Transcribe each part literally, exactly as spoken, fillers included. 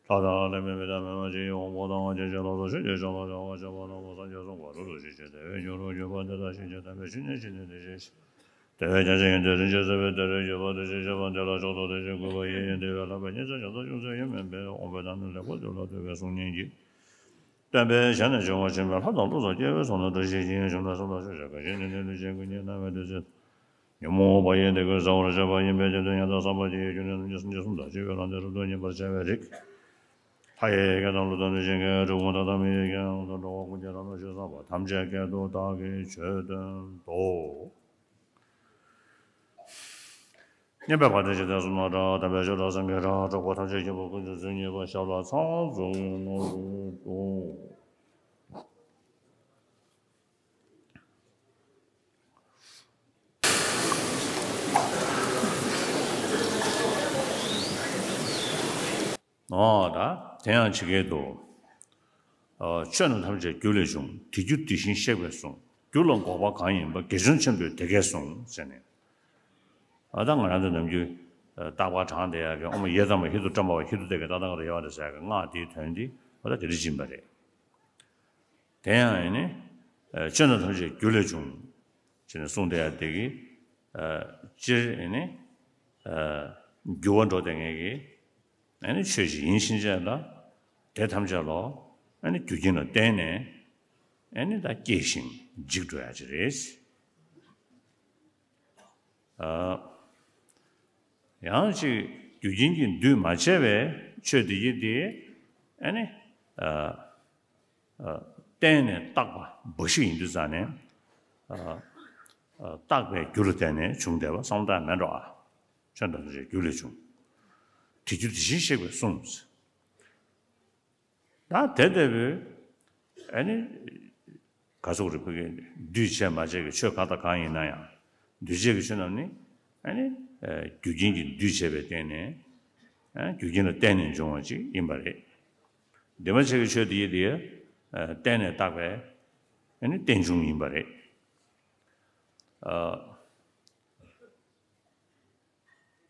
ལྷ་དང་ལྷ་མིན་མི་དང་མི་མ་བྱེད་ཡོང་བོ་དང་ཅི་ཞིག་ལ་སོགས་ཆོས་ཀྱི་ཕྱག་ལ་བྱ་བ་བྱ་བ་ན་བོ་སངས་རྒྱས་གསུངས་པ་རབ་ཏུ་ཞི་བྱེད་དེ་བས་འགྱུར་རོ། འགྱུར་བ་འདི་དག་ཞི་བྱེད་དམ་པའི་ཆོས་ཉིད་ཞི་བདེ་འདི་ཞེས་བྱ། དེ་བས་ཀྱང་ཆོས་ཉིད་དེ་རིན་ཆེན་ཟེར་བས་དེ་རིང་འགྱུར་བ་འདི་ཞེས་བྱ་བ་འདི་ལ་མཆོག་ཏུ་དད་ཅིང་གུས་པ་ཡིས། དེ་བས་ལྷག་པའི་ཉེས་བྱས་གཞན་དག་ཅུང་ཟད་ཡོད་མིན་པས། འོངས་པའི་ནང་ན་ལེགས་པར་གྱུར་ལ་ཐོས་པའི་གསུང་ཉན་གྱིས། སྟོན་པའི་ཞལ་ནས་བྱུང་བ་ཆེན་པོའི་ལྷ་དང་ཀླུ་སོགས་སྐྱེ་བོའི་ཚོགས་རྣམས་བཀྲ་ཤིས་ཤིང་བྱུང་དང་གསུངས་ལ་ཕྱོགས་བཅུ་གང་ཞིག་ནས་ནི་ལུས་ཅན་ཀུན་གྱི་རྣམ་པར་བལྟས་ཚེ། ཉོན་མོངས་པ་ཡི་སྡིག་པ་བསལ་བར་བྱེད་པ་ཡིན་པས། དེ་དོན་ཡང་དག་བསམ་པར་བགྱིའོ། རྒྱུ་ནི་རྣམ་འབྱེད་སངས་རྒྱས་གསུམ་དང་བཅས་པའི་ལམ་དེ་རབ་ཏུ་མཉེས་པར་བྱ་བའི་རིགས། ལྷ་ཡི་སྐད་དང་ཀླུ་དང་གནོད་སྦྱིན་སྐད། འགྲོ་ཀུན་མཐའ་དག་མི་ཡི་སྐད་ཡང་དག་འགྲོ་བ་ཀུན་གྱི་རབ་ཏུ་ཞི་བསམ་པ་ཐམས་ཅད་སྐད་དུ་བདག་གིས་ཆོས་བསྟན་ཏོ། སྙན་པའི་བ་དན་འཇིག་རྟེན་གསུམ་ན་གྲགས། དམ་པའི་ཆོས་སྒྲ་སེང་གེའི་སྒྲ། གྲགས་པ་ཐམས་ཅད་མཁྱེན་པ་ཀུན་ཏུ་བརྫུན་གཉིས་པ་ཞབས་ལ་ཚངས་བཙུགས་ནོར་བུ་སྟོན། ཨོ་ད་དེ་ཡང་ཇི་སྐད་དུ། ཨ་ཆོས་རྣམས་ཐམས་ཅད་རྒྱུ་ལས་བྱུང་། དེ་རྒྱུ་དེ་བཞིན་གཤེགས་པས་གསུངས། རྒྱུ་ལ་འགོག་པ་གང་ཡིན་པ། དགེ་སྦྱོང་ཆེན་པོས་དེ་སྐད་གསུངས་ཟེར་ནས། ཨ་ད་ང་རང་ཚོ་ནམ་རྒྱུན་ཨ་རྟག་པར་བགྲངས་བསྡད་ཡག་གི་ཨོཾ་ཡེ་ཙམ་པ་ཧི་དུ་ཏྲམ་པ་བ་ཧི་དུ་དེ་ག་ཏ་ཏང་རེ་ཡ་བ་རེ་ཟེར་ཡག་གི་སྔགས་དེའི་དོན་དེ་ཨ་ད་དེ་རིགས་ཡིན་པ་རེད། དེ་ཡང་ཨེ་ནི། ཨ་ཆོས་རྣམས་ཐམས་ཅད་རྒྱུ་ལས་བྱུང་། ཅེས་ནས་གསུངས་བསྡད་ཡ་དེ་གི། ཨ་སྤྱིར་ཨེ་ནི། ཨ་འགྱུར་བ་འགྲོ་བསྡད་མཁན་གྱི་ཨེ་ནི་ཆོས་ཤིག་ཡིན་ཕྱིན་ཆད་ལ། དེ་ཐམས་ཅད་ལ་ཨེ་ནི་རྒྱུ་རྐྱེན་ལ་བརྟེན་ནས་ཨེ་ནི་ད་སྐྱེ་ཞིང་འཇིག་འགྲོ་ཡ་ཅིག་རེད། ཨ་ཡང་ཅིག་རྒྱུ་རྐྱེན་གྱིས་འདུས་མ་བྱས་པའི་ཆོས་དེ་ཡིན་ཏེ། ཨ་ནི་ཨ་ཨ་བརྟེན་ནས་བཏགས་པ་འབའ་ཞིག་ཡིན་དུས་ཙང་ནས། ཨ་ཨ་བཏགས་པའི་རྒྱུ་ལ་བརྟེན་ནས་བྱུང་བསྡད་པ་བསམ་བློ་བཏང་མེད་འགྲོ། ཨ་ཆོས་རྣམས་ཐམས་ཅད་རྒྱུ་ལས་བྱུང་། དེ་རྒྱུ་དེ་བཞིན་གཤེགས་པས་གསུངས། ད་དེ་ལྟ་བུའི་ཨ་ནི་ག་ཟེར་རེད། ཕ་གི་འདུས་བྱས་མ་བྱས་ཀྱི་ཆོས་གང་དང་གང་ཡིན་ན་ཡང་། འདུས་བྱས་ཀྱི་ཆོས་རྣམས་ནི་ཨ་ནི་ཨ་རྒྱུ་རྐྱེན་གྱིས་འདུས་བྱས་པའི་སྟེང་ནས། ཨ་རྒྱུ་རྐྱེན་ལ་བརྟེན་ནས་འབྱུང་བ་ཅིག་ཡིན་པ་རེད། འདུས་མ་བྱས་ཀྱི་ཆོས་དེ་ཡི་དེ་ཨ་བརྟེན་ནས་བཏགས་པའི་ཨ་ནི་རྟེན་འབྱུང་ཡིན་པ་རེད།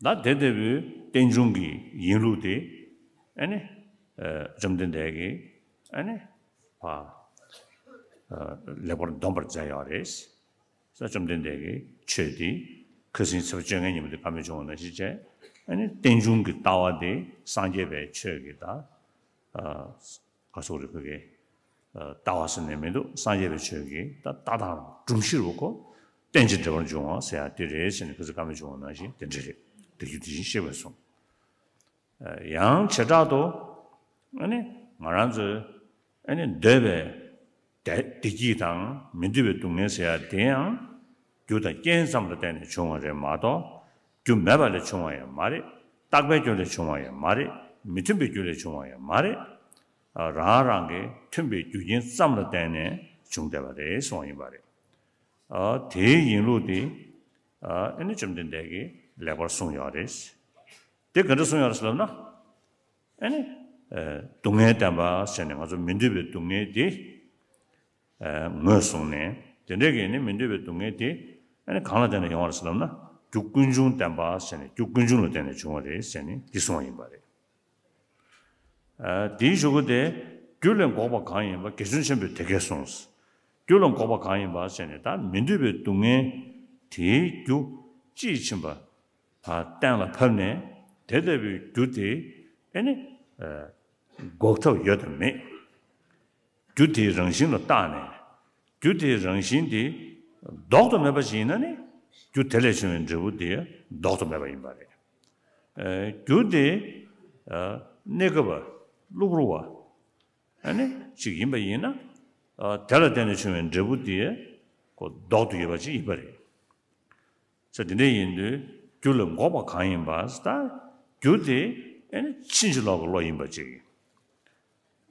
ཨ། ད་དེ་ལྟ་བུའི་རྟེན་འབྱུང་གི་ཡིན་ལུགས་དེ་ཨ་ནི་ཨ་བཅོམ་ལྡན་འདས་ཀྱིས་ཨ་ནི་ཕ་ཨ་ལེགས་པར་འདོམས་པར་མཛད་ཡོད་རེད། ས་བཅོམ་ལྡན་འདས་ཀྱི་ཆོས་དེ་ཁ་སང་ཚེས་པ་བཅོ་ལྔའི་ཉིན་མོ་དེ་བཀའ་མོལ་བྱུང་བ་ནང་བཞིན་བྱས། ཨ་ནི་རྟེན་འབྱུང་གི་ལྟ་བ་དེ་སངས་རྒྱས་པའི་ཆོས་ཀྱི་ད་ཨ་ག་ཟེར་རེད། ཕ་གི་ཨ་ལྟ་བ་ཟེར་ནས་མི་འདུག་སངས་རྒྱས་པའི་ཆོས་ཀྱི་ད་ལྟ་སྟངས་སྒྲོམ་གཞི་རུ་ཁོ་རྟེན་ཅིང་འབྲེལ་བར་འབྱུང་བ་ཟེར་ཡ་དེ་རེད་ཟེར་ནས་ཁོ་ཚོས་བཀའ་མོལ་བྱུང་བ་ནང་བཞིན་དེ་འདྲ་རེད། དེ་རྒྱུ་དེ་བཞིན་གཤེགས་པས་གསུངས། ཨ་ཡང་བྱེ་བྲག་ཏུ་ཨ་ནི་ང་རང་ཚོའི་ཨ་ནི་འདོད་པའི་བདེ་བདེ་སྐྱིད་དང་མི་འདོད་པའི་སྡུག་བསྔལ་ཟེར་ཡ་དེ་ཡང་རྒྱུ་དང་རྐྱེན་ཙམ་ལ་བརྟེན་ནས་བྱུང་བ་རེད་མ་གཏོགས། རྒྱུ་མེད་པ་ལས་བྱུང་བ་ཡང་མ་རེད། རྟག་པའི་རྒྱུ་ལས་བྱུང་བ་ཡང་མ་རེད། མི་མཐུན་པའི་རྒྱུ་ལས་བྱུང་བ་ཡང་མ་རེད། ཨ་རང་རང་གི་མཐུན་པའི་རྒྱུ་རྐྱེན་ཙམ་ལ་བརྟེན་ནས་བྱུང་བསྡད་པ་རེད་གསུངས་པ་ཡིན་པ་རེད། ཨ་དེའི་ཡིན་ལུགས་དེ་ཨ་ཨ་ནི་བཅོམ་ལྡན་འདས་ཀྱིས་ལེགས་པར་གསུངས་ཡོད་རེད། དེ་ག་འདྲ་གསུངས་ཡོད་རེད་ཟེར་ལབ་ན། ཨ་ནི་ཨ་སྡུག་བསྔལ་བདེན་པ་ཟེར་ནས་ང་ཚོ་མི་འདོད་པའི་སྡུག་བསྔལ་དེ། ཨ་ངོས་བཟུང་ནས། དེ་འདྲའི་གི་ནི་མི་འདོད་པའི་སྡུག་བསྔལ་དེ་ཨ་ནི་གང་ལ་བརྟེན་ནས་ཡོང་བ་རེད་ཟེར་ལབ་ན། རྒྱུ་ཀུན་འབྱུང་བདེན་པ་ཟེར་ནས་རྒྱུ་ཀུན་འབྱུང་ལ་བརྟེན་ནས་བྱུང་བ་རེད་ཟེར་ནས་འདི་གསུངས་པ་ཡིན་པ་རེད། ཨ་དེའི་གཞུག་གུ་དེ། རྒྱུ་ལས་འགོག་པ་གང་ཡིན་པ། དགེ་སྦྱོང་ཆེན་པོས་དེ་སྐད་གསུངས། རྒྱུ་ལས་འགོག་པ་གང་ཡིན་པ་ཟེར་ནས་ད་མི་འདོད་པའི་སྡུག་བསྔལ་དེའི་རྒྱུ་དཔྱིས་ཕྱིན་པ་ད་གཏན་ལ་ཕབ་ནས། དེ་ལྟ་བུའི་རྒྱུ་དེ་ཨ་ནི་ཨ་འགོག་ཐབས་ཡོད་དམ་མེད། རྒྱུ་དེའི་རང་བཞིན་ལ་བརྟགས་ནས། རྒྱུ་དེའི་རང་བཞིན་དེ་ལྡོག་ཏུ་མེད་པ་ཞིག་ཡིན་ན་ནི། རྒྱུ་དེ་ལས་བྱུང་བའི་འབྲས་བུ་དེ་ལྡོག་ཏུ་མེད་པ་ཡིན་པ་རེད། ཨ་རྒྱུ་དེ་ཨ་གནས་སྐབས་པ་གློ་བུར་བ་ཨ་ནི་ཅིག་ཡིན་པ་ཡིན་ན། ཨ་དེ་ལ་བརྟེན་ནས་བྱུང་བའི་འབྲས་བུ་དེ་ཁོ་ལྡོག་ཏུ་ཡོད་པ་ཅིག་ཡིན་པ་རེད། ས་དེ་འདྲ་ཡིན་དུས་རྒྱུ་ལས་འགོག་པ་གང་ཡིན་པ། ད་རྒྱུ་དེ་ཨ་ནི་ཕྱིན་ཅི་ལོག་གི་བློ་ཡིན་པ་ཅིག་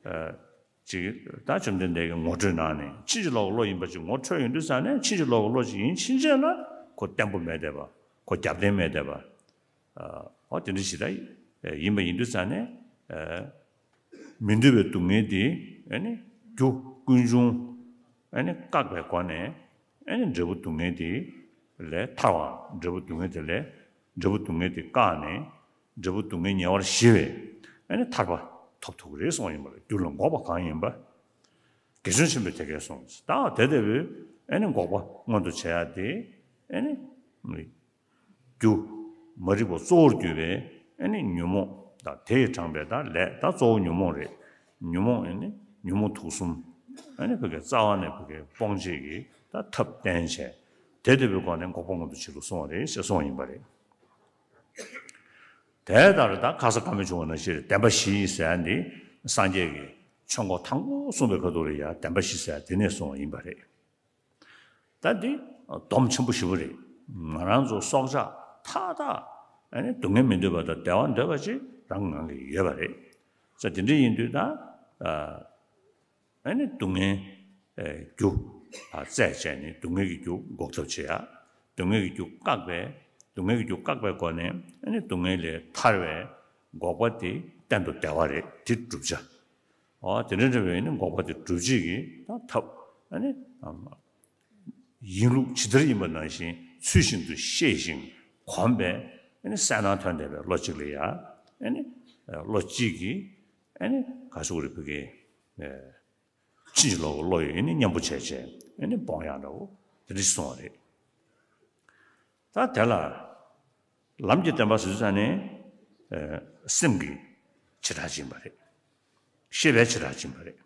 ཨ་ཅིག་ད་བཅོམ་ལྡན་འདས་ཀྱིས་ངོ་སྤྲོད་གནང་ནས་ཕྱིན་ཅི་ལོག་གི་བློ་ཡིན་པ་ཅིག་ངོ་འཕྲོད་ཡོང་དུས་ཙང་ནས། ཕྱིན་ཅི་ལོག་གི་བློ་ཅིག་ཡིན་ཕྱིན་ཆད་ལ་ཁོ་བརྟན་པོ་མེད་བསྡད་པ། ཁོ་རྒྱབ་རྟེན་མེད་བསྡད་པ། ཨ་འོ་དེ་འདྲ་ཞིག་ད་ཡིན་པ་ཡིན་དུས་ཙང་ནས། ཨ་མི་འདོད་པའི་སྡུག་བསྔལ་དེ་ཨ་ནི་རྒྱུ་ཀུན་འབྱུང་ཨ་ནི་བཀག་པའི་སྒོ་ནས། ཨ་ནི་འབྲས་བུ་སྡུག་བསྔལ་དེ་ལས་ཐར་བ། འབྲས་བུ་སྡུག་བསྔལ་དེ་ལས། འབྲས་བུ་སྡུག་བསྔལ་དེ་བཀག་ནས། འབྲས་བུ་སྡུག་བསྔལ་ཉེ་བར་ཞི་བའི་ཨ་ནི་ཐར་པ་ ཐོབ་ཐུབ་ཀྱི་རེད་གསུངས་ཡིན་པ་རེད། རྒྱུ་ལ་འགོག་པ་གང་ཡིན་པ། དགེ་བཅུ་ཆེན་པོས་དེ་སྐད་གསུངས། ད་དེ་ལྟ་བུའི་ཨེ་ནི་འགོག་པ་མངོན་དུ་བྱེད་ཡ་དེ་ཨེ་ནི། རྒྱུ། མ་རིག་པ་གཙོ་བོར་གྱུར་པའི་ཨེ་ནི་ཉོན་མོངས་དང་དེ་ཡིས་དྲངས་པའི་ད་ལས་ད་གཙོ་བོ་ཉོན་མོངས་རེད། ཉོན་མོངས་ཨེ་ནི་ཉོན་མོངས་དུག་གསུམ། ཨེ་ནི་ཕ་གི་རྩ་བ་ནས་ཕ་གི་སྤོང་བྱེད་ཀྱི་ད་ཐབས་བསྟན་བྱས། དེ་ལྟ་བུའི་སྒོ་ནས་འགོག་པ་མངོན་དུ་བྱེད་དུ་གསུངས་པ་རེད་ཞེས་གསུངས་པ་ཡིན་པ་རེད། དེ་ལྟར་ད་ཁ་ས་ཀ་མེ་བྱུང་བ་ནང་བཞིན་བདེན་པ་བཞི་ཟེར་ཡ་འདི་སངས་རྒྱས་ཀྱིས་ཆོས་འཁོར་དང་པོ་གསུངས་པའི་ཁ་ཐུག་ལ་ཡ་བདེན་པ་བཞི་ཟེར་ཡ་དེ་ནས་གསུངས་པ་ཡིན་པ་རེད། ད་འདི་སྡོམ་ཆེན་པོ་ཞེ་པོ་རེད། ང་རང་ཚོ་སྲོག་ཆགས་མཐའ་དག་ཨ་ནི་སྡུག་བསྔལ་མི་འདོད་པ་དང་བདེ་བ་འདོད་པ་ཅིག་རང་ངང་གིས་ཡོད་པ་རེད། ས་དེ་འདྲ་ཡིན་དུས་ད་ཨ་ནི་སྡུག་བསྔལ་ཨེ་རྒྱུ་ཨ་རྩད་བཅད་ནས་སྡུག་བསྔལ་གྱི་རྒྱུ་འགོག་ཐབས་བྱེད་ཡ། སྡུག་བསྔལ་གྱི་རྒྱུ་བཀག་པའི་སྡུག་བསྔལ་གྱི་རྒྱུ་བཀག་པའི་སྒོ་ནས་ཨ་ནི་སྡུག་བསྔལ་ལས་ཐར་བའི་འགོག་པ་དེ་གཏན་དུ་བདེ་བ་རེད། དེ་བསྒྲུབ་བྱ། འོ་དེ་འདྲ་འདྲ་བའི་ནི་འགོག་པ་དེ་སྒྲུབ་བྱེད་ཀྱི་ད་ཐབས་ཨ་ནི་ཨམ་ཡིན་ལུགས་ཇི་ལྟར་ཡིན་པ་ནང་བཞིན་ཚུལ་བཞིན་དུ་ཤེས་ཤིང་གོམས་པས་ཨ་ནི་གསལ་སྣང་ཐོན་བསྡད་པའི་བློ་གཅིག་ལ་ཡ་ཨ་ནི་བློ་གཅིག་གིས་ཨ་ནི་ག་ཞུ་རེ་ཕ་གི་ཕྱིན་ཅི་ལོག་གི་བློ་ཡིས་ཨ་ནི་མཉམ་པོ་བྱས་བྱས་ཨ་ནི་སྤོང་ཡག་འདྲ་བོ་དེ་འདྲ་ཞིག་གསུངས་པ་རེད། ད་དེ་ལ་ལམ་གྱི་བདེན་པ་ཟེར་ཙང་ནི་ཨ་སེམས་ཀྱི་བྱེ་བྲག་ཅིག་ཡིན་པ་རེད། ཤེས་པའི་བྱེ་བྲག་ཅིག་ཡིན་པ་རེད།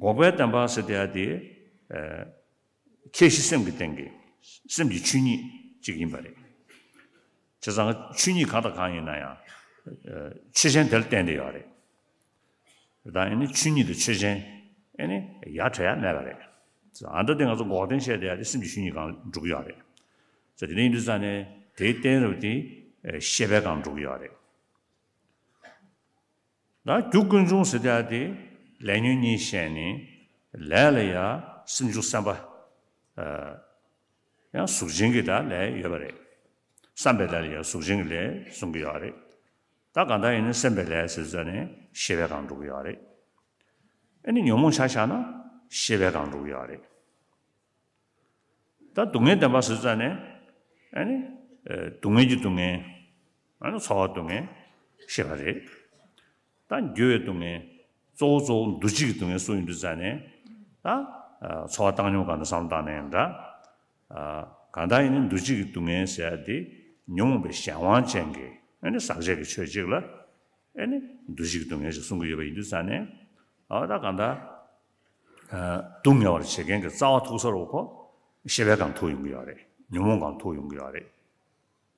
འགོག་པའི་བདེན་པ་ཟེར་དེ་ཡ་དེ་ཨ་ཁྱད་གཞི་སེམས་ཀྱི་སྟེང་གི་སེམས་ཀྱི་ཆོས་ཉིད་ཅིག་ཡིན་པ་རེད། བྱས་ཙང་ཆོས་ཉིད་གང་དང་གང་ཡིན་ན་ཡང་ཨ་ཆོས་ཅན་དེ་ལ་བརྟེན་ཏེ་ཡོད་རེད། ད་ཨ་ནི་ཆོས་ཉིད་དང་ཆོས་ཅན་ཨ་ནི་ཡ་བྲལ་ཡ་མེད་པ་རེད། ཨ་ད་དེ་ང་ཚོ་འགོག་བདེན་བཤད་དེ་ཡ་དེ་སེམས་ཀྱི་ཆོས་ཉིད་སྒང་འགྲོ་གི་ཡོད་རེད། ད་དེ་འདྲ་ཡིན་དུས་ཙང་ནས་དེའི་བརྟེན་རབས་དེ་ཤེས་པའི་སྒང་འགྲོ་གི་ཡོད་རེད། ད་རྒྱུ་ཀུན་འབྱུང་ཟེར་དེ་ཡ་དེ་ལས་ཉོན་གཉིས་བཤད་ནས་ལས་ལ་ཡ་སེམས་བྱུང་བསམ་པ་ཨ་ཡང་གཟུགས་ཅན་གྱི་ད་ལས་ཡོད་པ་རེད། བསམ་པའི་ལས་ལ་ཡང་གཟུགས་ཅན་གྱི་ལས་གསུང་གི་ཡོད་རེད། ད་གང་ལྟར་ཡིན་ན་སེམས་པའི་ལས་ཟེར་ཙང་ནས་ཤེས་པའི་སྒང་འགྲོ་གི་ཡོད་རེད། ཨ་ནི་ཉོན་མོངས་ཆ་བཞག་ན་ཤེས་པའི་སྒང་འགྲོ་གི་ཡོད་རེད། ད་སྡུག་བསྔལ་བདེན་པ་ཟེར་ཙང་ནས་ཨ་ནི་ཨ་སྡུག་བསྔལ་གྱི་སྡུག་བསྔལ་ཨ་ནི་ཚོར་བ་སྡུག་བསྔལ་ཤེས་པ་རེད། ད་འགྱུར་བའི་སྡུག་བསྔལ་གཙོ་བོ་གཙོ་བོ་འདུ་བྱེད་ཀྱི་སྡུག་བསྔལ་སུ་ཡིན་དུས་ཙང་ནས་ད་ཨ་ཚོར་བ་བཏང་སྙོམས་སྒང་ནས་བསམ་བློ་བཏང་ནས་ཡང་འདྲ། ཨ་གང་ལྟར་ཡིན་ན་འདུ་བྱེད་ཀྱི་སྡུག་བསྔལ་ཟེར་ཡ་དེ་ཉོན་མོངས་པའི་གཞན་དབང་ཅན་གྱི་ཨ་ནི་ཟག་བཅས་ཀྱི་ཆོས་གཅིག་ལ་ཨ་ནི་འདུ་བྱེད་ཀྱི་སྡུག་བསྔལ་ཞེས་གསུང་གི་ཡོད་པ་ཡིན་དུས་ཙང་ནས་ཨ་ད་གང་ལྟར་ཨ་སྡུག་བསྔལ་བར་བྱེད་མཁན་གྱི་རྩ་བ་ཐུག་ས་རུ་ཁོ་ཤེས་པའི་སྒང་ཐུག་ཡོང་གི་ཡོད་རེད། ཉོན་མོངས་སྒང་ཐུག་ཡོང་གི་ཡོད་རེད།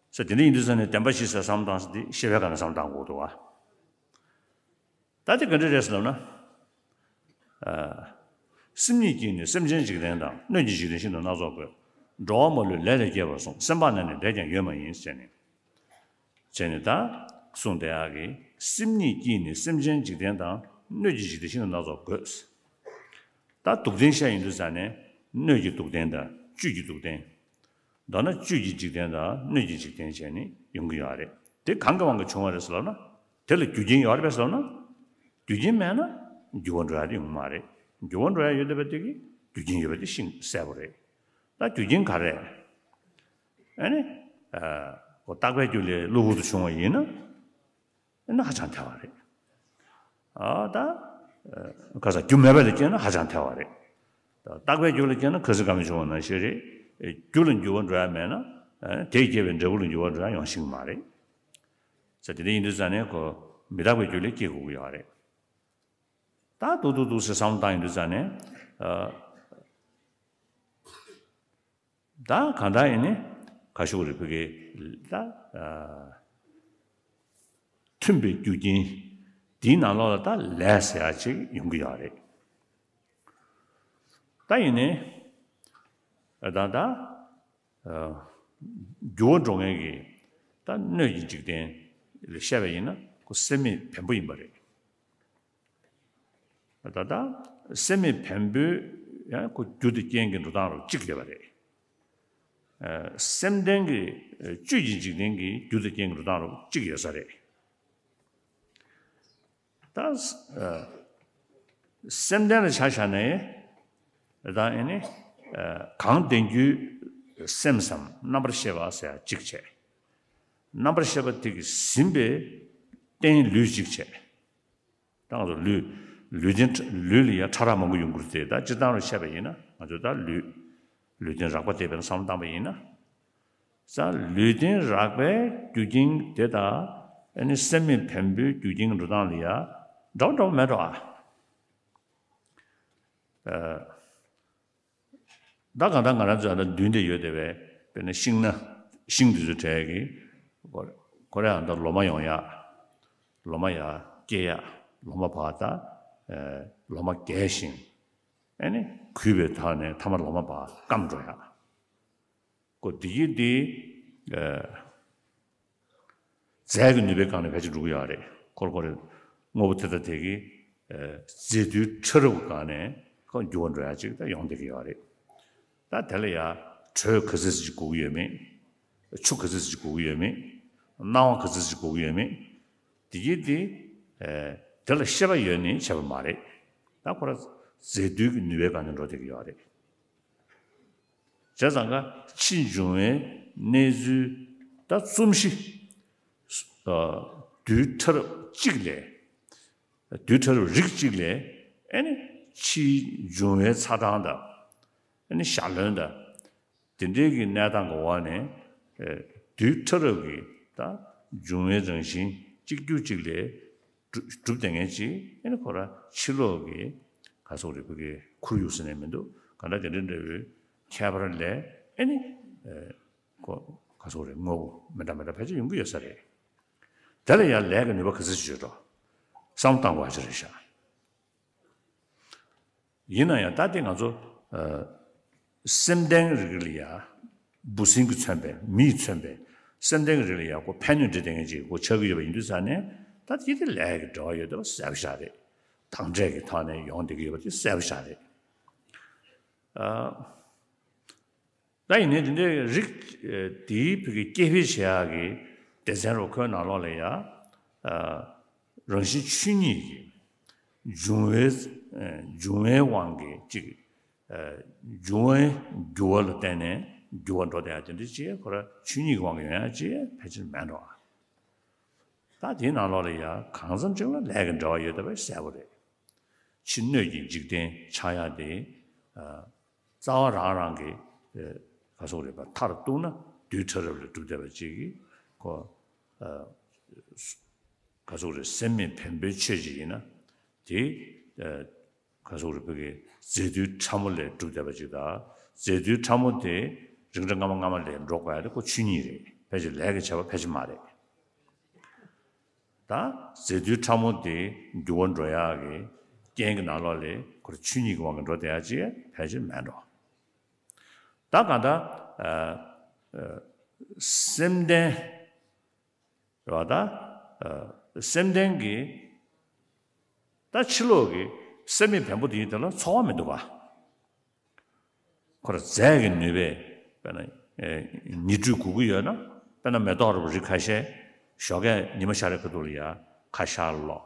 ས་དེ་འདྲ་ཡིན་དུས་ཙང་ནས་བདེན་པ་བཞི་ཟེར་བསམ་བློ་བཏང་ས་དེ་ཤེས་པའི་སྒང་ནས་བསམ་བློ་བཏང་དགོས་འདུག་བ། ད་དེ་ག་འདྲ་རེད་ཟེར་ལབ་ན། ཨ་སེམས་ཉིད་ཀྱིས་ནི་སེམས་ཅན་འཇིག་རྟེན་དང་། སྣོད་ཀྱི་འཇིག་རྟེན་ཤིན་ཏུ་སྣ་ཚོགས་བཀོད། འགྲོ་བ་མ་ལུས་ལས་ལས་སྐྱེས་པར་གསུངས། སེམས་པ་ནི་ནི་འབྲས་ཀྱང་ཡོད་མ་ཡིན་ཟེར་ནས། བྱས་ནས་ད་གསུངས་བསྡད་ཡག་གི་སེམས་ཉིད་ཀྱིས་ནི་སེམས་ཅན་འཇིག་རྟེན་དང་། སྣོད་ཀྱི་འཇིག་རྟེན་ཤིན་ཏུ་སྣ་ཚོགས་བཀོད། ད་སྡུག་བདེན་བཤད་ཡིན་དུས་ཙང་ནས་སྣོད་ཀྱི་སྡུག་བདེན་དང་བཅུད་ཀྱི་སྡུག་བདེན། མདོར་ན་བཅུད་ཀྱི་འཇིག་རྟེན་དང་སྣོད་ཀྱི་འཇིག་རྟེན་བྱས་ནས་ཡོང་གི་ཡོད་རེད། དེ་གང་གི་དབང་གིས་བྱུང་བ་རེད་ཟེར་ལབ་ན། དེ་ལ་རྒྱུ་རྐྱེན་ཡོད་རེད་པས་ཟེར་ལབ་ན། རྒྱུ་རྐྱེན་མེད་ན་འགྱུར་བ་འགྲོ་ཡ་དེ་ཡོང་མ་རེད། འགྱུར་བ་འགྲོ་ཡ་ཡོད་བསྡད་པ་དེ་གི་རྒྱུ་རྐྱེན་ཡོད་པ་དེ་ཤིན་གསལ་པོ་རེད། ད་རྒྱུ་རྐྱེན་ག་རེ་རེད། ཨ་ནི་ཨ་ཁོ་རྟག་པའི་རྒྱུ་ལས་གློ་བུར་དུ་བྱུང་བ་ཡིན་ན། ཨ་ནི་ཧ་ཅང་ཐལ་བ་རེད། ཨ་ད་ཨ་ག་ས་རྒྱུ་མེད་པ་ལ་སྐྱེས་ན་ཧ་ཅང་ཐལ་བ་རེད། ད་རྟག་པའི་རྒྱུ་ལ་སྐྱེས་ན་ཁ་སང་ཀ་མེ་བྱུང་བ་ནང་བཞིན་རེད། རྒྱུ་ལ་འགྱུར་བ་འགྲོ་ཡ་མེད་ན་ཨ་དེས་སྐྱེས་པའི་འབྲས་བུ་ལ་འགྱུར་བ་འགྲོ་ཡ་ཡོང་ཤེས་ཀྱི་མ་རེད། ས་དེ་འདྲ་ཡིན་དུས་ཙང་ནས་ཁོ་མི་རྟག་པའི་རྒྱུ་ལས་སྐྱེ་དགོས་ཀྱི་ཡོད་རེད། ད་འདུག་འདུག་འདུག་ཟེར་བསམ་བློ་བཏང་ཡོང་དུས་ཙང་ནས་ཨ། ད་གང་ལྟར་ཡིན་ནི་ག་ཞུ་རེད་ཕ་གི་ད་ཨ་མཐུན་པའི་རྒྱུ་རྐྱེན་འདིའི་ནང་ལོགས་ལ་ད་ལས་ཟེར་ཡ་ཅིག་ཡོང་གི་ཡོད་རེད། ད་ཡིན་ནི་ད་ད་ཨ་འགྱུར་བ་འགྲོ་མཁན་གྱི་ད་སྣོད་ཀྱི་འཇིག་རྟེན་ལ་བཤད་པ་ཡིན་ན་ཁོ་སེམས་མེད་བེམ་པོ་ཡིན་པ་རེད། ད་ལྟ་སེམས་མེད་བེམ་པོའི་ཡང་ཁོ་རྒྱུ་དང་རྐྱེན་གྱི་འགྲོ་སྟངས་རུ་གཅིག་ཡོད་པ་རེད། ཨ་སེམས་ལྡན་གྱི་ཨ་བཅུད་ཀྱི་འཇིག་རྟེན་གྱི་རྒྱུ་དང་རྐྱེན་གྱི་འགྲོ་སྟངས་རུ་གཅིག་ཡོད་ས་རེད། ད་ཨ་སེམས་ལྡན་ལ་ཆ་བཞག་ནས་ད་ཨེ་ནི་ཨ་གང་ལྡན་རྒྱུའི་སེམས་སམ་རྣམ་པར་ཤེས་པ་ཟེར་ཡ་གཅིག་བྱས། རྣམ་པར་ཤེས་པ་དེ་གིས་ཟིན་པའི་རྟེན་ལུས་གཅིག་བྱས། ད་ང་ཚོ་ལུས། ལུས་རྟེན་ཕྲ། ལུས་ལ་ཡང་ཕྲ་རགས་མང་པོ་ཡོང་གི་རེད་དེ། ད་སྤྱིར་བཏང་རུ་བཤད་པ་ཡིན་ན། ང་ཚོ་ད་ལུས། ལུས་རྟེན་རགས་པ་དེ་བས་ན་བསམ་བློ་བཏང་པ་ཡིན་ན། ས། ལུས་རྟེན་རགས་པའི་རྒྱུ་རྐྱེན་དེ་དང་། ཨ་ནི་སེམས་མེད་བེམ་པོའི་རྒྱུ་རྐྱེན་འགྲོ་སྟངས་ལ་ཡང་འདྲ་བ་འདྲ་བ་མེད་འགྲོ་ཨ། ཨ། ད་གང་ལྟར་ང་རང་ཚོའི་ཨ་ད་མདུན་དེ་ཡོད་དེ་བས། དཔེར་ན་ཤིང་སྣ། ཤིང་དེ་ཚོའི་གྲས་ཀྱི། ཁོ། ཁོ་རང་ཨ་ད་ལོ་མ་ཡོང་ཡག་ལོ་མ་ཡར་སྐྱེ་ཡག་ལོ་མ་བར་ད། ཨེ། ལོ་མ་རྒས་ཤིང་། ཨ་ནི་གུད་པའི་ཐོག་ནས་མཐའ་མ་ལོ་མ་བར་སྐམ་འགྲོ་ཡག་ཁོ་དེ་གི་དེ། ཨེ། རྫས་ཀྱི་ནུས་པའི་སྒང་ནས་ཕལ་ཆེར་འགྲོ་གི་ཡོད་རེད། ཁོ་རེ་ཁོ་རེ་དངོས་པོ་དེ་དང་དེ་གི། ཨེ། རྫས་རྡུལ་ཕྲ་རབ་སྒང་ནས་ཁོ་འགྱུར་བ་འགྲོ་ཡག་ཅིག་ད་ཡོང་བསྡད་ཀྱི་ཡོད་རེད། ད་དེ་ལ་ཡང་དྲོད་ག་ཚོད་ཅིག་དགོས་ཀྱི་ཡོད་མེད། ཆུ་ག་ཚོད་ཅིག་དགོས་ཀྱི་ཡོད་མེད། སྣང་བ་ག་ཚོད་ཅིག་དགོས་ཀྱི་ཡོད་མེད། དེ་གི་དེ། ཨེ། དེ་ལ་ཤེས་པ་ཡོད་ནི་བྱས་པ་མ་རེད། ད་ཁོ་ར་རྫས་རྡུལ་གྱི་ནུས་པའི་སྒང་ནས་འགྲོ་བསྡད་ཀྱི་ཡོད་རེད། བྱས་ཙང་ཀ་ཕྱིས་འབྱུང་བའི་གནས་ཚུལ་ད་རྩོམ་གཞི། ཨ། རྡུལ་ཕྲ་རབ་གཅིག་ལས། རྡུལ་ཕྲ་རབ་རིགས་གཅིག་ལས། ཨ་ནི་ཕྱིས་འབྱུང་བའི་ཚ་གྲང་དང་། ཨ་ནི་ཞར་ལྷོན་དང་། དེ་འདྲའི་གི་གནས་སྟངས་ཀྱི་འོག་ནས། ཨ། རྡུལ་ཕྲ་རབ་ཀྱི་ད་འབྱུང་བའི་རང་བཞིན་གཅིག་གྱུར་གཅིག་ལས་གྲུབ་གྲུབ་བསྡད་མཁན་ཅིག་ཨ་ནི་ཁོ་ར་ཕྱི་ལོགས་ཀྱི་ག་སོགས་རེད། བོད་ཀྱི་ཁོར་ཡུག་ཟེར་ནས་མི་འདུག་གང་ལྟར་དེ་འདྲ་འདྲ་བོའི་ཁྱད་པར་ལས། ཨ་ནི། ཨ། ཁོ་ག་སོགས་རེད། དངོས་པོ་མི་འདྲ་མི་འདྲ་ཕལ་ཆེར་ཡོང་གི་ཡོད་ས་རེད། དེ་ལ་ཡང་ལས་ཀྱི་ནུས་པ་ག་ཚོད་ཅིག་ཡོད་འགྲོ། བསམ་བློ་བཏང་དགོས་པ་ཅིག་རེད་ཤག་ཡིན་ན་ཡང་ད་དེ་ང་ཚོ། ཨ། སེམས་ལྡན་རིགས་ལ་ཡ། འབུ་སྲིན་གྱིས་མཚོན་པའི། མིས་མཚོན་པའི་སེམས་ལྡན་རིགས་ལ་ཡ་ཁོ་ཕན་གནོད་འདྲེས་བསྡད་མཁན་ཅིག་ཁོ་ཆགས་ཀྱི་ཡོད་པ་ཡིན་དུས་ཙང་ནས། ད་དེ་དེ་ལས་ཀྱི་འབྲེལ་བ་ཡོད་བསྡད་པ་གསལ་པོ་ཞིག་རེད། དང་འབྲས་ཀྱི་ཐོག་ནས་ཡོང་བསྡད་ཀྱི་ཡོད་པ་དེ་གསལ་པོ་ཞིག་རེད། ཨ། ད་ཡིན་ནའི་དེ་འདྲའི་རིགས། ཨེ། དེའི་བོད་ཀྱི་སྐྱེ་འཕེལ་བྱེད་ཡག་གི་སྡེ་ཚན་རུ་ཁོའི་ནང་ལོགས་ལ་ཡ། ཨ། རང་བཞིན་ཆོས་ཉིད་ཀྱི་འབྱུང་བའི། ཨེ། འབྱུང་བའི་དབང་གིས་གཅིག་ཨེ། འབྱུང་བའི་འགྱུར་བ་ལ་བརྟེན་ནས་འགྱུར་བ་འགྲོ་བསྡད་ཡག་དེ་འདྲ་ཅིག་ཁོ་ར་ཆོས་ཉིད་ཀྱི་དབང་གིས་ཡོང་ཡག་ཅིག་ཕལ་ཆེར་མེད་འགྲོ། ད་དེའི་ནང་ལོགས་ལ་ཡ་གང་འཚམ་ཅིག་ལ་ལས་ཀྱི་འབྲེལ་བ་ཡོད་བསྡད་པ་གསལ་པོ་རེད། ཕྱི་སྣོད་ཀྱི་འཇིག་རྟེན་ཆགས་ཡག་དེ། ཨ། རྩ་བ་རང་རང་གི། ཨེ། ག་སོགས་རེད་པ། མཐར་གཏུགས་ན་རྡུལ་ཕྲ་རབ་ལས་གྲུབ་བསྡད་པ་ཅིག་གིས་ཁོ། ཨ། ག་སོགས་རེད། སེམས་མེད་བེམ་པོའི་ཆོས་ཅིག་ཡིན་ན་དེ། ཨ། ག་སོགས་རེད། བོད་ཀྱི་རྫས་རྡུལ་ཕྲ་མོ་ལས་གྲུབ་བསྡད་པ་ཅིག་དང་། རྫས་རྡུལ་ཕྲ་མོ་དེ་རིགས་འདྲ་སྔ་མ་སྔ་མ་ལས་འགྲོ་དགོས་ཡ་དེ་ཁོ་ཆོས་ཉིད་རེད། ཕལ་ཆེར་ལས་ཀྱི་བྱ་བ་ཕལ་ཆེར་མ་རེད། ད་རྫས་རྡུལ་ཕྲ་མོ་དེ་འགྱུར་བ་འགྲོ་ཡག་གི་རྐྱེན་གྱི་ནང་ལོགས་ལས་ཁོ་ར་ཆོས་ཉིད་ཀྱི་དབང་གིས་འགྲོ་བསྡད་ཡག་ཅིག་ཕལ་ཆེར་མེད་འགྲོ། ད་གང་ལྟར། ཨ། ཨ། སེམས་ལྡན་རེད་པ། ད། ཨ། སེམས་ལྡན་གྱི་ད་ཕྱི་ལོགས་ཀྱི་སེམས་མེད་བེམ་པོ་དེ་ཡིན་དེ་ལ་ཚོར་བ་མི་འདུག་ག་ཁོ་ར་རྫས་ཀྱི་ནུས་པས་དཔེར་ན། ཨེ། ཉི་དྲོད་དགོས་ཀྱི་ཡོད་ན། དཔེར་ན་མེ་ཏོག་རིགས་ཁ་ཤས་ཞོགས་ཀས་ཉི་མ་ཤར་བའི་ཁ་ཐུག་ལ་ཡ་ཁ་ཤར་ལོག་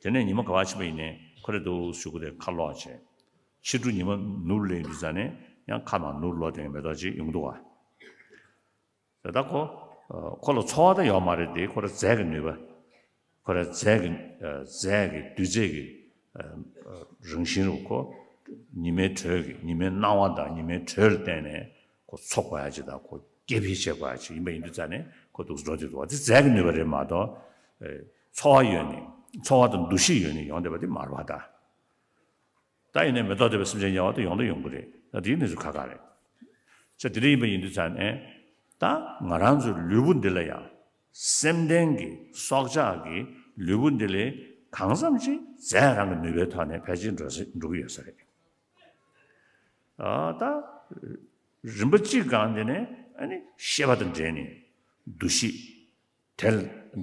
དེ་ནས་ཉི་མ་ག་པར་ཕྱིན་པ་ཡིན་ནའི་ཁོ་ར་འདུག་ཞུ་གི་དེ་ཁ་ལོག་བྱས། ཕྱི་དྲོ་ཉི་མ་ནུབ་སླེབས་དུས་ཙ་ནས་ཡང་ཁ་མར་ནུབ་ལོག་དེ་མེ་ཏོག་ཅིག་ཡོང་འདུག་ག་དེ་ལྟར་ཁོ། ཨ། ཁོ་ལ་ཚོར་བ་ད་ཡོད་མ་རེད་དེ། ཁོ་ར་རྫས་ཀྱི་ནུས་པ། ཁོ་ར་རྫས་ཀྱི། ཨ། རྫས་ཀྱི་རྡུལ་རྫས་ཀྱི། ཨ། ཨ། རང་བཞིན་རུ་ཁོ་ཉི་མའི་དྲོད་ཀྱི། ཉི་མའི་སྣང་བ་དང་ཉི་མའི་དྲོད་ལ་བརྟེན་ནས་ཁོ་ཚོར་དགོས་ཡ་ཅིག་དང་ཁོ་སྐྱེ་འཕེལ་བྱེད་དགོས་ཡ་ཅིག་ཡིན་པ་ཡིན་དུས་ཙ་ནས་ཁོ་འདུག་སེ་འགྲོ་བསྡད་འདུག་བ། དེ་རྫས་ཀྱི་ནུས་པ་རེད་མ་གཏོགས། ཨ། ཚོར་བ་ཡོད་ནི། ཚོར་བ་དང་འདུ་ཤེས་ཡོད་ནི་ཡོང་བསྡད་པ་དེ་མ་རེད་པ་ད། ད་ཡིན་ནའི་མེ་ཏོག་ལྟ་བུའི་སེམས་ཅན་དམྱལ་བ་དེ་ཡོང་དང་ཡོང་གི་རེད། ད་དེའི་གནས་ཚུལ་ཁག་ཁག་རེད། ཅེས་དེ་འདྲ་ཡིན་པ་ཡིན་དུས་ཙང་ནས། ད་ང་རང་ཚོའི་ལུས་པོ་འདི་ལ་ཡང་། སེམས་ལྡན་གྱི་སྲོག་ཆགས་ཀྱི་ལུས་པོ་འདི་ལས་གང་འཚམ་ཅིག་རྫས་རང་གི་ནུས་པའི་ཐོག་ནས་ཕལ་ཆེར་འགྲོ་ས་འགྲོ་གི་ཡོད་ས་རེད། ཨ། ད་རིམ་པ་གཅིག་སྒང་དེ་ནས་ཨ་ནི་ཤེས་པ་དང་འབྲེལ་ནས་འདུ་ཤེས། དེ་ལ་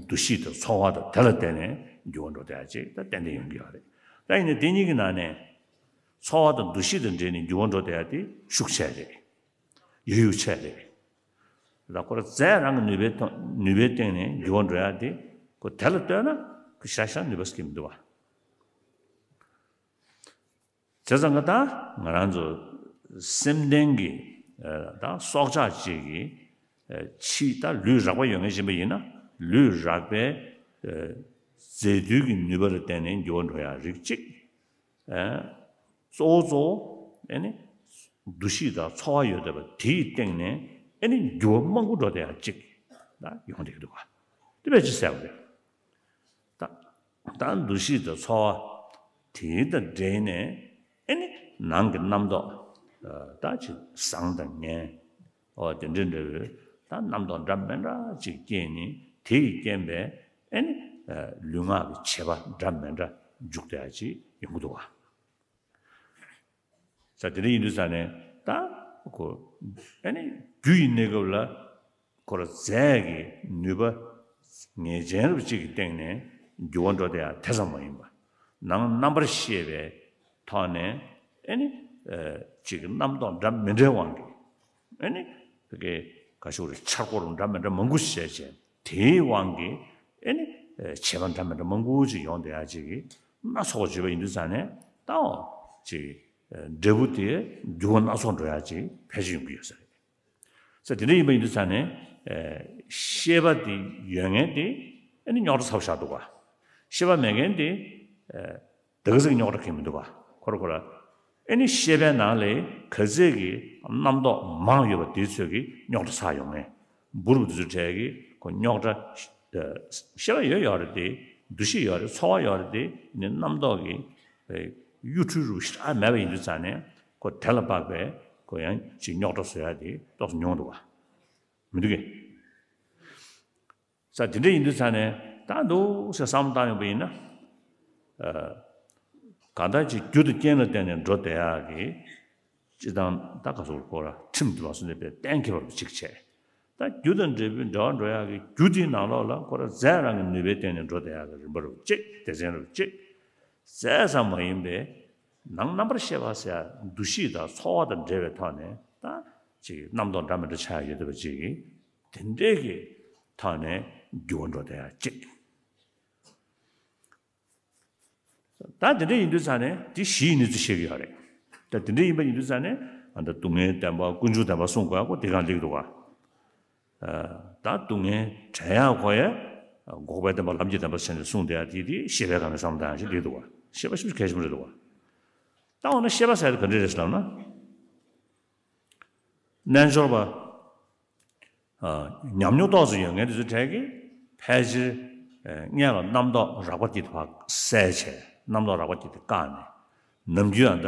འདུ་ཤེས་དང་ཚོར་བ་དང་དེ་ལ་བརྟེན་ནས་འགྱུར་བ་འགྲོ་བསྡད་ཡ་ཅིག་ད་ཏན་ཏན་ཡོང་གི་ཡོད་རེད། ད་ཡིན་ནའི་དེ་གཉིས་ཀྱི་ནང་ནས་ཚོར་བ་དང་འདུ་ཤེས་དང་འབྲེལ་ནས་འགྱུར་བ་འགྲོ་བསྡད་ཡ་དེ་ཤུགས་ཆེ་རེད། ཡོད་ཡོད་ཆེ་རེད། ད་ཁོ་ར་རྫས་རང་གི་ནུས་པའི་ཐོག་ནུས་པའི་སྟེང་ནས་འགྱུར་བ་འགྲོ་ཡ་དེ་ཁོ་དེ་ལ་ལྟོས་ན་ཁོ་ཤ་ཤ་ནུས་པ་སྐྱེ་མི་འདུག་བ། བྱས་ཙང་ང་ད་ང་རང་ཚོ་སེམས་ལྡན་གྱི་ཨ་ད་སྲོག་ཆགས་ཅིག་གི་ཨ་ཕྱི་ད་ལུས་རགས་པ་ཡོད་མཁན་ཡིན་པ་ཡིན་ན་ལུས་རགས་པའི་ཨ་ རྫས་རྡུལ་གྱི་ནུས་པ་ལ་བརྟེན་ནས་འགྱུར་བ་འགྲོ་ཡ་རིགས་གཅིག་ཨེ། གཙོ་བོ་གཙོ་བོ་ཨེ་ནི་འདུ་ཤེས་དང་ཚོར་བ་ཡོད་བསྡད་པ་དེའི་སྟེང་ནས་ཨེ་ནི་འགྱུར་བ་མང་པོ་འགྲོ་བསྡད་ཡ་གཅིག་ད་ཡོང་བསྡད་ཀྱི་འདུག་ག་དེ་བས་ཅི་ཟེར་བ་རེད། ད་ད་འདུ་ཤེས་དང་ཚོར་བ་དེ་དང་འབྲེལ་ནས་ཨེ་ནི་ནང་གི་རྣམ་རྟོག་ད་ཅིག་བཟང་དང་ངན། ཨོ་དེ་འདྲ་འདྲ་བའི་ད་རྣམ་རྟོག་འདྲ་མི་འདྲ་ཅིག་སྐྱེས་ནས་དེ་ཡི་རྐྱེན་པས་ཨེ་ནི་ལུས་ངག་གི་བྱེད་པ་འདྲ་མི་འདྲ་འཇུག་བསྡད་ཡ་ཅིག་ཡོང་གི་འདུག་བ། ས་དེ་འདྲ་ཡིན་དུས་ས་ནས་ད་ཁོ་ཨེ་ནི་རྒྱུ་ཡི་གནས་སྐབས་ལ་ཁོ་ར་རྫས་ཀྱི་ནུས་པ་ངེས་ཅན་རབ་ཅིག་གི་སྟེང་ནས་འགྱུར་བ་འགྲོ་བསྡད་ཡ་དེ་ཙམ་མ་ཡིན་པ། ནང་རྣམ་པར་ཤེས་པའི་ཐོག་ནས་ཨེ་ནི་ཅིག་རྣམ་རྟོག་འདྲ་མི་འདྲའི་དབང་གིས་ཨེ་ནི་བོད་སྐད་ག་ཤོག་རེ་འཆར་སྒོ་འདྲ་མི་འདྲ་མང་པོ་བྱས་བྱས་དེའི་དབང་གིས་ཨེ་ནི་བྱེད་པ་འདྲ་མི་འདྲ་མང་པོ་ཅིག་ཡོང་བསྡད་ཡ་ཅིག་གི་སྣ་ཚོགས་པ་བརྗོད་པ་ཡིན་དུས་ཙང་ནས་ད་འོ་ཅིག་འབྲས་བུ་དེ་འགྱུར་བ་སྣ་ཚོགས་འགྲོ་ཡ་ཅིག་ཕལ་ཆེར་ཡོང་གི་ཡོད་ས་རེད། ས་དེ་འདྲ་ཡིན་པ་ཡིན་དུས་ཙང་ནས་ཤེས་པ་དེ་ཡོད་མཁན་དེ་ཨེ་ནི་རྙོག་དྲ་ཚ་པོ་ཆགས་འདུག་ག་ཤེས་པ་མེད་མཁན་དེ་ད་ག་ཟིག་རྙོག་དྲ་གང་ཡང་མི་འདུག་ག་ཁོ་ར་ཁོ་ར་ཨེ་ནི་ཤེས་པའི་ནང་ལས་ག་ཚད་ཀྱི་རྣམ་རྟོག་མང་ཡོད་པ་དེའི་ཚོད་ཀྱིས་རྙོག་དྲ་ཚ་ཡོང་ངེས། འབུར་འབུར་ཚུལ་བྲལ་གྱི་ཁོ་རྙོག་དྲ་ཤེས་པ་ཡོད་ཡོད་རེད་དེ། འདུ་ཤེས་ཡོད་རེད། ཚོར་བ་ཡོད་རེད་དེ། ནི་རྣམ་རྟོག་གི་གཡོ་འཕྲུལ་རུ་ཞིག་ཨ་མེད་པ་ཡིན་དུས་ཙང་ནས་ཁོ་དེ་ལ་དཔག་པའི་ཁོ་ཡང་ཅིག་རྙོག་དྲ་བཟོ་ཡ་དེ་ཏོག་ཙམ་ཉུང་འདུག་ག་མི་འདུག་གས། ས་དེ་འདྲ་ཡིན་དུས་ཙང་ནས་ད་འདུག་སེ་བསམ་བློ་བཏང་ཡོང་པ་ཡིན་ན། གང་ལྟར་ཅིག་རྒྱུ་དང་རྐྱེན་ལ་བརྟེན་ནས་འགྲོ་བསྡད་ཡག་གི་སྤྱི་བཏང་ད་ག་ཚོད་ཁོ་ར་ཁྲིམས་འདི་ལ་སོང་ནས་པའི་གཏན་འཁེལ་བ་ལ་གཅིག་བྱས། ད་རྒྱུ་དང་འབྲས་བུའི་འབྲེལ་བ་འགྲོ་ཡག་གི་རྒྱུ་དེའི་ནང་ལོགས་ལ་ཁོ་ར་རྫས་རང་གི་ནུས་པའི་སྟེང་ནས་འགྲོ་བསྡད་ཡག་གི་རིམ་པ་རུ་གཅིག་སྡེ་ཚན་རུ་གཅིག་རྫས་ཙམ་མ་ཡིན་པའི་ནང་རྣམ་པར་ཤེས་པ་ཟེར་ཡ་འདུ་ཤེས་དང་ཚོར་བ་དང་འབྲེལ་བའི་ཐོག་ནས་ད་ཅིག་རྣམ་རྟོག་འདྲ་མི་འདྲ་ཆགས་ཡག་ཡོད་བསྡད་པ་ཅིག་གིས་དེ་འདྲའི་གི་ཐོག་ནས་འགྱུར་བ་འགྲོ་བསྡད་ཡག་གཅིག་ད་དེ་འདྲ་ཡིན་དུས་ཙང་ནས་དེ་གཞི་ཡི་གནས་ཚུལ་བཤད་ཀྱི་ཡོད་རེད། ད་དེ་འདྲ་ཡིན་པ་ཡིན་དུས་ཙང་ནས་ཨ་ད་སྡུག་བསྔལ་བདེན་པ་ཀུན་འབྱུང་བདེན་པ་གསུང་དགོས་ཡག་པོ་དེ་གང་ལེགས་འདུག་ག་ད་སྡུག་བསྔལ་བྲལ་ཡག་གོ་ཡ་འགོག་པའི་བདེན་པ་ལམ་གྱི་བདེན་པ་བྱས་ནས་གསུངས་བསྡད་ཡག་དེ་དེ་ཤེས་པའི་སྒང་ནས་བསམ་བློ་བཏང་ཡག་ཞིག་ལེགས་འདུག་ག་ཤེས་པ་ཞེ་པོ་ཅིག་གལ་ཆེན་པོ་རེད་འདུག་ག་ད་འོ་ན་ཤེས་པ་ཟེར་ཡག་དེ་ག་འདྲ་རེད་ཟེར་ལབ་ན། རྣལ་འབྱོར་པ། ཉམས་མྱོང་ཏོག་ཙམ་ཡོད་མཁན་དེ་ཚོའི་གྲས་ཀྱིས་ཕལ་ཆེར་སྔོན་ལ་རྣམ་རྟོག་རགས་པ་དེ་དག་བསལ་བྱས། རྣམ་རྟོག་རགས་པ་དེ་དག་བཀག་ནས་ནམ་རྒྱུན་ཨ་ད་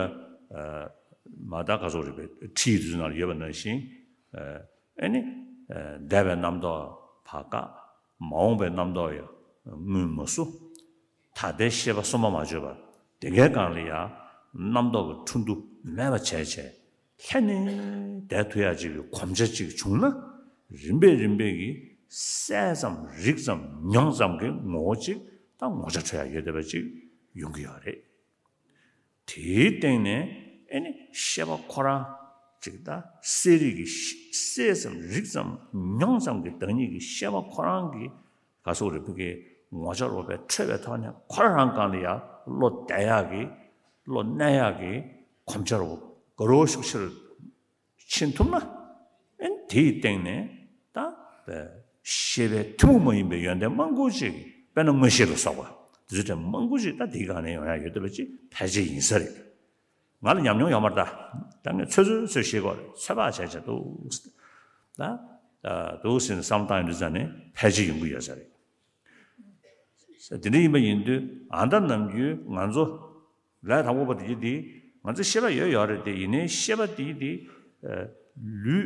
མ་ད་ག་ཚོད་རེད་པས་ཁྲིད་དེ་ཚོའི་ནང་ལ་ཡོད་པ་ནང་བཞིན་ཨེ་ནི་འདས་པའི་རྣམ་རྟོག་ཕར་བཀག་མ་འོངས་པའི་རྣམ་རྟོག་ཡང་མངོན་མ་སོང་། ད་ལྟའི་ཤེས་པ་སོ་མ་མ་བརྗོད་པར་དེ་གའི་སྒང་ལ་ཡང་རྣམ་རྟོག་གི་འཕྲོ་འདུ་མེད་པ་བྱས་བྱས་ལྷན་ནེ་བསྡད་ཐུབ་ཡག་ཅིག་གི་གོམས་ཆ་ཅིག་བྱུང་ན། རིམ་པས་རིམ་པས་ཀྱིས་གསལ་ཙམ་རིག་ཙམ་མྱོང་ཙམ་གྱི་ངོ་བོ་ཅིག་དང་ངོ་ཆ་འཕྲོད་ཡག་ཡོད་བསྡད་པ་ཅིག་ཡོང་གི་ཡོད་རེད། དེའི་སྟེང་ནས་ཨེ་ནི་ཤེས་པ་ཁོ་རང་ཅིག་ད་གསལ་རིག་གི་ཤེས་གསལ་ཙམ་རིག་ཙམ་མྱོང་ཙམ་གྱི་བདག་ཉིད་ཀྱི་ཤེས་པ་ཁོ་རང་གི་ག་སོགས་རེ་ཕུ་གའི་ངོ་ཆ་རོ་པའི་འཕྲོད་པའི་ཐོག་ནས་ཁོ་རང་སྒང་ལ་ཡ་བློ་གཏད་ཡག་གི་བློ་གནས་ཡག་གི་གོམས་ཆ་རོ་ག་རོ་ཤུགས་ཆེ་རུ་ཕྱིན་ཐུབ་ན། ཨེ་ནི་དེའི་སྟེང་ནས་ད་ཤེས་པའི་ཐུན་མོང་མ་ཡིན་པའི་ཡོན་ཏན་མང་པོ་ཅིག་དཔེར་ན་མངོན་ཤེས་ལ་སོགས་པ་དེ་ཚོ་དེ་མང་པོ་ཅིག་ད་དེའི་སྒང་ནས་ཡོང་ཡག་ཡོད་བསྡད་པ་ཅིག་ཕལ་ཆེར་ཡིན་ས་རེད། ང་ལ་ཉམས་མྱོང་ཡོད་མ་རེད་ད། ད་ངས་ཚོད་ཚོད་ཚོད་ཤེས་དགོས་རེད། ཚོད་དཔག་བྱས་བྱས་འདུག་ད་འདུག་ཟེར་ནས་བསམ་བཏང་ཡོང་དུས་ཙང་ནས་ཕལ་ཆེར་ཡོང་གི་ཡོད་ས་རེད། དེ་འདྲ་ཡིན་པ་ཡིན་དུས་ཨ་ད་ནམ་རྒྱུན་ང་ཚོ་ལས་དང་པོ་པ་དེ་དེ་ང་ཚོ་ཤེས་པ་ཡོད་ཡོད་རེད་དེ། ཡིན་ནའི་ཤེས་པ་དེ་དེ་ལུས་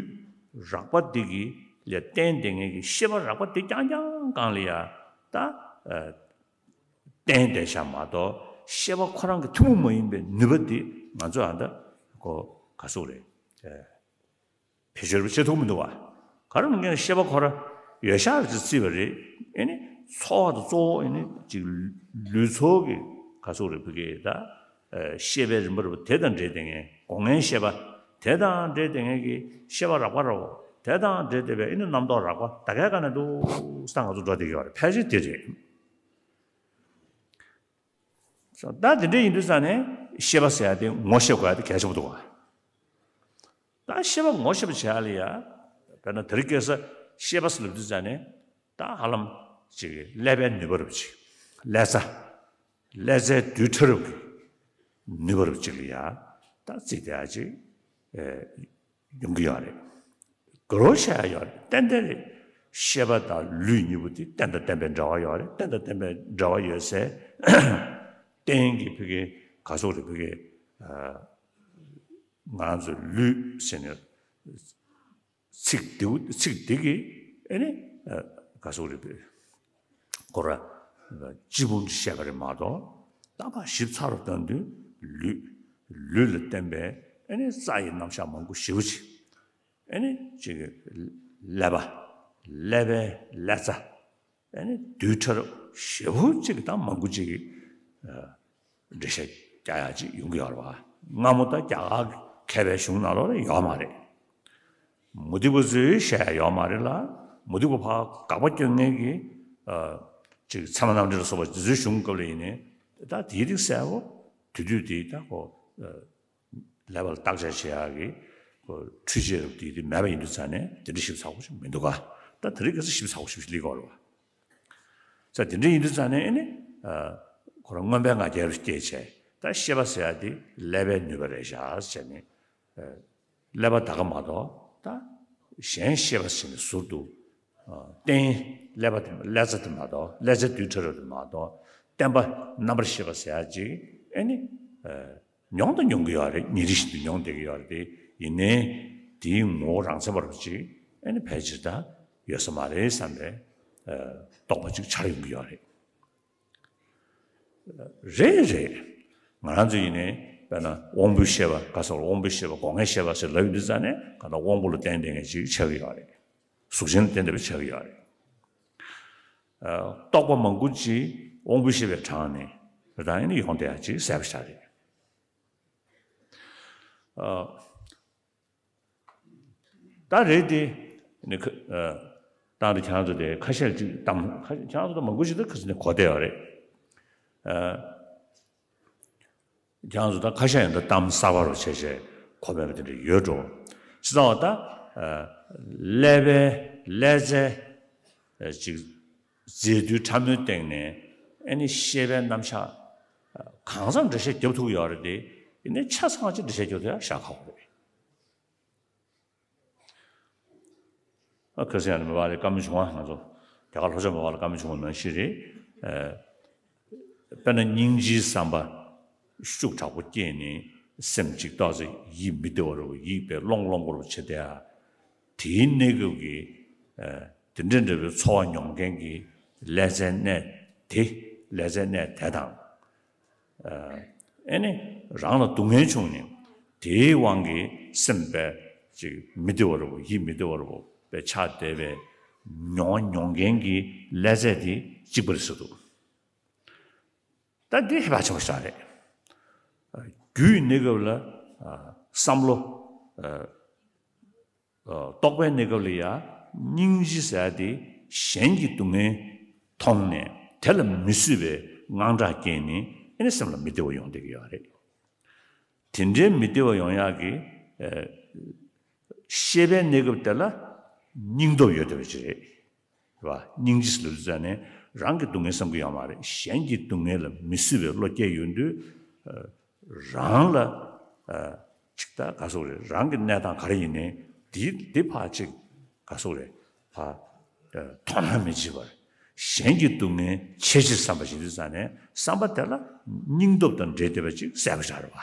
རགས་པ་དེ་གི་ལས་བརྟེན་བསྡད་མཁན་གྱི་ཤེས་པ་རགས་པ་དེ་རྐྱང་རྐྱང་སྒང་ལ་ཡ་ད་བརྟེན་བསྡད་བཞག་མ་གཏོགས་ཤེས་པ་ཁོ་རང་གི་ཐུན་མོང་མ་ཡིན་པའི་ནུས་པ་དེ་ང་ཚོ་ཨ་ད་གོ་ག་སོགས་རེད། བེད་སྤྱོད་བྱེད་ཐུབ་མི་འདུག་བ། ག་རེ་མིན་ན་ཤེས་པ་ཁོ་ར་ཡོད་ཤག་ཅིག་བརྩིས་པ་རེད། ཨེ་ནི་འཚོ་བ་དང་གཙོ་བོ་ཨེ་ནི་ཅིག་ལུས་ཚོགས་ཀྱི་ག་ཚོད་རེད་བུ་གའི་ད་ཤེས་པའི་རིམ་པ་རེད་བ། དེ་དང་འབྲེལ་བསྡད་མཁན་སྒོ་ལྔའི་ཤེས་པ་དེ་དང་འབྲེལ་བསྡད་མཁན་གྱི་ཤེས་པ་རགས་པ་རེད་བ། དེ་དང་འབྲེལ་བསྡད་པའི་ཨེ་ནི་རྣམ་རྟོག་རགས་པ་ད་གའི་ག་ནས་འདུག་ས་ང་ཚོ་འགྲོ་བསྡད་ཀྱི་ཡོད་རེད། ཕལ་ཆེར་དེ་རེད། ད་དེ་འདྲ་ཡིན་དུས་ཙང་ནས་ཤེས་པ་ཟེར་ཡ་དེ་ངོ་ཤེས་དགོས་ཡ་དེ་གལ་ཆེན་པོ་འདུག་བ། ད་ཤེས་པ་ངོ་ཤེས་པ་བྱེད་ཡ་ལ་ཡ། དཔེར་ན་དེ་རིང་ཁ་སང་ཤེས་པ་ཟེར་ལབ་དུས་ཙང་ནས་ད་ཧ་ལམ་ཅིག་ཀླད་པའི་ནུས་པ་རུ་ཅིག་ ཀླད་རྩ་ཀླད་རྩའི་རྡུལ་ཕྲ་རབ་ཀྱི་ནུས་པ་རབ་ཅིག་ལ་ཡ་ད་རྩིས་བསྡད་ཡ་ཅིག་ཡོང་གི་ཡོད་རེད། དགའ་རབ་བཤད་ཡ་ཡོད་རེད། ཏན་ཏན་རེད། ཤེས་པ་དང་ལུས་གཉིས་པོ་དེ་རྟེན་དང་བརྟེན་པའི་འབྲེལ་བ་ཡོད་རེད། རྟེན་དང་བརྟེན་པའི་འབྲེལ་བ་ཡོད་སའི་རྟེན་གྱི་ཕ་གི་ག་སོགས་རེད། ཕ་གི་ང་རང་ཚོའི་ལུས་ཟེར་ནས་ཚིག་འདིའུ་ཚིག་འདི་གི་ཨེ་ནི་ག་སོགས་རེད། ཁོ་ར་སྤྱི་བུམ་བཤད་པ་རེད་མ་གཏོགས། ད་ཕར་ཞིབ་ཚགས་རུ་བཏང་དུས་ལུས་ལུས་ལ་བརྟེན་པའི་ཨེ་ནི་རྩ་ཡི་རྣམ་གཞག་མང་པོ་ཞེ་པོ་ཅིག་ཨེ་ནི་ཅིག་ཀླད་པ་ཀླད་པའི་ཀླད་རྩ་ཨེ་ནི་རྡུལ་ཕྲ་རབ་ཞེ་པོ་ཅིག་དང་མང་པོ་ཅིག་གི་འགྲེལ་བཤད་རྒྱག་ཡ་ཅིག་ཡོང་གི་ཡོད་རེད་བ། སྔ་མོ་ད་རྒྱ་གར་མཁས་པའི་གཞུང་ནང་ལོགས་ལ་ཡོད་མ་རེད། མུ་སྟེགས་པ་ཚོས་བཤད་ཡ་ཡོད་མ་རེད་ལ། མུ་སྟེགས་པ་ཕར་དགག་པ་སྐྱོན་མཁན་གྱི་ཅིག་ཚད་མ་རྣམ་འགྲེལ་ལ་སོགས་པ་རྗེ་བཙུན་གཞུང་སྐབས་ལ་ཡིན་ནའི་ད་དེའི་རིགས་གསལ་པོ་དེ་དུས་དེ་ད་ཁོ་ཀླད་པ་ལ་བརྟག་དཔྱད་བྱེད་ཡག་གི་འཕྲུལ་ཆས་རབ་དེ་དེ་མེད་པ་ཡིན་དུས་ཙང་ནས་དེ་འདྲ་ཞིབ་ཚགས་པོ་ཞིག་མི་འདུག་ག་ད་དེ་རིང་ཁ་སང་ཞིབ་ཚགས་པོ་ཞིག་སླེབས་ཀྱི་ཡོད་རེད་བ། ས་དེ་འདྲ་ཡིན་དུས་ཙང་ནས་ཨེ་ནི་ཁོ་རང་མངོན་པའི་ང་རྒྱལ་རུ་སྐྱེས་བྱས། ད་ཤེས་པ་ཟེར་ཡག་དེ་ཀླད་པའི་ནུས་པ་རེད་ཤག་ཟེར་ནས། ཀླད་པ་ད་ག་མ་གཏོགས་ད་གཞན་ཤེས་པ་ཟེར་ནས་ཟུར་དུ་རྟེན་ཀླད་པ་དེ་ཀླད་རྩ་དེ་མ་གཏོགས། ཀླད་རྩའི་རྡུལ་ཕྲ་རབ་དེ་མ་གཏོགས། བརྟེན་པ་རྣམ་པར་ཤེས་པ་ཟེར་ཡག་ཅིག་ཨེ་ནི། མྱོང་དང་མྱོང་གི་ཡོད་རེད། ཉིན་རེ་བཞིན་དུ་མྱོང་བསྡད་ཀྱི་ཡོད་རེད་དེ། ཡིན་ནའི་དེའི་ངོ་བོ་རང་མཚན་པ་རུ་ཅིག་ཨེ་ནི་ཕལ་ཆེར་ད་ཡོད་ས་མ་རེད་བསམ་པའི་རྟོག་པ་ཅིག་འཆར་ཡོང་གི་ཡོད་རེད། རེད་རེད། ང་རང་ཚོ་ཡིན་ནའི་དཔེར་ན་དབང་པོའི་ཤེས་པ་ག་ཟེར་བ། དབང་པོའི་ཤེས་པ་སྒོ་ལྔའི་ཤེས་པ་ཟེར་ལབ་ཡོང་དུས་ཙང་ནས་ག་ད་དབང་པོ་ལ་བརྟེན་བསྡད་མཁན་ཅིག་ཆགས་ཀྱི་ཡོད་རེད། གཟུགས་ཅན་ལ་བརྟེན་བསྡད་པ་ཆགས་ཀྱི་ཡོད་རེད། རྟོག་པ་མང་པོ་ཅིག་དབང་པོའི་ཤེས་པའི་གྲངས་ནས་རེ་ད་ཡིན་ནའི་ཡོང་བསྡད་ཡག་ཅིག་གསལ་པོ་ཞིག་རེད། ད་རེད་དེ། ནི་ཁ་ཨ། ད་རེད་ཁྱེད་རང་ཚོ་དེ་ཁ་ཤས་ཅིག་གཏམ་ཁ་ཁྱེད་རང་ཚོ་ད་མང་པོ་ཞིག་ད་ཁ་སང་ནས་གོ་བསྡད་ཡོད་རེད། ཨ། ཁྱེད་རང་ཚོ་ད་ཁ་ཤས་ཡང་ད་གཏམ་གསར་པ་རུ་བྱས་བྱས་གོ་མེད་པ་དེ་འདྲ་ཡོད་འགྲོ། ཅི་ལྟ་བ་ད། ཨ། ཀླད་པའི་ཀླད་རྩའི་ཨ་ཅིག་རྫས་རྡུལ་ཕྲ་མོའི་སྟེང་ནས་ཨ་ནི་ཤེས་པའི་རྣམ་གཞག་གང་འཚམ་འགྲེལ་བཤད་རྒྱབ་ཐུབ་ཀྱི་ཡོད་རེད་དེ། ཡིན་ནའི་ཆ་ཚང་ཅིག་འགྲེལ་བཤད་རྒྱབ་ཐུབ་ཡག་ཞེ་དྲག་ཁག་པོ་རེད། ཨ་ཁ་སང་ཡང་མི་བ་ལ་བཀའ་མོལ་བྱུང་བ། ང་ཚོ་རྒྱ་གར་ལྷོ་ཕྱོགས་མི་བ་ལ་བཀའ་མོལ་བྱུང་བ་ནང་བཞིན་རེད། ཨ། དཔེར་ན་སྙིང་རྗེའི་བསམ་པ་ཤུགས་དྲག་པོ་སྐྱེས་ནས་སེམས་ཅིག་ཏོག་ཙམ་ཡིད་མི་བདེ་བ་རུ་ཡིད་དཔེ་སློང་སློང་པོ་རུ་བྱེད་དེ། ཨ། དེའི་གནས་སྐབས་ཀྱི་ཨ་དེ་འདྲ་འདྲ་བའི་ཚོར་བ་མྱོང་མཁན་གྱི་ཀླད་རྩའི་གནས་དེ། ཀླད་རྩའི་གནས་དེ་དང་། ཨ་ནི་རང་ལ་སྡུག་བསྔལ་བྱུང་ནས་དེའི་དབང་གིས་སེམས་དཔེ་ཅིག་མི་བདེ་བ་རུ་ཡིད་མི་བདེ་བ་རུ་དཔེ་ཆགས་བསྡད་པའི་མྱོང་བ་མྱོང་མཁན་གྱི་ཀླད་རྩ་དེ་གཅིག་པ་རེད་ཟེར་འདུག་ད་འདི་ཧེ་བག་ཆེན་པོ་ཞིག་རེད། རྒྱུ་ཡི་གནས་སྐབས་ལ་ཨ་བསམ་བློ། ཨ། རྟོག་པའི་གནས་སྐབས་ལ་ཡང་སྙིང་རྗེ་ཟེར་ཡ་དེ་གཞན་གྱི་སྡུག་བསྔལ་མཐོང་ནས་དེ་ལ་མི་བཟོད་པའི་དངངས་སྐྲག་སྐྱེས་ནས་ཨེ་ནི་སེམས་ལ་མི་བདེ་བ་ཡོང་བསྡད་ཀྱི་ཡོད་རེད། དེ་འདྲའི་མི་བདེ་བ་ཡོང་ཡག་གི་ཨ་ཤེས་པའི་གནས་སྐབས་དེ་ལ་སྙིང་སྟོབས་ཡོད་བསྡད་པ་ཅིག་རེད། རེད་བ། སྙིང་རྗེ་ཟེར་ལབ་དུས་ཙང་ནས་རང་གི་སྡུག་བསྔལ་བསམ་གྱི་ཡོད་མ་རེད། གཞན་གྱི་སྡུག་བསྔལ་ལ་མི་བཟོད་པའི་བློ་སྐྱེས་ཡོང་དུས། ཨ། རང་ལ་ཨ་ཅིག་ད་ག་སོགས་རེད། རང་གི་གནས་སྟངས་ག་རེ་ཡིན་ནའི་འདི་འདི་ཕར་ཅིག་ག་སོགས་རེད། ཕར་ཨ་དོ་སྣང་མི་བྱེད་པར་གཞན་གྱི་སྡུག་བསྔལ་ཆེ་ཆེར་བསམ་པ་བྱེད་དུས་ཙང་ནས་བསམ་པ་དེ་ལ་སྙིང་སྟོབས་དང་འབྲེལ་བསྡད་པ་ཅིག་གསལ་པོ་ཞིག་རེད་བ།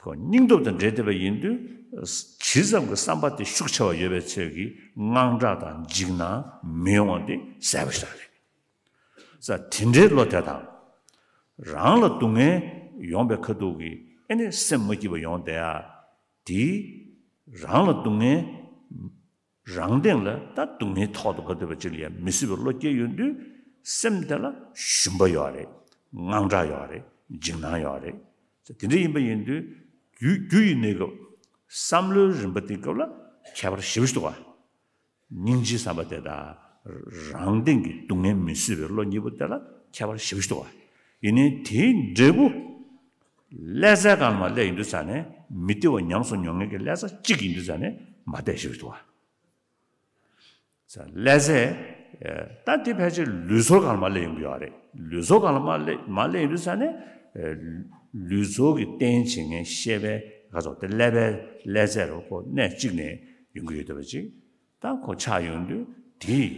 ཁོ་སྙིང་སྟོབས་དང་འབྲེལ་བསྡད་པ་ཡིན་དུས། ཇི་ཙམ་གྱི་བསམ་པ་དེ་ཤུགས་ཆེ་བ་ཡོད་པའི་ཚོད་ཀྱིས་དངངས་སྐྲག་དང་འཇིགས་སྣང་མི་ཡོང་བ་དེ་གསལ་པོ་ཞིག་རེད། ས་དེ་འདྲའི་བློ་དེ་དང་། རང་ལ་སྡུག་བསྔལ་ཡོང་པའི་ཁ་ཐུག་གི་ཨེ་ནི་སེམས་མ་སྐྱིད་པ་ཡོང་བསྡད་ཡ་དེ། རང་ལ་སྡུག་བསྔལ། རང་སྟེང་ལ་ད་སྡུག་བསྔལ་ཐོག་ཏུ་ག་དུས་པ་ཅིག་ལ་ཡང་མི་བཟོད་པའི་བློ་སྐྱེས་ཡོང་དུས། སེམས་དེ་ལ་ཞུམ་པ་ཡོད་རེད། དངངས་སྐྲག་ཡོད་རེད། འཇིགས་སྣང་ཡོད་རེད། དེ་འདྲ་ཡིན་པ་ཡིན་དུས། རྒྱུ་རྒྱུ་ཡི་གནས་སྐབས། བསམ་བློའི་རིམ་པ་དེའི་སྐབས་ལ་ཁྱད་པར་ཞེ་པོ་ཞིག་འདུག་ག་སྙིང་རྗེའི་བསམ་པ་དེ་དང་། རང་སྟེང་གི་སྡུག་བསྔལ་མི་བཟོད་པའི་བློ་གཉིས་པོ་དེ་ལ་ཁྱད་པར་ཞེ་པོ་ཞིག་འདུག་ག་ཡིན་ནའི་དེའི་འབྲས་བུ། ཀླད་རྩའི་སྒང་ལ་མར་སླེབས་ཡོང་དུས་ཙང་ནས་མི་བདེ་བ་ཉམས་སུ་མྱོང་མཁན་གྱི་ཀླད་རྩ་གཅིག་ཡིན་དུས་ཙང་ནས་མ་བསྡད་ཞེ་པོ་ཞིག་འདུག་ག་ཀླད་རྩའི་ ད་དེ་ཕལ་ཆེར་ལུས་ཚོར་སྒང་ལ་མར་སླེབས་ཡོང་གི་ཡོད་རེད། ལུས་ཚོར་སྒང་ལ་མར་སླེབས་མར་སླེབས་ཡོང་དུས་ཙ་ནས་ལུས་ཚོར་གྱི་རྟེན་བྱེད་མཁན་ཤེས་པའི་ག་ཚོད་དེ་ཀླད་པའི་ཀླད་རྩའི་རོ་ཁོ་གནས་གཅིག་ནས་ཡོང་གི་ཡོད་བསྡད་པ་ཅིག་ད་ཁོ་ཆགས་ཡོང་དུས་དེས་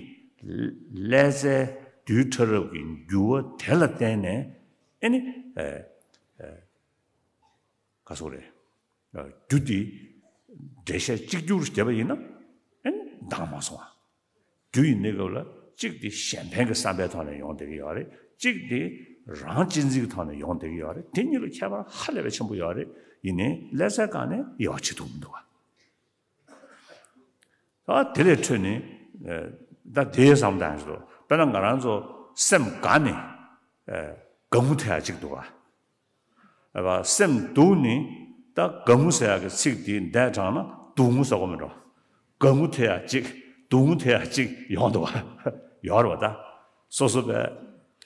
ཀླད་རྩའི་རྡུལ་ཕྲ་རབ་ཀྱི་འགྱུར་བ་དེ་ལ་བརྟེན་ནས་ཨེ་ནི་ག་ཚོད་རེད། རྒྱུ་དེ་འགྲེལ་བཤད་གཅིག་གྱུར་བརྒྱབ་པ་ཡིན་ན་ཨེ་ནི་འདང་མ་སོང་བ། རྒྱུ་ཡིན་གནས་སྐབས་ལ་གཅིག་དེ་གཞན་ཕན་གྱི་བསམ་པའི་ཐོག་ནས་ཡོང་བསྡད་ཀྱི་ཡོད་རེད། གཅིག་དེ་རང་གཅེས་འཛིན་གྱི་ཐོག་ནས་ཡོང་བསྡད་ཀྱི་ཡོད་རེད། དེ་གཉིས་ལ་ཁྱད་པར་ཧ་ལས་པའི་ཆེན་པོ་ཡོད་རེད། ཡིན་ནའི་ཀླད་རྩའི་སྒང་ནས་དབྱེ་བ་ཕྱེ་ཐུབ་མི་འདུག་བ། ད་དེ་ལས་འཕྲོས་ནས་ད་དེའི་བསམ་སྟངས་ཤིག་འདུག་དཔེར་ན་ང་རང་ཚོ་སེམས་དགའ་ནས་དགའ་མོ་ཐེབས་ཡ་གཅིག་འདུག་བ། སེམས་སྡུག་ནི་ད་དགའ་མོ་ཟེར་ཡག་གི་ཚིག་དེ་འདས་དྲངས་ན་སྡུག་མོ་ཟེར་གོ་མི་འགྲོ། དགའ་མོ་ཐེབས་ཡག་གཅིག་སྡུག་མོ་ཐེབས་ཡག་གཅིག་ཡོང་འདུག་བ། ཡོད་རེད་བ་ད། སོ་སོ་པའི་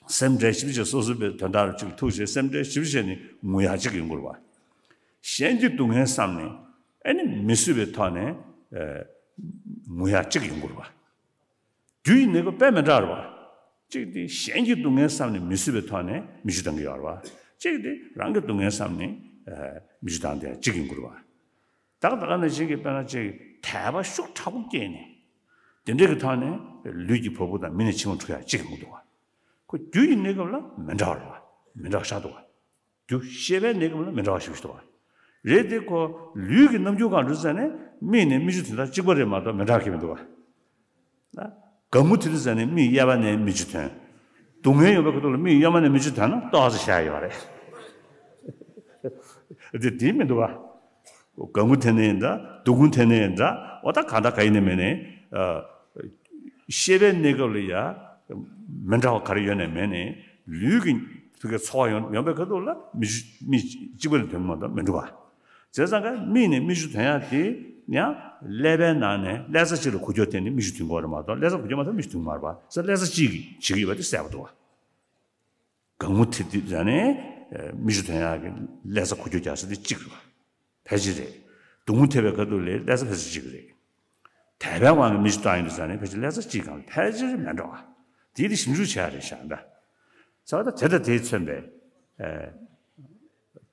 སེམས་ཁྲལ་ཞིབ་བྱས་སོ་སོ་པའི་དོན་དག་རུ་གཅིག་ཐུག་བྱས་སེམས་ཁྲལ་ཞིབ་བྱས་ནི་ངུ་ཡག་གཅིག་ཡོང་གི་རེད་བ། གཞན་གྱི་སྡུག་བསྔལ་བསམ་ནས་ཨེ་ནི་མི་བཟོད་པའི་ཐོག་ནས་ངུ་ཡག་གཅིག་ཡོང་གི་རེད་བ། རྒྱུ་ཡི་གནས་སྐབས་དཔེ་མི་འདྲ་བ། གཅིག་དེ་གཞན་གྱི་སྡུག་བསྔལ་བསམ་ནས་མི་བཟོད་པའི་ཐོག་ནས་མིག་ཆུ་ལྡང་གི་ཡོད་རེད་བ། གཅིག་དེ་རང་གི་སྡུག་བསྔལ་བསམ་ནས་མིག་ཆུ་ལྡང་དེ་གཅིག་ཡིན་དགོས་རེད་བ། ད་ག་ད་ག་ནང་བཞིན་གྱི་དཔེར་ན་གཅིག་དད་པ་ཤུགས་དྲག་པོ་སྐྱེས་ནས་དེ་འདྲ་གི་ཐོག་ནས་ལུས་ཀྱི་བ་སྤུ་དང་མིག་ནས་མཆི་མ་འཁྲུ་ཡག་གཅིག་ཡིན་དགོས་འདུག་བ། ཁོ་རྒྱུ་ཡི་གནས་སྐབས་ལ་མི་འདྲ་བ་རེད་བ། མི་འདྲ་བ་ཤར་འདུག་བ། རྒྱུ་ཤེས་པའི་གནས་སྐབས་ལ་མི་འདྲ་བ་ཞིག་འདུག་བ། རེད་དེ་ཁོ་ལུས་ཀྱི་རྣམ་འགྱུར་གང་འགྲོ་ཟེར་ནས་མིག་ནས་མིག་ཆུ་དེ་དག་གཅིག་པ་རེད་མ་གཏོགས་མི་འདྲ་གི་མི་འདུག་བ། དགའ་མོ་དེ་དུས་ཟེར་ནས་མིག་གཡས་པ་ནས་མིག་ཆུ་ཐོན། སྡུག་བསྔལ་ཡོང་བའི་ཁ་ཐུག་ལ་མིག་གཡོན་མ་ནས་མིག་ཆུ་ཐོན་ན་ཏོག་ཙམ་ཤར་ཡོད་རེད། དེ་དེ་མི་འདུག་བ། དགའ་མོ་དེ་ནས་འདྲ་སྡུག་མོ་དེ་ནས་འདྲ་འོ་ད་གང་ལྟར་ག་ཡིན་ནས་མེད་ནས། ཤེས་པའི་གནས་སྐབས་ལ་ཡ་མི་འདྲ་བ་ག་རེ་ཡོད་ནས་མེད་ནས་ལུས་ཀྱི་ཐུག་གི་ཚོར་བ་ཡོང་ཡོང་བའི་ཁ་ཐུག་ལ་མིག་ཆུ་མིག་གཅིག་པ་ནས་ཐོན་མ་གཏོགས་མི་འདུག་བ། བྱས་ཙང་ཀ་མིག་ནས་མིག་ཆུ་ཐོན་ཡག་དེ་ཡང་ཀླད་པའི་ནང་ནས་ཀླད་རྩ་གཅིག་ལ་འགུལ་སྐྱོད་བསྟན་ནས་མིག་ཆུ་ཐོན་གྱི་ཡོད་རེད་མ་གཏོགས་ཀླད་རྩ་འགུལ་སྐྱོད་མ་ཐོན་མིག་ཆུ་ཐོན་གྱི་མ་རེད་པ། ས་ཀླད་རྩ་གཅིག་གིས་བྱེད་ཀྱི་ཡོད་པ་དེ་གསལ་པོ་འདུག་བ། དགའ་མོ་དེ་དུས་ཙ་ནས་མིག་ཆུ་ཐོན་ཡག་གི་ཀླད་རྩ་འགུལ་སྐྱོད་རྒྱག་ས་དེ་གཅིག་རེད་བ། ཕལ་ཆེར་རེད། སྡུག་མོ་ཐེབས་པའི་ཁ་ཐུག་ལ་ཀླད་རྩ་ཕལ་ཆེར་གཅིག་རེད། དད་པའི་དབང་གིས་མིག་ཆུ་བཏང་ཡོང་དུས་ཙ་ནས་ཕལ་ཆེར་ཀླད་རྩ་གཅིག་གང་ཕལ་ཆེར་མེད་འགྲོ་བ། དེ་དེ་ཞིབ་འཇུག་བྱས་རེད་ཤག་འདྲ། ས་ད་དེ་དང་དེས་མཚོན་པའི།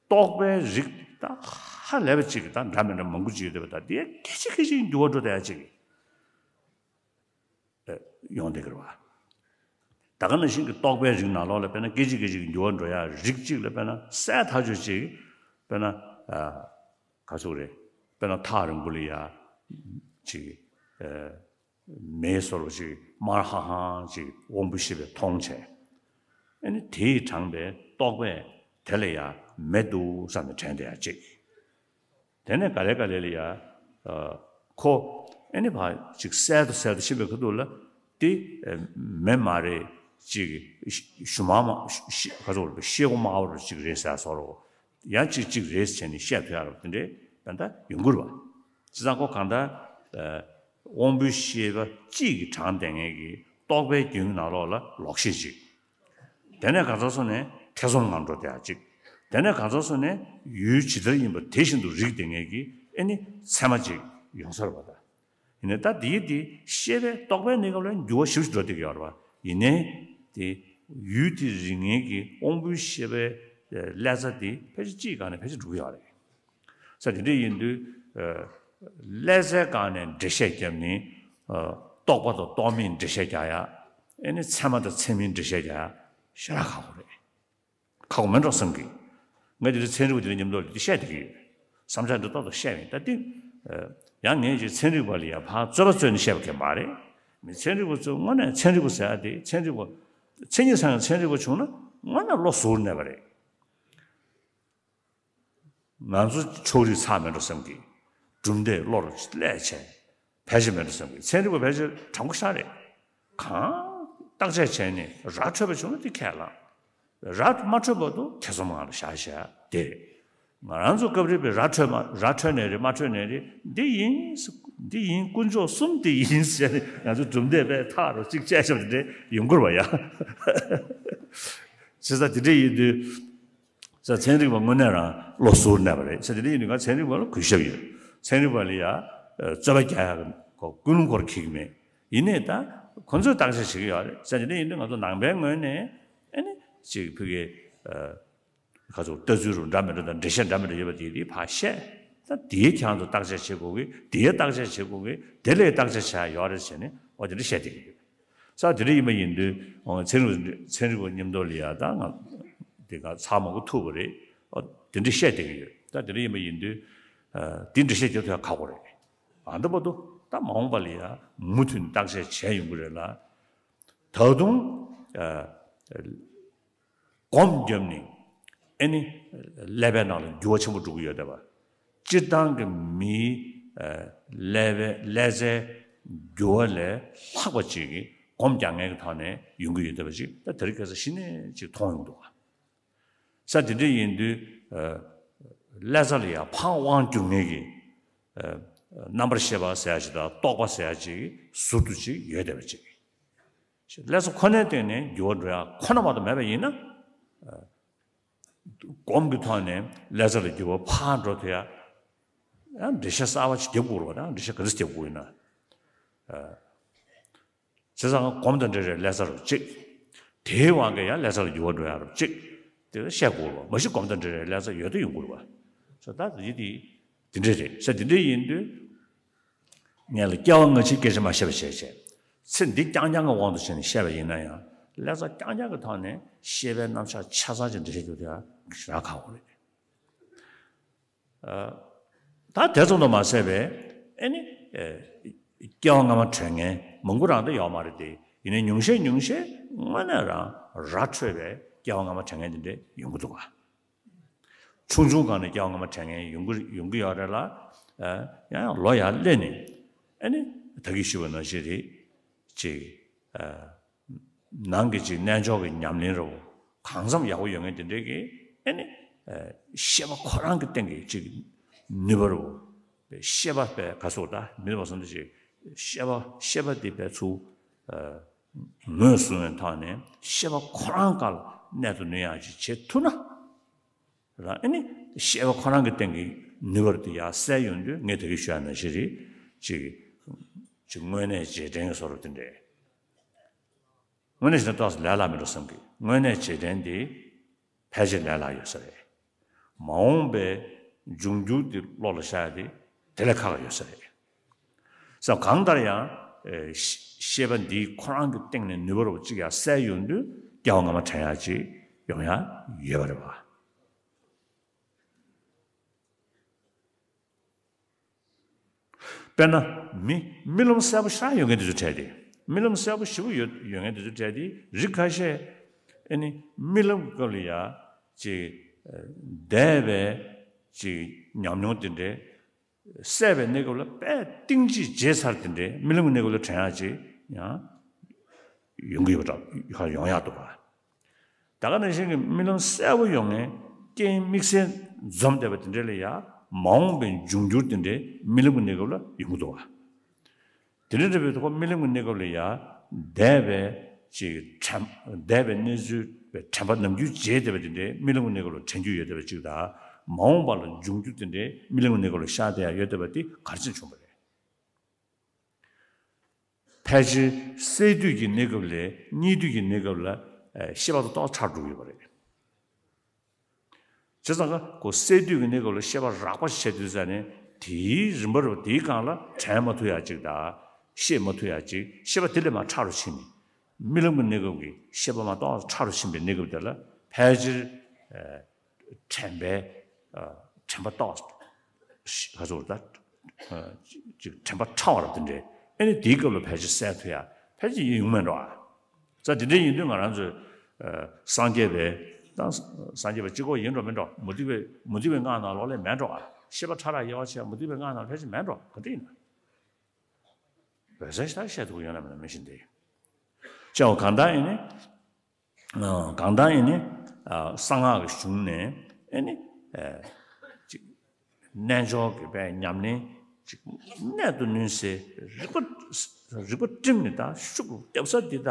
རྟོག་པའི་རིགས་ད་ཧ་ལས་པ་གཅིག་གི་ད་འདྲ་མི་འདྲ་མང་པོ་ཅིག་ཡོད་བསྡད་པ་ད་དེ་སྐད་ཅིག་སྐད་ཅིག་འགྱུར་བ་འགྲོ་བསྡད་ཡ་གཅིག་ཡོང་བསྡད་ཀྱི་རེད་བ། ད་ག་ནང་བཞིན་གྱི་རྟོག་པའི་རིགས་ནང་ལོགས་ལ་དཔེར་ན་སྐད་ཅིག་སྐད་ཅིག་གི་འགྱུར་བ་འགྲོ་ཡ་རིགས་གཅིག་ལ་དཔེར་ན་གསལ་ཐག་ཆོད་ཅིག་དཔེར་ན་ག་ཚོད་རེད། དཔེར་ན་ཐག་རིང་པོ་ལ་ཡ་ཅིག་མེ་བཟོ་འདྲ་ཅིག་དམར་ཧང་ཧང་ཅིག་དབང་པོ་ཤེས་པས་མཐོང་བྱས། ཨ་ནི་དེས་དྲངས་པའི་རྟོག་པས་དེ་ལ་ཡ་མེ་འདུག་བསམ་ནས་དྲན་བསྡད་ཡ་གཅིག་དེ་ནས་ག་ལེ་ག་ལེ་ལ་ཡ། ཁོ་ཨ་ནི་ཕར་ཅིག་གསལ་དུ་གསལ་དུ་ཕྱིན་པའི་ཁ་ཐུག་ལ་དེ་མེ་མ་རེད་ཅིག་ཞུ་མ་མ་ཤེལ་སྒོ་དམར་པོ་ཅིག་རེད་ཟེར་བཟོ་འདྲ། ཡང་གཅིག་གཅིག་རེད་བྱས་ནས་བཤད་ཐུབ་ཡག་རེད་པ། དེ་འདྲའི་ད་ལྟ་ཡོང་གི་རེད་པ། བྱས་ཙང་ཁོ་གང་ལྟར་དབང་པོའི་ཤེས་པ་གཅིག་གིས་དྲངས་བསྡད་མཁན་གྱི་རྟོག་པའི་རྒྱུན་ནང་ལོགས་ལ་ལོག་ཤེས་གཅིག་དེ་ནས་གང་ཟག་སོ་ནས་ཐེ་ཚོམ་ངང་འགྲོ་བསྡད་ཡག་གཅིག་དེ་ནས་གང་ཟག་སོ་ནས་ཡུལ་ཇི་ལྟར་ཡིན་པ་དེ་བཞིན་དུ་རིག་བསྡད་མཁན་གྱི་ཨེ་ནི་ཚད་མ་གཅིག་ཡོང་ས་རེད་པ་ད། ཡིན་ནའི་ད་དེའི་དེ་ཤེས་པའི་རྟོག་པའི་གནས་སྐབས་ལ་འགྱུར་བ་ཞེ་པོ་ཅིག་འགྲོ་བསྡད་ཀྱི་ཡོད་རེད་པ། ཡིན་ནའི་དེ་ཡུལ་དེ་རིག་མཁན་གྱི་དབང་པོའི་ཤེས་པའི་ཀླད་རྩ་དེ་ཕལ་ཆེར་གཅིག་གི་སྒང་ནས་ཕལ་ཆེར་འགྲོ་གི་ཡོད་རེད། ས་དེ་འདྲ་ཡིན་དུས། ཀླད་རྩའི་སྒང་ནས་འགྲེལ་བཤད་བརྒྱབ་ནས། རྟོག་པ་དང་རྟོག་མེད་འགྲེལ་བཤད་རྒྱག་ཡ། ཨེ་ནི་ཚད་མ་དང་ཚད་མིན་འགྲེལ་བཤད་རྒྱག་ཡ། ཞེ་དྲག་ཁག་པོ་རེད། ཁག་པོ་མེད་འགྲོ་བསམ་གི། ངས་དེ་རིང་ཚན་རིག་པ་དེ་འདྲ་མཉམ་དུ་ལ་དེ་བཤད་བསྡད་ཀྱི་ཡོད། བསམ་འཆར་འདི་ཏོག་ཏོག་བཤད་ཡིན་ད་དེ། ཡང་ངས་ཀྱི་ཚན་རིག་པ་ལ་ཡ་ཕར་རྩོད་པ་རྩོད་ནས་བཤད་པ་གལ་མ་རེད། མི་ཚན་རིག་པ་ཚོ་དངོས་གནས་ཚན་རིག་པ་ཟེར་ཡ་དེ་ཚན་རིག་པ། མཚན་ཉིད་ཚང་ཡང་ཚན་རིག་པ་བྱུང་ན་དངོས་གནས་བློ་གཟུར་གནས་པ་རེད། ང་ཚོ་ཕྱོགས་རིས་ཚར་མེད་འགྲོ་བསམ་གི། གྲུབ་མཐས་བློར་སླེབས་བྱས། ཕལ་ཆེར་མེད་འགྲོ་བསམ་གི། ཚན་རིག་པ་ཕལ་ཆེར་དྲང་པོ་ཤ་རེད། གང་བརྟག་དཔྱད་བྱས་ནས་ར་འཕྲོད་པ་བྱུང་ན་དེ་ཁས་བླངས། ར་མ་འཕྲོད་བར་དུ་ཐེ་ཚོམ་ངང་ལ་བཞག་བཞག་དེ་རེད། ང་རང་ཚོ་སྐབས་རེ་བའི་ར་འཕྲོད་མ་ར་འཕྲོད་ནའི་རེད་མ་འཕྲོད་ནའི་རེད་འདི་ཡིན། འདི་ཡིན་དཀོན་མཆོག་གསུམ་འདི་ཡིན་ཟེར་ནས་ང་ཚོ་གྲུབ་མཐས་པས་ཐག་རོ་གཅིག་བཅད་བཞག་དེ་འདྲ་ཡོང་གི་རེད་པ་ཡ། བྱས་ཙང་དེ་འདྲ་ཡིན་དུས། ས་ཚན་རིག་པ་དངོས་གནས་རང་བློ་གཟུར་གནས་པ་རེད། ས་དེ་འདྲ་ཡིན་དུས་ང་ཚན་རིག་པ་ལ་གུས་ཞབས་ཡོད། ཚན་རིག་པ་ལ་ཡ་རྩོད་པ་རྒྱག་ཡག་གི་ཀུན་སློང་སྐོར་འཁྱེར་གི་མེད། ཡིན་ནའི་ད་ ཁོང་ཚོས་བརྟག་དཔྱད་བྱེད་ཀྱི་ཡོད་རེད་ཟེར། དེ་འདྲ་ཡིན་དུས་ང་ཚོ་ནང་པའི་ངོས་ནས་ཨ་ནི་ཅིག་ཕ་གི་ཨ། ག་ཚོད་ལྟ་ཚུལ་རུ་འདྲ་མི་འདྲ་དང་འགྲེལ་བཤད་འདྲ་མི་འདྲ་ཡོད་པ་དེ་དེ་ཕར་བཤད། ད་དེའི་ཁྱེད་རང་ཚོ་བརྟག་དཔྱད་བྱེད་དགོས་ཀི། དེའི་བརྟག་དཔྱད་བྱེད་དགོས་ཀི། དེ་ལས་བརྟག་དཔྱད་བྱ་ཡ་ཡོད་རེད་ཟེར་ནས་འོ་དེ་འདྲ་བཤད་བསྡད་ཀྱི་ཡོད། ས་དེ་འདྲ་ཡིན་པ་ཡིན་དུས་འོ་ཚན་རིག་ཚན་རིག་པ་མཉམ་དུ་ལ་ཡ་ད་ང་དེ་ག་ཚང་མ་གོ་ཐུབ་པ་རེད། འོ་དེ་འདྲ་བཤད་བསྡད་ཀྱི་ཡོད། ད་དེ་འདྲ་ཡིན་པ་ཡིན་དུས་ཨ། དེ་འགྲེལ་བཤད་རྒྱག་ཐུབ་ཡ་ཁག་པོ་རེད། ཨ་འདི་བར་དུ་ད་མ་འོངས་པ་ལ་ཡ་མུ་མཐུད་ནས་བརྟག་དཔྱད་བྱས་ཡོང་གི་རེད་ལ། ད་དུང་ཨ། སྒོམ་བརྒྱབ་ནས་ཨེ་ནི་ཀླད་པའི་ནང་ལ་འགྱུར་བ་ཆེན་པོ་འགྲོ་གི་ཡོད་བསྡད་པ། སྤྱིར་བཏང་གི་མིའི་ཀླད་པའི་ཀླད་རྩའི་འགྱུར་བ་ལས་ལྷག་པ་ཅིག་གིས་སྒོམ་རྒྱག་མཁན་གྱི་ཐོག་ནས་ཡོང་གི་ཡོད་བསྡད་པ་ཅིག་ད་དེ་རིང་ཁ་སང་གཞི་ནས་ཅིག་མཐོང་ཡོང་འདུག་ག། ས་དེ་འདྲ་ཡིན་དུས་ཀླད་རྩ་ལ་ཡང་ཕར་དབང་བསྒྱུར་མཁན་གྱི་རྣམ་པར་ཤེས་པ་ཟེར་ཡ་ཅིག་དང་རྟོག་པ་ཟེར་ཡ་ཅིག་ཟུར་དུ་ཅིག་ཡོད་བསྡད་པ་ཅིག། ཀླད་རྩ་ཁོ་ནའི་སྟེང་ནས་འགྱུར་བ་འགྲོ་ཡ་ཁོ་ན་མ་གཏོགས་མེད་པ་ཡིན་ན། སྒོམ་གྱི་ཐོག་ནས་ཀླད་རྩ་ལ་འགྱུར་བ་ཕར་འགྲོ་ཐུབ་ཡ། ཡང་འགྲེལ་བཤད་གསར་པ་ཅིག་རྒྱབ་དགོས་རེད་བ། ད་འགྲེལ་བཤད་ག་ཚོད་རྒྱབ་དགོས་ཡིན་ན། བྱས་ཙང་སྒོམ་དང་འབྲེལ་བའི་ཀླད་རྩ་རུ་གཅིག། དེའི་དབང་གིས་ཡང་ཀླད་རྩ་ལ་འགྱུར་བ་འགྲོ་ཡ་རུ་གཅིག། དེ་ལ་བཤད་དགོས་རེད་བ། མ་གཞི་སྒོམ་དང་འབྲེལ་བའི་ཀླད་རྩ་ཡོད་དུ་ཡོང་དགོས་རེད་བ། ས་ད་འདི་འདི་འདི་འདྲ་རེད་ས། འདི་འདྲ་ཡིན་དུས། ངས་ལ་སྐྱེ་བ་སྔ་ཕྱིའི་སྐད་ཆ་མ་བཤད་པ་བྱས་བྱས། ཚེ་འདི་རྐྱང་རྐྱང་གི་དབང་དུ་བྱས་ནས་བཤད་པ་ཡིན་ན་ཡང་ཀླད་རྩ་རྐྱང་རྐྱང་གི་ཐོག་ནས་ཤེས་པའི་རྣམ་གཞག་ཆ་ཚང་ཅིག་འགྲེལ་བཤད་རྒྱུ་དེ་ཡང་ཞེ་དྲག་ཁག་པོ་རེད། ད་དེ་ཙམ་དུ་མ་ཟད་པའི་ཨེ་ནི་སྐྱེ་བ་སྔ་མ་དྲན་མཁན་མང་པོ་རང་ད་ཡོད་མ་རེད་དེ། ཡིན་ནའི་ཉུང་ཤས་ཉུང་ཤས་དངོས་གནས་རང་ར་འཕྲོད་པའི་སྐྱེ་བ་སྔ་མ་དྲན་མཁན་དེ་འདྲས་ཡོང་གི་འདུག་ག། ཆུང་ཆུང་སྒང་ནས་སྐྱེ་བ་སྔ་མ་དྲན་མཁན་ཡོང་གི་ཡོང་གི་ཡོད་རེད་ལ། ཡང་ཡང་ལོ་ཡར་སླེབས་ནས་ཨེ་ནི་ད་གིན་ཞུས་པ་ནང་བཞིན་རེད་ཅིག། ནང་གི་ཅིག་རྣལ་འབྱོར་གྱི་ཉམས་ལེན་རུ་གང་འཚམ་ཡག་པོ་ཡོད་མཁན་དེ་འདྲས་ཀྱིས་ཨེ་ནི་ཤེས་པ་ཁོ་རང་གི་སྟེང་གི་ཅིག་ནུས་པ་རུ། ཤེས་པ་པའི་ག་སོགས་ད་མི་ལ་བ་སོང་འདི་ཅིག་ཤེས་པ་ཤེས་པ་འདི་པའི་ཚུལ་ངོས་བཟུང་བའི་ཐོག་ནས་ཤེས་པ་ཁོ་རང་ག་ལ་གནས་ཐུབ་ནུས་ཡག་ཅིག་བྱེད་ཐུབ་ན། རང་ཨེ་ནི་ཤེས་པ་ཁོ་རང་གི་སྟེང་གི་ནུས་པ་རུ་དེ་ཡར་གསལ་ཡོང་དུས་ངས་ད་གིན་ཞུ་ཡ་ནང་བཞིན་རེད་ཅིག་ཅིག་དངོས་གནས་རྗེས་དྲན་གྱི་བཟོ་འདྲ་དེ་འདྲས། དངོས་གནས་བྱས་ན་ཏོག་ཙམ་ལས་སླ་མི་འགྲོ་བསམ་གི། དངོས་གནས་རྗེས་དྲན་དེ་ཕལ་ཆེར་ལས་སླ་ཡོད་ས་རེད། མ་འོངས་པའི་འབྱུང་འགྱུར་དེ་བློ་ལ་ཤར་ཡ་དེ་དེ་ལས་ཁག་ཡོད་ས་རེད། ས་གང་ལྟར་ཡང་ཤེས་པ་འདིའི་ཁོ་རང་གི་སྟེང་ནས་ནུས་པ་རུ་གཅིག་ཡར་གསལ་ཡོང་དུས་སྐྱེ་བ་སྔ་མ་དྲན་ཡ་གཅིག་ཡོང་ཡ་ཡོད་པ་རེད་བ། དཔེར་ན། མི་རྨི་ལམ་གསལ་པོ་ཞེ་དྲག་ཡོད་མཁན་དེ་ཚོ་གྲས་དེ། རྨི་ལམ་གསལ་པོ་ཞེ་པོ་ཡོད་ཡོད་མཁན་དེ་ཚོ་གྲས་དེ་རིགས་ཁ་ཤས་ཨེ་ནི་རྨི་ལམ་གྱི་སྐབས་ལ་ཡ་ཅིག་འདས་པའི་ཅིག་ཉམས་མྱོང་དེ་འདྲའི་སད་པའི་གནས་སྐབས་ལ་དཔེ་གཏིང་ཅིག་བརྗེད་ཚར་དེ་འདྲའི་རྨི་ལམ་གྱི་གནས་སྐབས་ལ་དྲན་ཡག་ཅིག་ཡང་ཡོང་གི་ཡོད་པ་འདྲ་ཡོང་ཡག་འདུག་ག། ད་ག་ནང་བཞིན་གྱི་རྨི་ལམ་གསལ་པོ་ཡོང་མཁན་རྐྱེན་དམིགས་བསལ་འཛོམས་བསྡད་པ་དེ་འདྲ་ལ་ཡང་མ་འོངས་པའི་འབྱུང་འགྱུར་དེ་འདྲའི་རྨི་ལམ་གྱི་གནས་སྐབས་ལ་ཡོང་གི་འདུག་བ། དེ་འདྲ་འདྲ་བའི་ཐོག་རྨི་ལམ་གྱི་གནས་སྐབས་ལ་ཡང་འདས་པའི་ཅིག་དྲན་འདས་པའི་གནས་ཚུལ་བའི་དྲན་པ་ནམ་རྒྱུན་བརྗེད་བསྡད་པ་དེ་འདྲའི་རྨི་ལམ་གྱི་གནས་སྐབས་ལ་དྲན་རྒྱུ་ཡོད་བསྡད་པ་ཅིག་དང་མ་འོངས་པ་ལ་འབྱུང་འགྱུར་དེ་འདྲའི་རྨི་ལམ་གྱི་གནས་སྐབས་ལ་ཤར་བསྡད་ཡ་ཡོད་བསྡད་པ་དེ་ག་རེ་བྱས་ནས་བྱུང་བ་རེད། ཕལ་ཆེར་སད་དུས་ཀྱི་གནས་སྐབས་ལས་གཉིད་དུས་ཀྱི་གནས་སྐབས་ལ་ཤེས་པ་དང་ཏོག་ཙམ་ཕྲ་རུ་འགྲོ་གི་ཡོད་པ་རེད། བྱས་ཙང་ཀ་ཁོ་སད་དུས་ཀྱི་གནས་སྐབས་ལ་ཤེས་པ་རགས་པ་ཞིག་བྱས་དུས་ཙ་ནས་དེའི་རིམ་པ་རུ་དེའི་སྒང་ལ་དྲན་མ་ཐུབ་ཡ་ཅིག་དང་ཤེས་མ་ཐུབ་ཡ་ཅིག་ཤེས་པ་དེ་ལས་མར་ཕྲ་རུ་ཕྱིན་ནས་རྨི་ལམ་གྱི་གནས་སྐབས་ཀྱི་ཤེས་པ་མར་ཏོག་ཙམ་ཕྲ་རུ་ཕྱིན་པའི་གནས་སྐབས་དེ་ལ་ཕལ་ཆེར། དྲན་པའི་དྲན་པ་ཏོག་ཙམ་ག་ཚོད་ད་ཅིག་དྲན་པ་ཕྲ་བ་ར་དེ་འདྲའི་ཨེ་ནི་དེའི་སྐབས་ལ་ཕལ་ཆེར་གསལ་ཐུབ་ཡ་ཕལ་ཆེར་ཡིན་ཡོང་མེད་འགྲོ་ཨ། ས་དེ་འདྲའི་ཡིན་དུས་ང་རང་ཚོས་སངས་རྒྱས་པའི་ད་སངས་རྒྱས་པ་གཅིག་པོ་ཡིན་འགྲོ་མིན་འགྲོ་མུ་སྟེགས་པའི་མུ་སྟེགས་པའི་སྔགས་ནང་ལོགས་ལས་མེད་འགྲོ་ཨ། ཤེས་པ་ཕྲ་རགས་དབྱེ་བ་ཕྱེ་མུ་སྟེགས་པའི་སྔགས་ནང་ཕལ་ཆེར་མེད་འགྲོ་ག་འདྲ་ཡིན་ན། འོད་གསལ་ཞེ་དྲག་བཤད་ཐུབ་ཀྱི་ཡོད་ན་མེད་ན་མི་ཤེས་ཏེ། ཅེའོ་གང་ལྟར་ཡིན་ནི། གང་ལྟར་ཡིན་ནི། གསང་སྔགས་ཀྱི་གཞུང་ནས་ཨེ་ནི། ཅིག་རྣལ་འབྱོར་གྱི་པའི་ཉམས་ལེན་ཅིག་གནད་དུ་བསྣུན་སའི་རིག་པ་རིག་པ་བསྒྲིམས་ནས་ད་ཤུགས་རྒྱབ་ས་འདི་དག་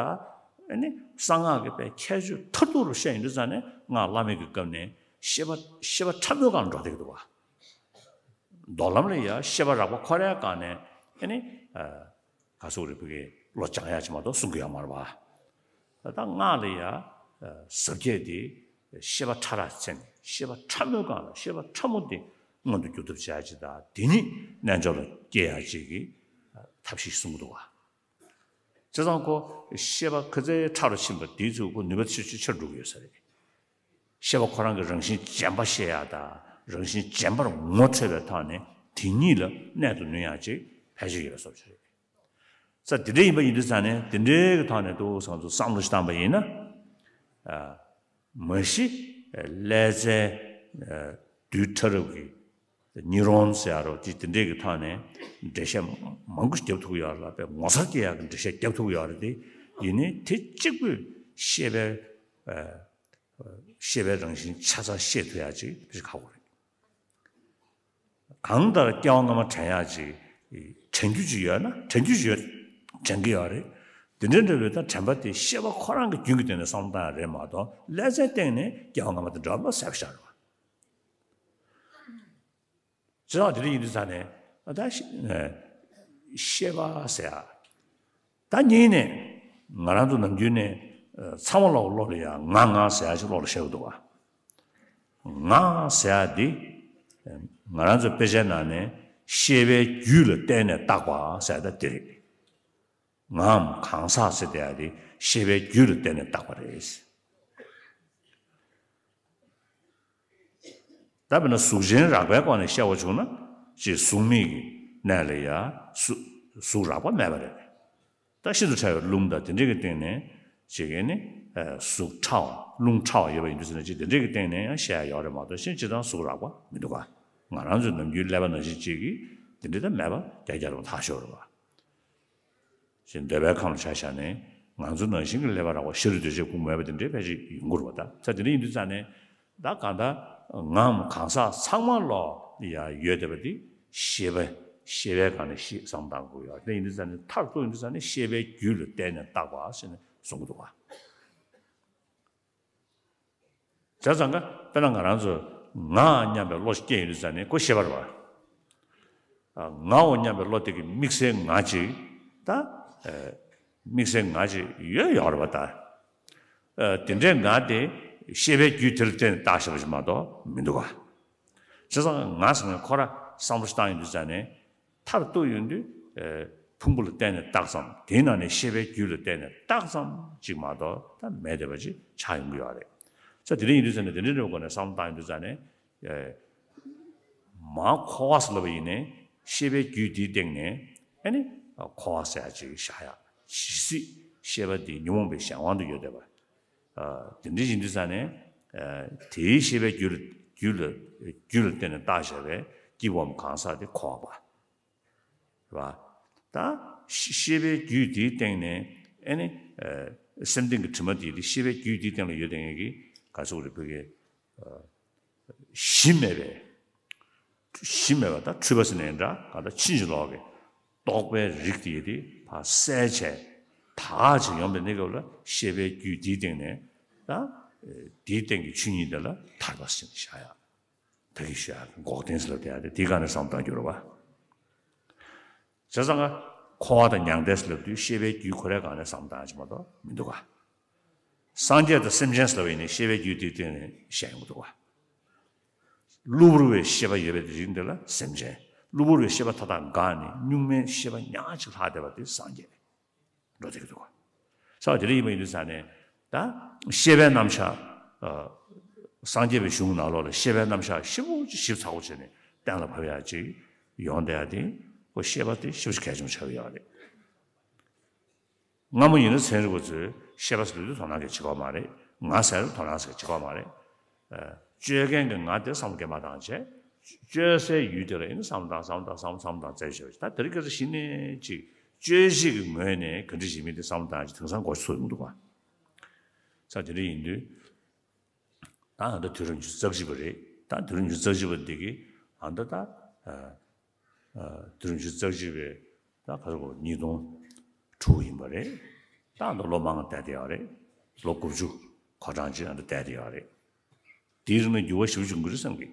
ཨེ་ནི་གསང་སྔགས་ཀྱི་པའི་ཁྱད་ཆོས་མཐར་ཐུག་རུ་བཤད་ཡོང་དུས་ཙང་ནས་སྔགས་བླ་མེད་ཀྱི་སྐབས་ནས་ཤེས་པ་ཤེས་པ་ཕྲ་མོའི་སྒང་འགྲོ་བསྡད་ཀྱི་འདུག་བ། མདོ་ལམ་ལ་ཡ་ཤེས་པ་རགས་པ་འཁོར་ཡ་སྒང་ནས་ཨེ་ནི། ག་སོགས་རེད་བུ་གའི་ བློ་སྦྱང་ཡག་ཅིག་མ་གཏོགས་གསུང་གི་ཡོད་མ་རེད་པ། ད་སྔགས་ལ་ཡ་ཟབ་རྒྱས་དེ་ཤེས་པ་ཕྲ་རགས་ཚད་ནས་ཤེས་པ་ཕྲ་མོའི་སྒང་ལ་ཤེས་པ་ཕྲ་མོ་དེ་མངོན་དུ་གྱུར་ཐབས་བྱ་ཡག་ཅིག་དང་དེ་ཉིད་རྣལ་འབྱོར་ལ་སྐྱེ་ཡག་ཅིག་གི་ཐབས་ཤེས་གསུང་གི་འདུག་བ། བྱས་ཙང་ཁོ་ཤེས་པ་ག་ཚད་ཕྲ་རུ་ཕྱིན་པ་དེའི་ཚོད་ཁོ་ནུས་པ་ཆེ་ཆེ་ཆེར་འགྲོ་གི་ཡོད་ས་རེད། ཤེས་པ་ཁོ་རང་གི་རང་བཞིན་རྗེན་པ་ཤེས་ཡག་དང་རང་བཞིན་རྗེན་པར་ངོ་འཕྲོད་པའི་ཐོག་ནས་དེ་ཉིད་ལ་གནས་ཐུབ་ནུས་ཡག་ཅིག་ཕལ་ཆེར་ཡོད་པའི་བཟོ་ཞིག་རེད། ས་དེ་འདྲ་ཡིན་པ་ཡིན་དུས་ཙང་ནས་དེ་འདྲའི་གི་ཐོག་ནས་ཏོག་ཙམ་ཚོ་བསམ་བློ་ཞིག་བཏང་པ་ཡིན་ན། ཨ། མ་གཞི་ཀླད་རྩའི་ཨ་རྡུལ་ཕྲ་རབ་ཀྱི་ནིའུ་རོན་ཟེར་ཡ་རོ་དེ་དེ་འདྲའི་གི་ཐོག་ནས་འགྲེལ་བཤད་མང་པོ་ཞིག་རྒྱབ་ཐུབ་ཀྱི་ཡོད་རེད་ལ། དཔེ་ངོ་མཚར་སྐྱེ་ཡག་གི་འགྲེལ་བཤད་རྒྱབ་ཐུབ་ཀྱི་ཡོད་རེད་དེ། ཡིན་ནའི་དེ་གཅིག་པུས་ཤེས་པའི་ཨ། ཤེས་པའི་རང་བཞིན་ཆ་ཚང་ཤེས་ཐུབ་ཡག་ཅིག་དཔེ་ཁག་པོ་རེད། གང་ལྟར་སྐྱེ་བ་སྔ་མ་དྲན་ཡག་ཅིག་དྲན་རྒྱུ་ཅིག་ཡོད་ན་དྲན་རྒྱུ་ཅིག་ཡོད། དྲན་གྱི་ཡོད་རེད། དེ་འདྲ་འདྲ་བའི་ད་དྲན་པ་དེ་ཤེས་པ་ཁོ་རང་གི་རྒྱུན་གྱི་སྟེང་ནས་བསམ་བློ་བཏང་ཡག་རེད་མ་གཏོགས་ཀླད་རྩའི་སྟེང་ནས་སྐྱེ་བ་སྔ་མ་དང་འདྲ་བ་གསལ་པོ་ཤར་བ། བྱས་ཙང་དེ་འདྲ་ཡིན་དུས་ཙང་ནས་ད་ཤེས་པ་ཟེར་ཡག་ད་གཉིས་ནས་ང་རང་ཚོ་ནམ་རྒྱུན་ནས་ཚང་མ་ལོག་བློ་ལ་ཡང་ང་ང་ཟེར་ཡག་ཅིག་བློ་ལ་ཤར་གྱི་འདུག་བ། ང་ཟེར་ཡག་འདི་ང་རང་ཚོའི་དཔེ་ཆའི་ནང་ནས་ཤེས་པའི་རྒྱུད་ལ་བརྟེན་ནས་བཏགས་པ་ཟེར་ཡག་ད་འདི་རེད། ངའམ་གང་ཟག་ཟེར་བསྡད་ཡག་དེ་ཤེས་པའི་རྒྱུད་ལ་བརྟེན་ནས་བཏགས་པ་རེད། ད་དཔེར་ན་གཟུགས་ཅན་རགས་པའི་སྒོ་ནས་བཤད་པ་བྱུང་ན་ཅིག་གཟུགས་མེད་ཀྱི་གནས་ལ་ཡ་གཟུགས་གཟུགས་རགས་པ་མེད་པ་རེད། ད་ཤིན་ཏུ་ཕྲ་བའི་རླུང་དང་དེ་འདྲ་གི་སྟེང་ནས་ཅིག་གིས་ནི་གཟུགས་ཕྲ་བ་རླུང་ཕྲ་བ་ཡོད་པ་ཡིན་དུས་ཟེར་ན་ཅིག་དེ་འདྲ་གི་སྟེང་ནས་ཡང་བཤད་ཡག་ཡོད་རེད་མ་གཏོགས་གཞན་སྤྱིར་བཏང་གཟུགས་རགས་པ་མི་འདུག་ག། ང་རང་ཚོའི་ནམ་རྒྱུན་ཀླད་པ་ནང་བཞིན་ཅིག་གིས་དེ་འདྲ་ད་མེད་པ་རྒྱ་རྒྱ་རུ་ཐག་ཆོད་རེད་བ། ཞེས་འདོད་པའི་ཁམས་ལ་ཆ་བཞག་ནས་ང་ཚོ་ནང་བཞིན་གྱི་ཀླད་པ་རགས་པ་ཤ་རུས་གདོས་བཅས་ཁུངས་མེད་པ་དེ་འདྲའི་ཕལ་ཆེར་ཡོང་གི་རེད་པ། ད་ད་དེ་འདྲ་ཡིན་དུས་ཙང་ནས་ད་གང་ལྟར་ངའམ་གང་ཟག་ཚང་མ་ལོག་ཡ་ཡོད་བསྡད་པ་དེ་ཤེས་པ་ཤེས་པའི་སྒང་ནས་ཤེས་བསམ་བཏང་དགོས་ཡོད། དེ་ཡིན་དུས་ཙང་ནས་མཐར་གཏུགས་ཡིན་དུས་ཙང་ནས་ཤེས་པའི་རྒྱུད་ལ་བརྟེན་ནས་བཏགས་པ་ཞེས་ནས་གསུང་གི་འདུག་བ། བྱས་ཙང་ཀ་དཔེར་ན་ང་རང་ཚོ་ང་སྙམ་པའི་བློ་ཞིག་སྐྱེས་ཡོང་དུས་ཙང་ནས་ཁོ་ཤེས་པ་རེད་བ། ཨ། ངའོ་སྙམ་པའི་བློ་དེ་གིས་དམིགས་བསལ་ང་ཅིག་ད་ཨེ་དམིགས་བསལ་ང་ཅིག་ཡོད་ཡོད་རེད་བ་ད། ཨ། དེ་འདྲའི་ང་དེ་ཤེས་པའི་རྒྱུད་དེ་ལ་བརྟེན་ནས་བཏགས་བཞག་པ་ཞིག་མ་གཏོགས་མི་འདུག་ག། བྱས་ཙང་ང་ཟེར་མཁན་ཁོ་ར་བསམ་བློ་ཞིག་བཏང་ཡོང་དུས་ཙང་ནས། མཐར་གཏུགས་ཡོང་དུས། ཨེ། ཕུང་པོ་ལ་བརྟེན་ནས་བཏགས་ཙམ། དེའི་ནང་ནས་ཤེས་པའི་རྒྱུད་ལ་བརྟེན་ནས་བཏགས་ཙམ་ཅིག་མ་གཏོགས་ད་མེད་བསྡད་པ་ཅིག་ཆགས་ཡོང་གི་ཡོད་རེད། ས་དེ་འདྲ་ཡིན་དུས་ཙང་ནས་དེ་འདྲ་འདྲ་བའི་སྒོ་ནས་བསམ་བློ་བཏང་ཡོང་དུས་ཙང་ནས། ཨེ། མར་འཁོར་བ་ཟེར་ལབ་པ་ཡིན་ནའི་ཤེས་པའི་རྒྱུད་དེའི་སྟེང་ནས་ཨེ་ནི་འཁོར་བ་ཟེར་ཡག་ཅིག་བཞག་ཡག་ཇི་སྲིད་ཤེས་པ་དེ་ཉོན་མོངས་པའི་གཞན་དབང་དུ་ཡོད་བསྡད་པ། ཨ། དེ་འདྲ་ཡིན་དུས་ཙང་ནས། ཨ། དེའི་ཤེས་པའི་རྒྱུད་ལ་རྒྱུད་ལ་རྒྱུད་ལ་བརྟེན་ནས་བཏགས་བཞག་པའི་སྐྱེས་བུའམ་གང་ཟག་དེ་འཁོར་བ་པ། རེད་བ། ད་ཤེས་ཤེས་པའི་རྒྱུད་དེའི་སྟེང་ནས་ཨེ་ནི། ཨ། སེམས་གཏིང་གི་དྲི་མ་དེ་དེ་ཤེས་པའི་རྒྱུད་དེའི་སྟེང་ལ་ཡོད་བསྡད་མཁན་གྱི་ག་ཟེར་དགོས་རེད་བོད་སྐད། ཨ། གཞི་མེད་པའི། གཞི་མེད་པ་དང་འཁྲུལ་པ་ཟེར་ནའི་འདྲ། གང་ལྟར་ཕྱིན་ཅི་ལོག་གི་རྟོག་པའི་རིགས་དེ་དེ་ཕར་བསལ་བྱས་དག་བྱས་ཡོང་བའི་གནས་སྐབས་ལ་ཤེས་པའི་རྒྱུད་དེའི་སྟེང་ནས་ད་དེའི་སྟེང་གི་ཆོས་ཉིད་དེ་ལ་ཐར་པ་ཟེར་ནས་བཞག་ཡག་ད་གིན་ཞུ་ཡག་འགོག་བདེན་ཟེར་ལབ་བསྡད་ཡག་དེ་དེའི་སྒང་ནས་བསམ་བཏང་རྒྱུ་རེད་བ། བྱས་ཙང་ཀ་འཁོར་བ་དང་མྱང་འདས་ཟེར་ལབ་དུས་ཤེས་པའི་རྒྱུད་ཁོ་རའི་སྒང་ནས་བསམ་བཏང་ཡག་ཅིག་མ་གཏོགས་མི་འདུག་ག། སངས་རྒྱས་དང་སེམས་ཅན་ཟེར་བ་ཡིན་ནའི་ཤེས་པའི་རྒྱུད་དེའི་སྟེང་ནས་བཤད་ཡོང་གི་འདུག་ག། གློ་བུར་བའི་ཤེས་པ་ཡོད་པའི་རིགས་འདི་ལ་སེམས་ཅན། གློ་བུར་བའི་ཤེས་པ་མཐའ་དག་འགགས་ནས་གཉུག་མའི་ཤེས་པ་ཉག་གཅིག་ལྷག་བསྡད་པ་དེ་སངས་རྒྱས། འགྲོ་བསྡད་ཀྱི་འདུག་ག། ས་དེ་འདྲ་ཡིན་པ་ཡིན་དུས་ཙང་ནས་ད་ཤེས་པའི་རྣམ་གཞག། ཨ། སངས་རྒྱས་པའི་གཞུང་ནང་ལོགས་ལ་ཤེས་པའི་རྣམ་གཞག་ཞིབ་པོ་ཅིག་ཞིབ་ཚགས་པོ་བྱས་ནས་གཏན་ལ་ཕབ་ཡག་ཅིག་ཡོང་བསྡད་ཡག་དེ་ཁོ་ཤེས་པ་དེ་ཞེ་པོ་ཅིག་གལ་ཆེན་པོ་ཆགས་ཀྱི་ཡོད་རེད། སྔ་མོ་ཡིན་ན་ཚན་རིག་པ་ཚོས་ཤེས་པ་ཟེར་དུས་དོ་སྣང་གང་ཡང་བྱེད་ཀྱི་ཡོད་མ་རེད། ང་ཟེར་དུས་དོ་སྣང་ཟེར་བྱེད་ཀྱི་ཡོད་མ་རེད། ཨ། དཔྱོད་མཁན་གྱི་ང་དེ་བསམ་བློ་གང་མང་བཏང་བྱས། དཔྱོད་སའི་ཡུལ་དེ་ལ་ཡིན་ན་བསམ་བློ་བཏང་བསམ་བློ་བཏང་བསམ་བློ་བཏང་བསམ་བློ་བཏང་བཙལ་བྱས་པ་ཞིག་ད་དེ་རིང་ཁ་སང་གཞི་ནས་ཅིག་དཔྱོད་གཞི་གི་ངོས་ནས་ག་འདྲ་ཞིག་མིན་དེ་བསམ་བློ་བཏང་ཅིག་དེང་སང་འགོ་ཚུགས་ཡོང་གི་འདུག་ག། ས་དེ་འདྲ་ཡིན་དུས། ད་ཨ་ད་དུས་རབས་ཉི་ཤུ་རྩ་གཅིག་པ་རེད། ད་དུས་རབས་ཉི་ཤུ་རྩ་གཅིག་པ་འདི་གི་ཨ་ད་ད་ཨ། ཨ། དུས་རབས་ཉི་ཤུ་རྩ་གཅིག་པའི་ད་ག་ཚོད་གོ་ཉིས་སྟོང་དྲུག་ཡིན་པ་རེད། ད་ཨ་ད་ལོ་མང་བསྡད་དེ་ཡོད་རེད། ལོ་དགུ་བཅུ་གོ་གྲངས་ཅིག་ཨ་ད་བསྡད་དེ་ཡོད་རེད། དེའི་རིང་ལ་འགྱུར་བ་ཞེ་པོ་བྱུང་གི་རེད་བསམ་གི།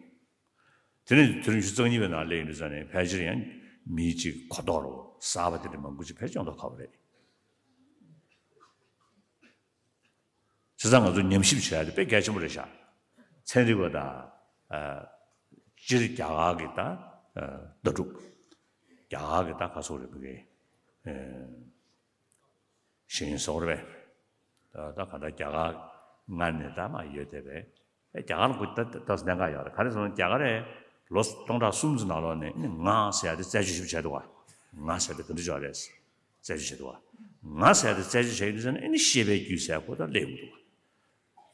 དེ་ནས་དུས་རབས་ཉི་ཤུ་རྩ་གཉིས་པའི་ནང་སླེབས་ཡོང་དུས་ཙང་ནས་ཕལ་ཆེར་ཡང་མིའི་ཅིག་གོ་རྟོགས་རོ་གསར་པ་དེ་འདྲ་མང་པོ་ཅིག་ཕལ་ཆེར་ཡོང་མདོག་ཁ་པོ་རེད། བྱས་ཙང་ང་ཚོ་ཉམས་ཞིབ་བྱེད་ཡ་དེ་དཔེ་གལ་ཆེན་པོ་རེད་ཤག་ཚན་རིག་པ་དང་། ཨ། སྤྱིར་རྒྱ་གར་གྱི་ད། ཨ། ལྟ་གྲུབ། རྒྱ་གར་གྱི་ད་ག་སོགས་རེད་པ་གི། ཨ། ཞིང་སོགས་རེད་པས། ད་ད་ག་ད་རྒྱ་གར་སྔར་ནས་ད་མ་ཡོད་དེ་བས། ཨེ། རྒྱ་གར་ལ་ཁོ་ད་ད་གནད་འགག་ཡོད་རེད། ག་རེ་ཟེར་ན་རྒྱ་གར་རེད། ལོ་སྟོང་ཕྲག་གསུམ་ཙམ་ནང་ལོགས་ནས་ནི་ང་ཟེར་ཡ་དེ་རྩད་གཅོད་ཞིབ་བྱས་འདུག་ག་ང་ཟེར་ཡ་དེ་ག་འདྲ་ཅིག་རེད། རྩད་གཅོད་བྱས་འདུག་ག་ང་ཟེར་ཡ་དེ་རྩད་གཅོད་བྱས་ཡོད་དུས་ཙང་ནི་ཨེ་ནི་ཤེས་པའི་རྒྱུད་ཟེར་ཡ་ཁོ་ད་སླེབས་ཡོང་གི་འདུག་ག་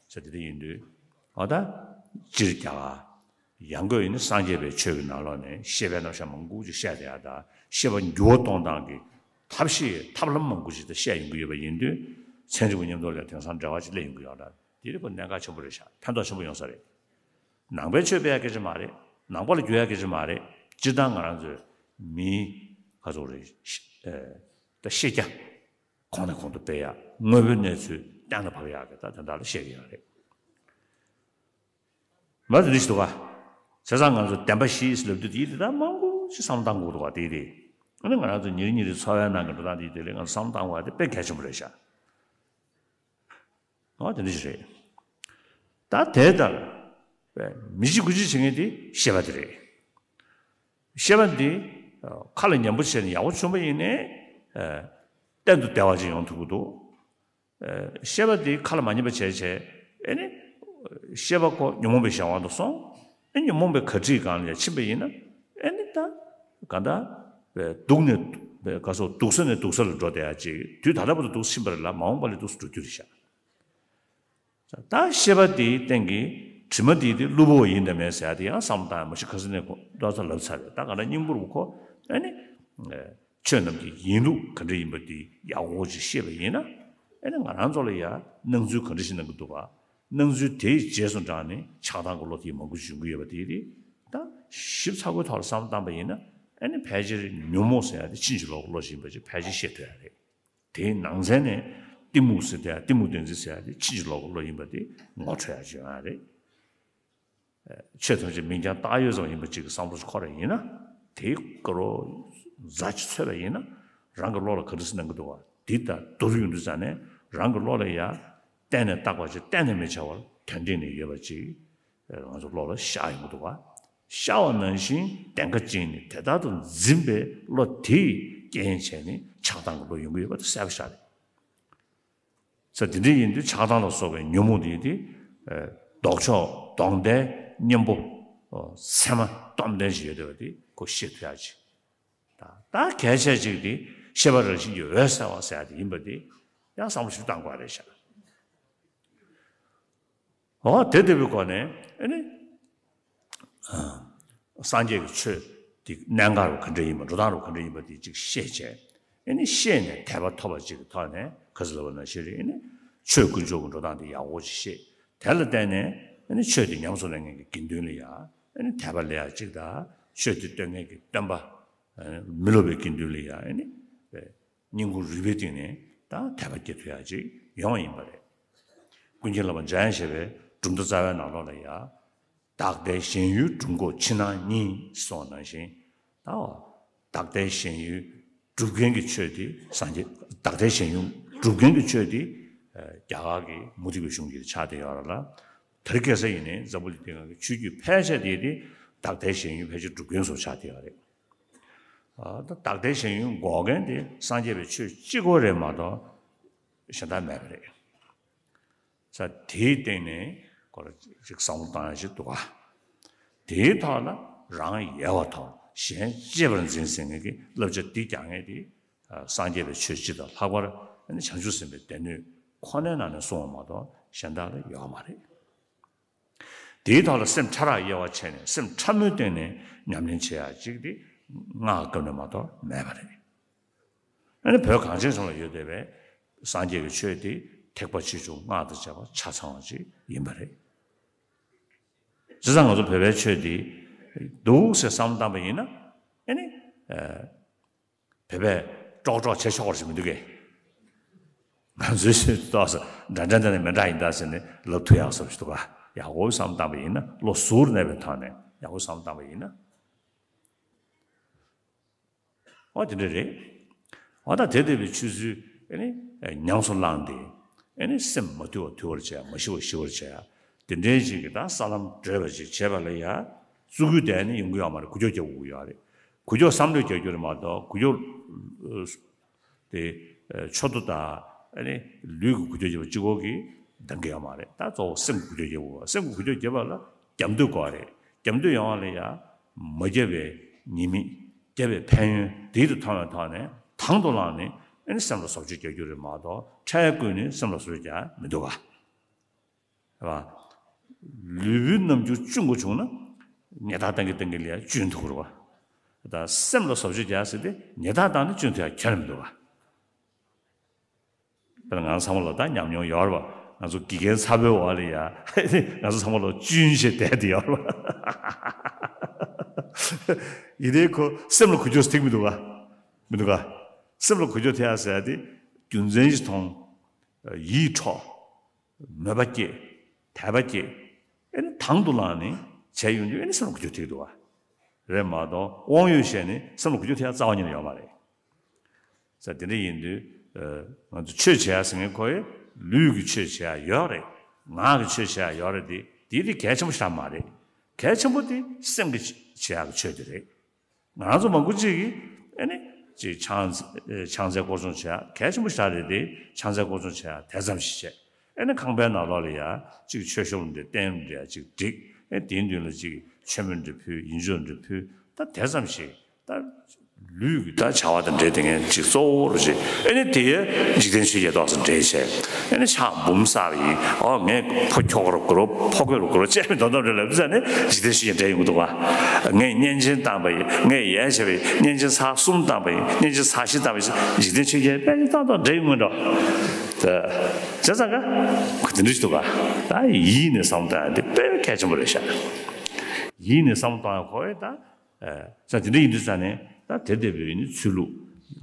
ཟེར་དེ་འདྲ་ཡིན་དུས། འོ་ད་སྤྱིར་རྒྱ་གར་ཡང་སྒོས་ཡིན་ན་སངས་རྒྱས་པའི་ཆོས་ཀྱི་ནང་ལོགས་ནས་ཤེས་པའི་རྣམ་གཞག་མང་པོ་ཅིག་བཤད་བསྡད་ཡ་དང་། ཤེས་པ་འགྱུར་བ་གཏོང་སྟངས་ཀྱི་ཐབས་ཤེས་ཐབས་ལམ་མང་པོ་ཅིག་ད་བཤད་ཡོང་གི་ཡོད་པ་ཡིན་དུས། ཚན་རིག་པ་མཉམ་དུ་ལ་དེང་སང་འབྲེལ་བ་ཅིག་སླེབས་ཡོང་གི་ཡོད་ལ། དེ་རིགས་པ་གནད་འགག་ཆེན་པོ་རེད་ཤག་ཕན་ཐོགས་ཆེན་པོ་ཡོང་ས་རེད། ནང་པའི་ཆོས་སྤེལ་ཡ་སྐད་ཆ་མ་རེད། ནང་པ་ལ་འགྱུར་ཡ་སྐད་ཆ་མ་རེད། སྤྱིར་བཏང་ང་རང་ཚོའི་མིའི་ག་ཚོད་རེད། ཤེས་ཨ། ད་ཤེས་རྒྱ་གོང་ནས་གོང་དུ་སྤེལ་ཡ། དངོས་པོའི་གནས་ཚུལ་གཏན་ལ་ཕབ་ཡ་གི་ད་དོན་དག་ལ་བཤད་ཀྱི་ཡོད་རེད། མ་དེ་འདྲ་ཞིག་འདུག་ག་བྱས་ཙང་ང་ཚོ་བདེན་པ་བཞི་ལབ་དུས་དེའི་དེ་དག་མང་པོ་ཞིག་བསམ་བློ་བཏང་དགོས་འདུག་ག་དེའི་དེ། ཨ་ནི་ང་རང་ཚོ་ཉིན་རེ་ཉིན་རེ་འཚོ་བའི་ནང་གི་འགྲོ་སྟངས་དེའི་དེ་ལ་ང་ཚོ་བསམ་བློ་བཏང་དགོས་པ་དེ་དཔེ་གལ་ཆེན་པོ་རེད་ཤག་འོ་དེ་འདྲ་ཞིག་རེད། ད་དེ་ལྟར་མི་འཇིགས་དགུ་འཇིགས་བྱེད་མཁན་དེ་ཤེས་པ་དེ་རེད། ཤེས་པ་འདི་ཁ་ལ་ཉན་པོ་བྱས་ནས་ཡག་པོ་བྱུང་བ་ཡིན་ནའི། ཨ། གཏན་དུ་བདེ་བ་ཅིག་ཡོང་ཐུབ་ཀྱི་འདུག་ཨ། ཤེས་པ་འདི་ཁ་ལ་མ་ཉན་པ་བྱས་བྱས། ཨེ་ནི་ཤེས་པ་ཁོ་ཉོན་མོངས་པའི་གཞན་དབང་དུ་སོང་། ཨེ། ཉོན་མོངས་པའི་གར་ཁྲིད་སྒང་ལ་ཡང་ཕྱིན་པ་ཡིན་ན། ཨེ་ནི་ད་ག་ད་སྡུག་ནས་ག་སོགས་སྡུག་ས་ནས་སྡུག་ས་ལ་འགྲོ་བསྡད་ཡ་ཅིག་དུས་ད་ལྟ་བར་དུ་སྡུག་ཕྱིན་པ་རེད་ལ། མ་འོངས་པ་ལ་སྡུག་ས་འགྲོ་རྒྱུ་རེད་ཤག་ད་ཤེས་པ་དེའི་སྟེང་གི་དྲི་མ་དེ་དེ་བླུ་བོ་ཡིན་དང་མིན་ཟེར་ཡ་དེ་ཡང་བསམ་བློ་བཏང་ཡ་མ་གཞི་ཁ་སང་ནས་ཁོ་ཏོག་ཙམ་ལབ་ཚར་རེད། ད་ག་ན་སྙིང་པོར་ཁོ་ཨ་ནི་ཆོས་རྣམས་ཀྱི་ཡིན་ལུགས་ག་འདྲ་ཡིན་པ་དེ་ཡག་པོ་ཅིག་ཤེས་པ་ཡིན་ན། ཨ་ནི་ང་རང་ཚོ་ལ་ཡ་སྣང་ཚུལ་ག་འདྲ་ཞིག་སྣང་གི་འདུག་ག་སྣང་ཚུལ་དེའི་རྗེས་སུ་འབྲངས་ནས་ཆགས་སྡང་གི་བློ་དེ་མང་པོ་ཞིག་འབྱུང་གི་ཡོད་པ་དེ་རེད། ད་ཞིབ་ཚགས་པོའི་ཐོག་ལ་བསམ་བློ་བཏང་པ་ཡིན་ན། ཨ་ནི་ཕལ་ཆེར་ཉོན་མོངས་ཟེར་ཡ་དེ་ཕྱིན་ཅི་ལོག་གི་བློ་ཞིག་ཡིན་པ་ཅིག་ཕལ་ཆེར་ཤེས་ཐུབ་ཡ་རེད། དེའི་ནང་ཚན་ནས་གཏི་མུག་ཟེར་དེ། གཏི་མུག་བདེན་འཛིན་ཟེར་ཡ་དེ་ཕྱིན་ཅི་ལོག་གི་བློ་ཡིན་པ་དེ་ངོ་འཕྲོད་ཡ་ཅིག་ཡོང་ཡ་རེད། ཆོས་ཐམས་ཅད་མིང་རྐྱང་བཏགས་ཡོད་ཙམ་ཡིན་པ་ཅིག་གི་བསམ་བློ་ཅིག་འཁོར་བ་ཡིན་ན། དེའི་སྐོར་རོ་ཛ་ཅིག་འཚོལ་བ་ཡིན་ན། རང་གི་བློ་ལ་ག་འདྲ་སེ་སྣང་གི་འདུག་བ། འདི་ལྟར་བསྡུར་ཡོང་དུས་ཙང་ནས་རང་གི་བློ་ལ་ཡ་གཏན་ནས་བཏགས་པ་ཅིག་གཏན་ནས་མི་བྱ་བར་དོན་སྟེང་ནས་ཡོད་པ་ཅིག་ང་ཚོ་བློ་ལ་ཤར་ཡོང་གི་འདུག་ག་ཤར་བ་ནང་བཞིན་བདེན་ཁ་ཅན་ནི་དེ་ལྟར་དུ་འཛིན་པའི་བློ་དེས་རྐྱེན་བྱས་ནས་ཆགས་སྡང་གི་བློ་ཡོང་གི་ཡོད་པ་དེ་གསལ་པོ་ཤར་རེད། ས་དེ་འདྲ་ཡིན་དུས་ཆགས་སྡང་ལ་སོགས་པའི་ཉོན་མོངས་དེ་དེ་ལྡོག་ཕྱོགས་ལྡོག་ལྡན་གཉེན་པོ་མཚན་མ་སྟོབས་ལྡན་ཞིག་ཡོད་བསྡད་པ་དེ་ཁོ་ཤེས་ཐུབ་ཡ་ཅིག་ད་ད་གལ་ཆེ་ཅིག་དེ་ཤེས་པ་རང་བཞིན་གྱིས་འོད་གསལ་བ་ཟེར་ཡ་དེ་ཡིན་པ་དེ་ཡང་བསམ་བློ་ཞིག་བཏང་དགོས་རེད་ཤག་འོ་དེ་ལྟ་བུའི་སྒོ་ནས་ཨ་ནི་སངས་རྒྱས་ཀྱི་ཆོས་དེ་གནད་འགག་རུ་ག་འདྲ་ཡིན་པ། འགྲོ་སྟངས་རུ་ག་འདྲ་ཡིན་པ་དེ་ཅིག་ཤེས་བྱས། ཨ་ནི་ཤེས་ནས་དད་པ་ཐོབ་པ་ཅིག་གི་ཐོག་ནས་ག་ཚོད་ལབ་པ་ནང་བཞིན་རེད། ཨ་ནི་ཆོས་དཀོན་མཆོག་གི་འགྲོ་སྟངས་དེ་ཡག་པོ་ཅིག་ཤེས། དེ་ལ་བརྟེན་ནས་ཨ་ནི་ཆོས་དེ་ཉམས་སུ་ལེན་མཁན་གྱི་དགེ་འདུན་ལ་ཡ་ཨ་ནི་དད་པ་སླེབས་ཡ་ཅིག་དང་། ཆོས་དེ་སྟོན་མཁན་གྱི་སྟོན་པ་མི་སློབ་པའི་དགེ་འདུན་ལ་ཡ་ཨ་ནི་སྙིང་ཁུང་རུས་པའི་གཏིང་ནས་ད་དད་པ་སྐྱེ་ཐུབ་ཡ་ཅིག་ཡོང་བ་ཡིན་པ་རེད། ཀུན་མཁྱེན་བླ་མ་འཇམ་དབྱངས་བཞད་པའི་གྲུབ་མཐའ་རྩ་བའི་ནང་ལོགས་ལ་ཡ། བདག་ལྟའི་ཞེན་ཡུལ་སྒྲུབ་འགོག་ཕྱི་ནང་གཉིས་གསུངས་པ་ནང་བཞིན། ད་བདག་ལྟའི་ཞེན་ཡུལ་སྒྲུབ་མཁན་གྱི་ཆོས་དེ་སངས་རྒྱས། བདག་ལྟའི་ཞེན་ཡུལ་སྒྲུབ་མཁན་གྱི་ཆོས་དེ་རྒྱ་གར་གྱི་མུ་སྟེགས་པའི་གཞུང་གིས་ཆགས་བསྡད་ཡོད་རེད་ལ། དེ་རིང་ཁ་སང་ཡིན་ནའི་འཛམ་བུ་གླིང་སྟེང་གི་ཆོས་བརྒྱུད་ཕལ་ཆེར་དེ་དེ་བདག་ལྟའི་ཞེན་ཡུལ་ཕལ་ཆེར་སྒྲུབ་མཁན་ཚོ་ཆགས་བསྡད་ཡོད་རེད། ད་བདག་ལྟའི་ཞེན་ཡུལ་འགོག་མཁན་དེ་སངས་རྒྱས་པའི་ཆོས་གཅིག་པོ་རེད་མ་གཏོགས་གཞན་དག་མེད་པ་རེད། ས་དེའི་སྟེང་ནས་ཁོ་ལ་ཅིག་བསམ་བློ་བཏང་ཡ་ཞིག་འདུག་ག་དེའི་ཐོག་ལ་རང་ཡལ་བར་དོར་གཞན་གཅེས་པར་འཛིན་ཟེར་མཁན་གྱི་བསླབ་བྱ་འདི་རྒྱག་མཁན་དེ་སངས་རྒྱས་པའི་ཆོས་སྤྱི་དང་ལྷག་པར་བྱང་ཆུབ་སེམས་དཔའི་སྡེ་སྣོད་ཁོ་ནའི་ནང་ནས་གསུངས་པ་མ་གཏོགས་གཞན་དག་ལ་ཡོད་མ་རེད། དེའི་ཐོག་ལ་སེམས་ཕྲ་རགས་དབྱེ་བ་ཕྱེ་ནས་སེམས་ཕྲ་མོའི་སྟེང་ནས་ཉམས་ལེན་བྱེད་ཡ་ཅིག་དེ་སྔགས་སྐབས་ནས་མ་གཏོགས་མེད་པ་རེད། ཨ་ནི་བོད་གངས་ཅན་ལྗོངས་ལ་ཡོད་བསྡད་པའི་སངས་རྒྱས་ཀྱི་ཆོས་དེ་ཐེག་པ་ཆེ་ཆུང་སྔགས་དང་བཅས་པ་ཆ་ཚང་བ་ཅིག་ཡིན་པ་རེད། བྱས་ཙང་ང་ཚོ་བོད་པའི་ཆོས་དེ་འདུག་ཟེར་བསམ་བློ་བཏང་པ་ཡིན་ན། ཨ་ནི་ཨ། བོད་པས་ཀྲོག་ཀྲོག་བྱེད་ཆོག་པ་ཞིག་མི་འདུག་གས། ང་ཚོའི་ཆོས་ཏོག་ཙམ་འདྲ་འདྲ་འདྲ་ནས་མི་འདྲ་ཡིན་ད་ཟེར་ནས་ལབ་ཐུབ་ཡག་བཟོ་ཞིག་འདུག་ག་ཡག་པོ་བསམ་བློ་བཏང་པ་ཡིན་ན། བློ་གཟུར་གནས་པའི་ཐོག་ནས་ཡག་པོ་བསམ་བློ་བཏང་པ་ཡིན་ན། འོ་དེ་འདྲ་རེད། འོ་ད་དེ་ལྟ་བུའི་ཆོས་ཚུལ་ཨ་ནི་ཉམས་སུ་བླངས་ཏེ། ཨེ་ནི་སེམས་མ་དུལ་བ་དུལ་བར་བྱས། མ་ཞི་བ་ཞི་བར་བྱས། དེ་འདྲའི་ཅིག་གི་ད་ས་ལམ་བགྲོད་པ་ཅིག་བྱེད་པ་ལ་ཡ་བཙུགས་རྒྱུ་དེ་ནི་ཡོང་གི་ཡོད་མ་རེད། འགུལ་སྐྱོད་རྒྱག་དགོས་ཀྱི་ཡོད་རེད། འགུལ་སྐྱོད་བསམ་བློ་རྒྱག་རྒྱུ་རེད་མ་གཏོགས། འགུལ་སྐྱོད་དེ་ཆོ་ཏོ་དང་ཨ་ནི་ལུས་ཀྱི་འགུལ་སྐྱོད་བྱེད་པ་གཅིག་པོ་གིས་འདང་གི་ཡོད་མ་རེད། ད་གཙོ་བོ་སེམས་ཀྱི་འགུལ་སྐྱོད་བྱེད་དགོས། སེམས་ཀྱི་འགུལ་སྐྱོད་བྱེད་པ་ལ་རྒྱབ་མདུད་དགོས་རེད། རྒྱབ་མདུད་ཡོང་བ་ལ་ཡ་མ་བརྒྱབ་པའི་ཉེས་དམིགས། བརྒྱབ་པའི་ཕན་ཡོན་དེ་དུ་མཐོང་བའི་ཐོག་ནས་དང་དུ་བླངས་ནས་ཨ་ནི་སེམས་ལ་བཟོ་བཅོས་རྒྱག་རྒྱུ་རེད་མ་གཏོགས། འཕྲལ་བཀོལ་ནས་སེམས་ལ་བཟོ་བཅོས་རྒྱག་མི་འདུག་ག། རེད་པ། ལུས་པོའི་རྣམ་འགྱུར་གཅུན་དགོས་བྱུང་ན་ཉལ་ཐ་བཏང་གི་བཏང་གི་ལ་ཡ་གཅུན་ཐུབ་ཀྱི་རེད་པ། ད་སེམས་ལ་བཟོ་བཅོས་རྒྱག་ཟེར་ཏེ་ཉལ་ཐ་བཏང་ནས་གཅུན་ཐུབ་ཡ་ཁྱོན་ནས་མི་འདུག་ག། དཔེར་ན་ང་ཚོ་ཚང་མ་ལ་ད་ཉམས་མྱོང་ཡོད་རེད་པ། ང་ཚོ་དགེ་རྒན་ཚ་པོའི་འོག་ལ་ཡ་ང་ཚོ་ཚང་མ་ལ་གཅུན་བྱས་བསྡད་དེ་ཡོད་རེད་པ། ཡིན་ནའི་ཁོ་སེམས་ལ་འགུལ་སྐྱོད་ཐེབས་མི་འདུག་ག། མི་འདུག་ག། སེམས་ལ་འགུལ་སྐྱོད་ཐེབས་ཡ་ཟེར་ཡ་དེ་རྒྱུ་མཚན་ཞིག་མཐོང་། ཡིད་འཕྲོག། མོས་པ་སྐྱེས། དད་པ་སྐྱེས། ཨེ་ནི་དང་དུ་བླངས་ནས་བྱས་ཡོང་དུས་ཨེ་ནི་སེམས་ལ་འགུལ་སྐྱོད་ཐེབས་འདུག་ག། རེད་མ་གཏོགས་དབང་ཡོད་བྱས་ནས་སེམས་ལ་འགུལ་སྐྱོད་ཐེབས་ཡ་རྩ་བ་ཉིད་ནས་ཡོད་མ་རེད། ས་དེ་འདྲ་ཡིན་དུས་ང་ཚོ་ཆོས་བྱེད་ཡ་ཟེར་མཁན་ཁོ་ཡི་ལུས་ཀྱི་ཆོས་བྱེད་ཡ་ཡོད་རེད། ངག་གི་ཆོས་བྱེད་ཡ་ཡོད་རེད། དེ་དེ་དེ་གལ་ཆེན་པོ་ཞིག་མ་རེད། གལ་ཆེན་པོ་དེ་སེམས་ཀྱི་བྱེད་ཡ་གི་ཆོས་དེ་རེད། ང་རང་ཚོ་མང་པོ་ཅིག་གིས་ཨེ་ནི་ཅིག་ཕྱག་ཕྱག་འཚལ་སྐོར་སྲུང་བྱེད་ཡ་གལ་ཆེན་པོ་ཞིག་རེད་དེ། ཕྱག་འཚལ་སྐོར་སྲུང་བྱེད་ཡ་དེ་ཙམ་ཞིག་བྱས། ཨེ་ནི་ཁང་པའི་ནང་ལོགས་ལ་ཡ་ཅིག་མཆོད་བཤམས་འདྲ་བསྟན་འདྲ་ཅིག་བསྒྲིགས། ཨེ་དེའི་མདུན་ལ་ཅིག་མཆོད་མེ་འདྲ་ཕུལ། ཡིད་འཇོག་འདྲ་ཕུལ། ད་དེ་ཙམ་ཞིག་ད་ལུས་ཀྱི་ད་བྱ་བ་དང་འབྲེལ་དེ་ངས་ཅིག་གཙོ་བོ་རུ་ཅིག་ཨེ་ནི་དེ་ཡ་འཇིག་རྟེན་ཆོས་བརྒྱད་ཏོག་ཙམ་འདྲེས་བྱས། ཨེ་ནི་ཕྱག་འབུམ་བསགས་པ་ཡིན། ཨོ་ངས་ཕོ་ཁྱོ་ག་རུ་དགོས་རོ། ཕོ་རྒོད་རུ་དགོས་རོ་བཅས་པའི་མདོ་མདོ་འདྲ་ལབ་ཙང་ནི་འཇིག་རྟེན་ཆོས་བརྒྱད་འདྲེས་ཡོང་གི་འདུག་ག། ངས་བསྙེན་ཆེན་བཏང་པ་ཡིན། ངས་ཡས་བྱས་པ་ཡིན། བསྙེན་ཆེན་ཚར་གསུམ་བཏང་པ་ཡིན། བསྙེན་ཆེན་ཚར་བཞི་བཏང་པ་ཡིན། འཇིག་རྟེན་ཆོས་བརྒྱད་དཔེ་ཏག་ཏག་འདྲེས་ཡོང་གི་འདུག། ད་བྱས་ཙང་ག་ག་དེ་འདྲ་ཞིག་འདུག་ག། ད་ཡིད་ནས་བསམ་བཏང་ཡ་དེ་དཔེ་གལ་ཆེན་པོ་རེད་ཤག། ཡིད་ནས་བསམ་བཏང་ཡ་ཁོ་ཡ་ད། ས་དེ་འདྲ་ཡིན་དུས་ཙང་ནས་ད་དེ་ལྟ་བུའི་ནི་ཚུལ་ལུགས་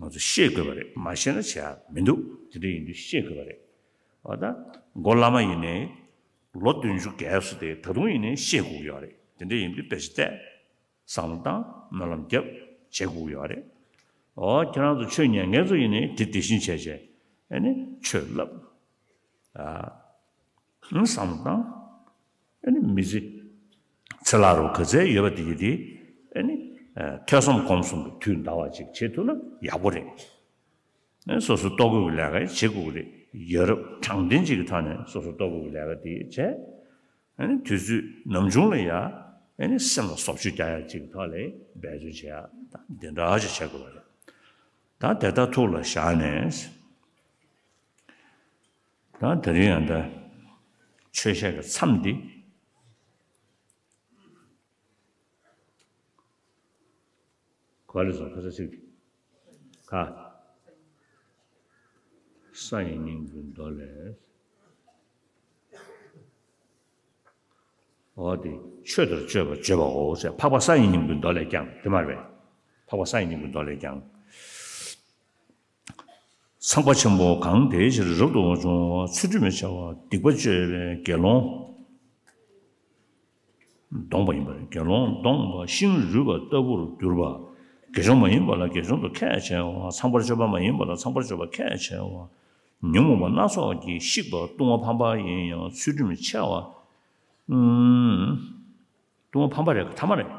ང་ཚོ་ཤེས་དགོས་པ་རེད། མ་ཤེས་ན་བྱེད་ཡ་མི་འདུག། དེ་འདྲ་ཡིན་དུས་ཤེས་དགོས་པ་རེད། འོ་ད་མགོ་བླ་མ་ཡིན་ནའི་ལོ་བདུན་ཅུ་བརྒལ་སོང་སྟེ་ད་དུང་ཡིན་ནའི་ཤེས་དགོས་ཀྱི་ཡོད་རེད། དེ་འདྲ་ཡིན་དུས་དཔེ་ཆ་བལྟས། བསམ་བློ་བཏང་། སྨོན་ལམ་བརྒྱབ། བྱེད་དགོས་ཀྱི་ཡོད་རེད། འོ་ཁྱེད་རང་ཚོ་ཆོས་ཉན་མཁན་ཚོ་ཡིན་ནའི་དེ་དེ་བཞིན་བྱས་བྱས་ཨེ་ནི་ཆོས་བསླབ། ཨ། བསམ་བཏང་། ཨ་ནི་མི་ཚེ་ཚེ་ལྷག་རུ་ག་ཚད་ཡོད་པ་དེ་གི་དེ་ཨ་ནི་ཨ་ཐོས་བསམ་སྒོམ་གསུམ་གྱི་དུས་འདའ་བ་ཅིག་བྱེད་ཐུབ་ན་ཡག་པོ་རེད། ཨ་ནི་སོ་སོའི་ལྟོ་གོས་ཀྱི་ལས་ཀ་བྱེད་དགོས་ཀྱི་རེད། ཡ་རབས་དྲང་བདེན་ཅིག་གི་ཐོག་ནས་སོ་སོའི་ལྟོ་གོས་ཀྱི་ལས་ཀ་དེ་བྱས། ཨ་ནི་དུས་ཚོད་ནམ་བྱུང་ལ་ཡ་ཨ་ནི་སེམས་ལ་བཟོ་བཅོས་རྒྱག་ཡ་ཅིག་གི་ཐོག་ལ་འབད་བརྩོན་བྱེད་ཡ་ད་འདི་འདྲ་ཅིག་བྱེད་དགོས་པ་རེད། ད་དེ་ལྟར་ཐུགས་ལ་བཞག་ནས། ད་དེ་རིང་ཡང་ད་ཆོས་བཤད་ཀྱི་མཚམས་འདི་ག་ལ་སོང་། ཁ་ས་ཚིག་ག་ས་ཡི་སྙིང་པོའི་མདོ་ལས། འོ་དེ་ཆོས་དང་སྤྱོད་པ་བརྗོད་པའོ་ཟེར། འཕགས་པ་ས་ཡི་སྙིང་པོའི་མདོ་ལས་ཀྱང་དེ་མ་རེད། འཕགས་པ་ས་ཡི་སྙིང་པོའི་མདོ་ལས་ཀྱང་། ཚངས་པ་ཆེན་པོ་གང་དེའི་ཕྱིར་རབ་ཏུ་བྱུང་བ། ཚུལ་ཁྲིམས་འཆལ་བ་སྡིག་པ་སྤྱོད་པའི་དགེ་སློང་གདོང་པ་ཡིན་པ་རེད། དགེ་སློང་གདོང་པ་ཤིང་རུལ་བ་ལྟ་བུར་གྱུར་པ། དགེ་སྦྱོང་མ་ཡིན་པ་ལ་དགེ་སྦྱོང་དུ་ཁས་འཆེ་བ། ཚངས་པར་སྤྱོད་པ་མ་ཡིན་པ་ལ་ཚངས་པར་སྤྱོད་པ་ཁས་འཆེ་བ། ཉོན་མོངས་པ་སྣ་ཚོགས་ཀྱིས་བཤིག་པ། ལྟུང་བ་ཕམ་པ་ཡིན་ཡང་ཚུལ་ཁྲིམས་འཆལ་བ། ཨུམ། ལྟུང་བ་ཕམ་པ་རེད། ཐ་མ་རེད།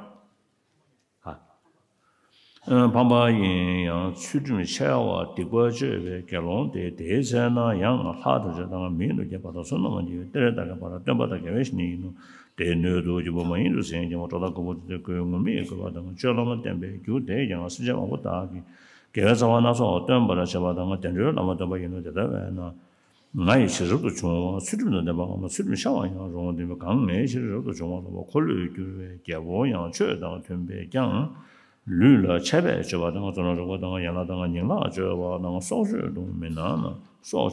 ཨ། ཕམ་པ་ཡིན་ཡང་ཚུལ་ཁྲིམས་འཆལ་བ་སྡིག་པ་སྤྱོད་པའི་དགེ་སློང་དེ། དེའི་ཚེ་ན་ཡང་ལྷ་དང་བྱ་དང་མིའི་ལུས་ཀྱི་བར་དུ་བསོད་ནམས་ཀྱི་གཏེར་དག་གི་བར་སྟོན་པ་དང་དགེ་བའི་བཤེས་གཉེན་ཡིན་ནོ། དེའི་སྣོད་དུ་འཇུག་པ་མ་ཡིན་དུ་སེམས་ཀྱི་སྒྲོ་དང་གོ་བ་དེ་ཀུན་ངུར་སྨྲིག་གི་བཀོད་པ་དང་སྤྱོད་ལམ་བསྟན་པའི་རྒྱུ་དེས་ཀྱང་སེམས་ཅན་མང་པོ་དག་གི་དགེ་བའི་རྩ་བ་སྣ་ཚོགས་སྟོན་པར་བྱེད་པ་དང་བསྟན་འགྲོའི་བླ་མ་སྟོན་པ་ཡིན་ནོ། དེ་ལྟ་བས་ན། ང་ཡི་ཕྱིར་རབ་ཏུ་བྱུང་བ། ཚུལ་ཁྲིམས་དང་ལྡན་པའམ་ཚུལ་ཁྲིམས་འཆལ་བར་ཡང་རུང་བ་འདི་ནི་གང་ངའི་ཕྱིར་རབ་ཏུ་བྱུང་བ་ལ་འཁོར་ལོས་སྒྱུར་བའི་རྒྱལ་པོ་ཡང་ཆོས་དང་མཐུན་པས་ཀྱང་། ལུས་ལ་ཆད་པས་གཅོད་པ་དང་། བཙོན་ལ་བཅུག་པ་དང་། ཡན་ལག་དང་ཉིང་ལག་གཅོད་པ་དང་། སྲོག་གཅོད་དུ་མི་སྣང་ན། སྲོག་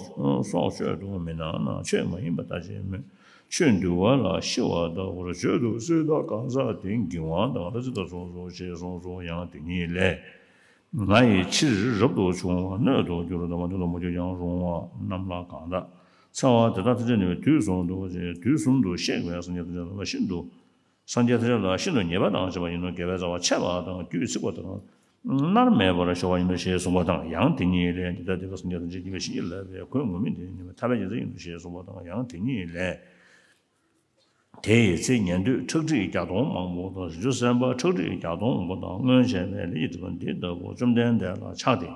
སྲོག་གཅོད་དུ་མི་སྣང་ན། ཆོས་མ་ཡིན་པ་ལྟ་ཅི་སྨོས། ཆོས་འདུལ་བ་ལ་ཤི་བ་ལྟ་བུར་བརྗོད་དུ་གསོལ། ད་གང་ཟག་དེ་འགྱིང་བ་དང་ལྷ་ཚིག་དང་ཚོགས་སུ་ཆེས་སོང་སོང་ཡང་དེ་ཉིད་ལས། ང་ཡི་ཕྱིར་རབ་ཏུ་བྱུང་བ་སྣོད་དུ་གྱུར་ཏོ། མ་གྱུར་ཏོ། མ་གྱུར་ཡང་རུང་བ་རྣམས་ལ་གང་དག་འཚེ་བ་དེ་དག་ཐམས་ཅད་ནི་དུས་གསུམ་དུ་དུས་གསུམ་དུ་གཤེགས་པའི་སངས་རྒྱས་ཐམས་ཅད་ལ་ཤིན་ཏུ་སངས་རྒྱས་ཐམས་ཅད་ལ་ཤིན་ཏུ་ཉེ་བ་དང་བཅས་པ་ཡིན་ནོ། དགེ་བའི་རྩ་བ་འཆད་པ་དང་རྒྱུད་ཚིག་པ་དང་ མནར་མེད་པར་ཤོར་བ་ཡིན་ནོ་ཞེས་གསུངས་པ་དང་། ཡང་དེ་ཉིད་ལས་འདི་ལྟར་སྡིག་པ་སངས་རྒྱས་སངས་རྒྱས་ཀྱི་བཤེས་གཉེན་ལབ་པས་གོས་ངུར་སྨྲིག་དེ་ཉིད་མེད་པར་ཐར་པའི་རྒྱལ་མཚན་ཡིན་ནོ་ཞེས་གསུངས་པ་དང་། ཡང་དེ་ཉིད་ལས། དེ་ཡི་ཚེ་ཉན་ཐོས་ཁྲག་ཁྲིག་བརྒྱ་སྟོང་མང་པོ་དང་། རིགས་རྒྱུད་གསན་པ་ཁྲག་ཁྲིག་བརྒྱ་སྟོང་པོ་དང་། སྔོན་བྱས་པའི་ལས་ཀྱི་སྒྲིབ་པ་འདི་ལྟ་བུ་བཅོམ་ལྡན་འདས་ལ་ཆགས་ཏེ།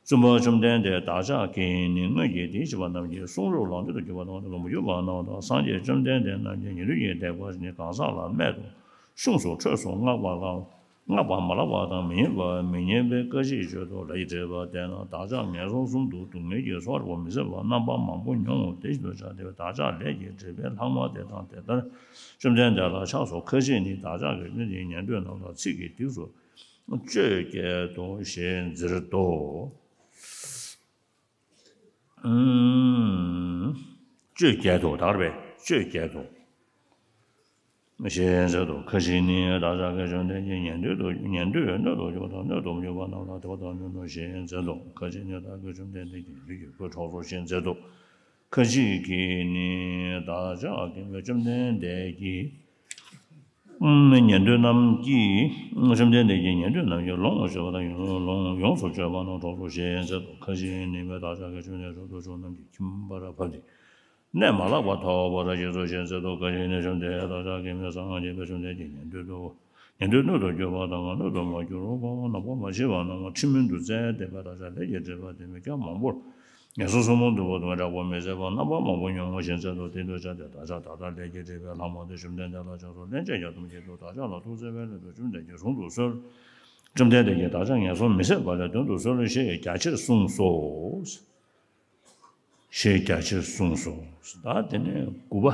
བཙུན་པ་བཅོམ་ལྡན་འདས་བདག་ཅག་གིས་ནི་སྔོན་གྱི་དེའི་བྱིས་པ་རྣམས་ཀྱི་གསུང་རབ་ལོངས་སྤྱོད་དུ་གྱུར་པ་དང་། ལོངས་སྤྱོད་པ་རྣམས་དང་སངས་རྒྱས་བཅོམ་ལྡན་འདས་རྣམས་ཀྱི་ཉན་ཐོས་ཀྱི་སྡེ་པ་ནི་གང་ཟག་ལ་རྨད་དུ་བྱུང་སོགས་འཕྲོས་སུ་བསྔགས་པ་ལ། བསྔགས་པ་མ་ལགས་པ་དང་མི་སྙན་པ་མི་སྙན་པའི་བཀའ་མཆིད་བརྗོད་དོ། ལས་ཀྱི་སྒྲིབ་པ་དེས་ན་བདག་ཅག་ངན་སོང་གསུམ་དུ་སྡུག་བསྔལ་གྱི་ཚོགས་རབ་མི་བཟད་པ་རྣམ་པ་མང་པོ་མྱོང་ངོ་། དེ་བཞིན་དུ་བྱ་སྟེ་བདག་ཅག་ལས་ཀྱི་སྒྲིབ་པའི་ལྷག་མ་དེ་དང་དེ་ལྟར་བཅོམ་ལྡན་འདས་ལ་ཆགས་སོ། ཁ་ཅིག་ནི་བདག་ཅག་གི་བཅོམ་ལྡན་འདས་ཉན་ཐོས་རྣམས་ལ་ཚིག་གི་སྡིགས་སུ་གཅོད་བསྐྱལ་ཏོ་ཞེས་འཛེར་ཏོ། ཨུམ། གཅོད་བསྐྱལ་ཏོ། ད་ག་རེ་རེད། གཅོད་བསྐྱལ་ཏོ། ཞེས་འཛེར་ཏོ། ཁ་ཅིག་ནི་བདག་ཅག་གི་བཅོམ་ལྡན་གྱི་ཉན་ཐོས་དུ་ཉན་ཐོས་སྣོད་དུ་གྱུར་པ་དང་སྣོད་དུ་མ་གྱུར་པ་རྣམས་ལ་དད་པ་དང་སྙོན་དོ་ཞེས་འཛེར་ཏོ། ཁ་ཅིག་ནི་བདག་གི་བཅོམ་ལྡན་འདས་ཀྱི་ཉན་ཐོས་ཀྱི་གོས་འཕྲོག་སོ་ཞེས་འཛེར་ཏོ། ཁ་ཅིག་གིས་ནི་བདག་ཅག་གི་བཅོམ་ལྡན་འདས་ཀྱི་ཉན་ཐོས་རྣམས་ཀྱིས། བཅོམ་ལྡན་འདས་ཀྱི་ཉན་ཐོས་རྣམས་ཀྱིས་ལོངས་སུ་སྤྱོད་པ་དང་ཡོངས་ལོངས་ཡོངས་སུ་སྤྱོད་པ་རྣམས་འཕྲོག་སོ་ཞེས་འཛེར་ཏོ། ཁ་ཅིག་ནི་བདག་ཅག་གི་བཅོམ་ལྡན་འདས་རབ་ཏུ་བྱུང་རྣམས་ཀྱི་ཁྱིམ་པར་བབས་ཏེ་གནས་མ་ལགས་པ་ཐོབ་པར་བྱེད་དོ་ཞེས་འཛེར་ཏོ། ཁ་ཅིག་ནི་བཅོམ་ལྡན་འདས་བདག་ཅག་གི་མི་སངས་རྒྱས་པའི་བཅོམ་ལྡན་གྱི་ཉན་ཐོས་དུ་ཉན་ཐོས་སྣོད་དུ་གྱུར་པ་དང་སྣོད་དུ་མ་གྱུར་པ་ནམ་མཁའ་མ་མཆིས་པ་རྣམས་ཁྲི་མིག་ཏུ་བཙལ་ཏེ་བདག་ཅག་ལས་ཀྱི་སྒྲིབ་པ་དེ་མི་སྐྱ་མང་པོར། ངན་སོང་གསུམ་དུ་བུ་དང་དྲག་པོ་མི་བཟད་པ་རྣམ་པ་མང་པོ་མྱོང་ངོ་ཞེས་འཛེར་ཏོ། དེ་འདུལ་བྱ་སྟེ་བདག་ཅག་ད་ལྟ་ལས་ཀྱི་སྒྲིབ་པའི་ལྷག་མ་དེ་བཅོམ་ལྡན་འདས་ལ་ཆགས་སོ། སླན་ཆད་ཡང་དུ་མི་བྱེད་དོ། བདག་ཅག་ལ་ཐུགས་བརྩེ་བའི་སླད་དུ་བཅོམ་ལྡན་འདས་ཀྱིས་གཟུང་དུ་གསོལ། བཅོམ་ལྡན་འདས་ཀྱིས་བདག་ཅག་ངན་སོང་མི་བཟད་པ་ལས་འདོན་དུ་གསོལ་ཞེས་རྒྱ་ཆེར་གསུངས་སོ། ཞེས་རྒྱ་ཆེར་གསུངས་སོ། ད་དེ་ནས་དགུ་པ།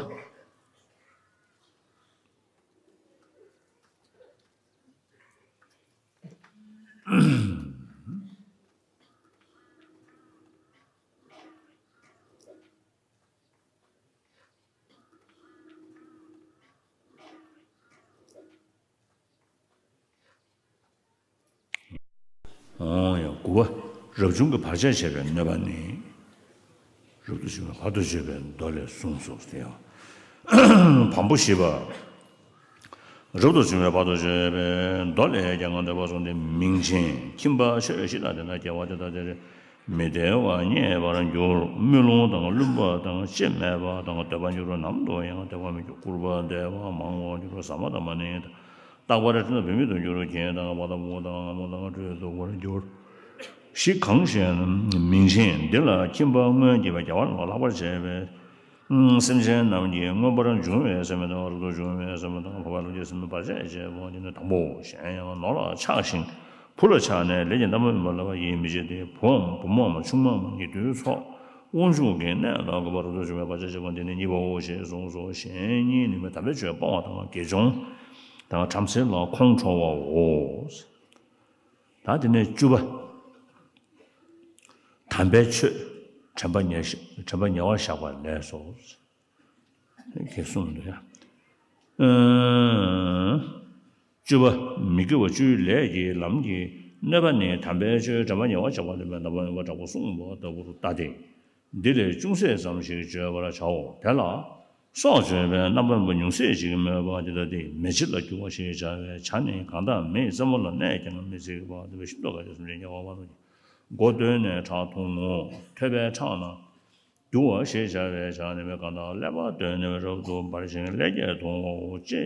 འོང་ཡང་དགུ་པ། རབ་བྱུང་གི་བར་ཆད་བྱེད་པའི་གནོད་པ་ནི། རབ་ཏུ་བྱུང་བའི་བར་དུ་གཅོད་པའི་མདོ་ལས་གསུངས་སོ། དེ་ཡང་བམ་པོ་བཞི་པ། རབ་ཏུ་བྱུང་བའི་བར་དུ་གཅོད་པའི་མདོ་ལས་རྒྱལ་དབང་ཐོས་པ་གསུངས་ཏེ། མིང་ཆེན་ཁྱིམ་པ་ཆོས་བཞི་དང་ལྡན་ན་སྐྱེ་བ་དེ་དག་དེར་མི་བདེ་བ་རྙེད་པར་འགྱུར། དམུས་ལོང་དང་བླུན་པ་དང་ལྕེ་མེད་པ་དང་འདོད་པ་འགྱུར་བ་ནམ་དུ་ཡང་བདེ་བ་མི་འགྱུར། སྐུར་པ་འདེབས་པ་མང་བར་འགྱུར། ཟ་མ་དང་མ་ནིང་དང་རྟག་པར་འཁྲུལ་ན་བུད་མེད་དུ་འགྱུར། གྱེན་དང་བ་དང་བུ་དང་ཨ་མོ་དང་སྤྲེའུ་དུ་བར་འགྱུར། ཞིག་གང་ཞེ་ན། མིང་ཆེན་འདི་ལ་ཁྱིམ་པ་སྔོན་སྐྱེས་པའི་རྒྱལ་བ་ལ་ལྷག་པར་བྱས་པའི་སེམས་ཅན་རྣམས་ཀྱིས་མངོན་པར་འབྱུང་བའི་སེམས་དང་རབ་ཏུ་བྱུང་བའི་སེམས་དང་འཕགས་པ་ལྷན་སྐྱེས་སེམས་བར་ཆད་བྱེད་པ་འདི་ནི་དང་པོའོ། གཞན་ཡང་ནོར་ལ་ཆགས་ཤིང་བུ་ལ་ཆགས་ནས་ལས་ཀྱི་རྣམ་པར་སྨིན་པ་ལ་ཡིད་མི་ཆེས་ཏེ། བུའམ་བུ་མོའམ་ཆུང་མའམ་ཉེ་དུའི་ཚོགས་དབང་ཕྱུག་གི་གནས་ལ་འགོད་པ་རབ་ཏུ་བྱུང་བའི་བར་ཆད་བྱེད་པ་འདི་ནི་གཉིས་པའོ་ཞེས་གསུངས་སོ། གཞན་གཉིས་ནི་དམ་པའི་ཆོས་སྤོང་བ་དང་དགེ་སྦྱོང་དང་བྲམ་ཟེ་ལ་ཁོང་ཁྲོ་བའོ། ད་དེ་ནས་བཅུ་པ། དམ་པའི་ཆོས་དྲན་པ་ཉེ་དྲན་པ་ཉེ་བར་བཞག་པ་ལས་སོ། ཁྱེད་གསུངས་འདུག་ཡ། ཨ། བཅུ་པ། མི་དགེ་བ་བཅུའི་ལས་ཀྱི་ལམ་གྱིས་གནོད་པ་ནི་དམ་པའི་ཆོས་དྲན་པ་ཉེ་བར་བཞག་པ་ལས་མེད་རྣམ་པར་སྨིན་པ་དྲག་པོ་གསུངས་པ་ལྟ་བུར་ལྟ་སྟེ། འདི་ལས་ཅུང་ཟད་ཙམ་ཞིག་བརྗོད་པར་བྱའོ། དེ་ལ། སྲོག་གཅོད་པའི་རྣམ་པར་སྨིན་པ་ཉུང་ཟད་ཅིག་སྨོས་པ་འདི་ལྟ་སྟེ། མེ་ལྕེ་ལ་རྒྱུ་བ་ཞེས་བྱ་བའི་བྱ་ནི་གང་དག་མེའི་རྩེ་མོ་ལ་གནས་ཀྱང་མི་ཚིག་པ་དེ་བས་ཤིན་ཏུ་དཀའ་སྤྱད་སེམས་ཅན་དམྱལ་བ་མང་པོ་ལ། མགོ་བཏོན་ནས་ཁྲག་འཐུང་ངོ་། ཐོད་པའི་ཁྲག་ན། རྒྱུ་བ་ཞེས་བྱ་བའི་བྱ་ནི་མེ་གང་དག་ཀླད་པ་བཏོན་ནས་རབ་ཏུ་འབར་ཞིང་ཀླད་རྒྱས་འཐུང་བའོ། ལྕེ་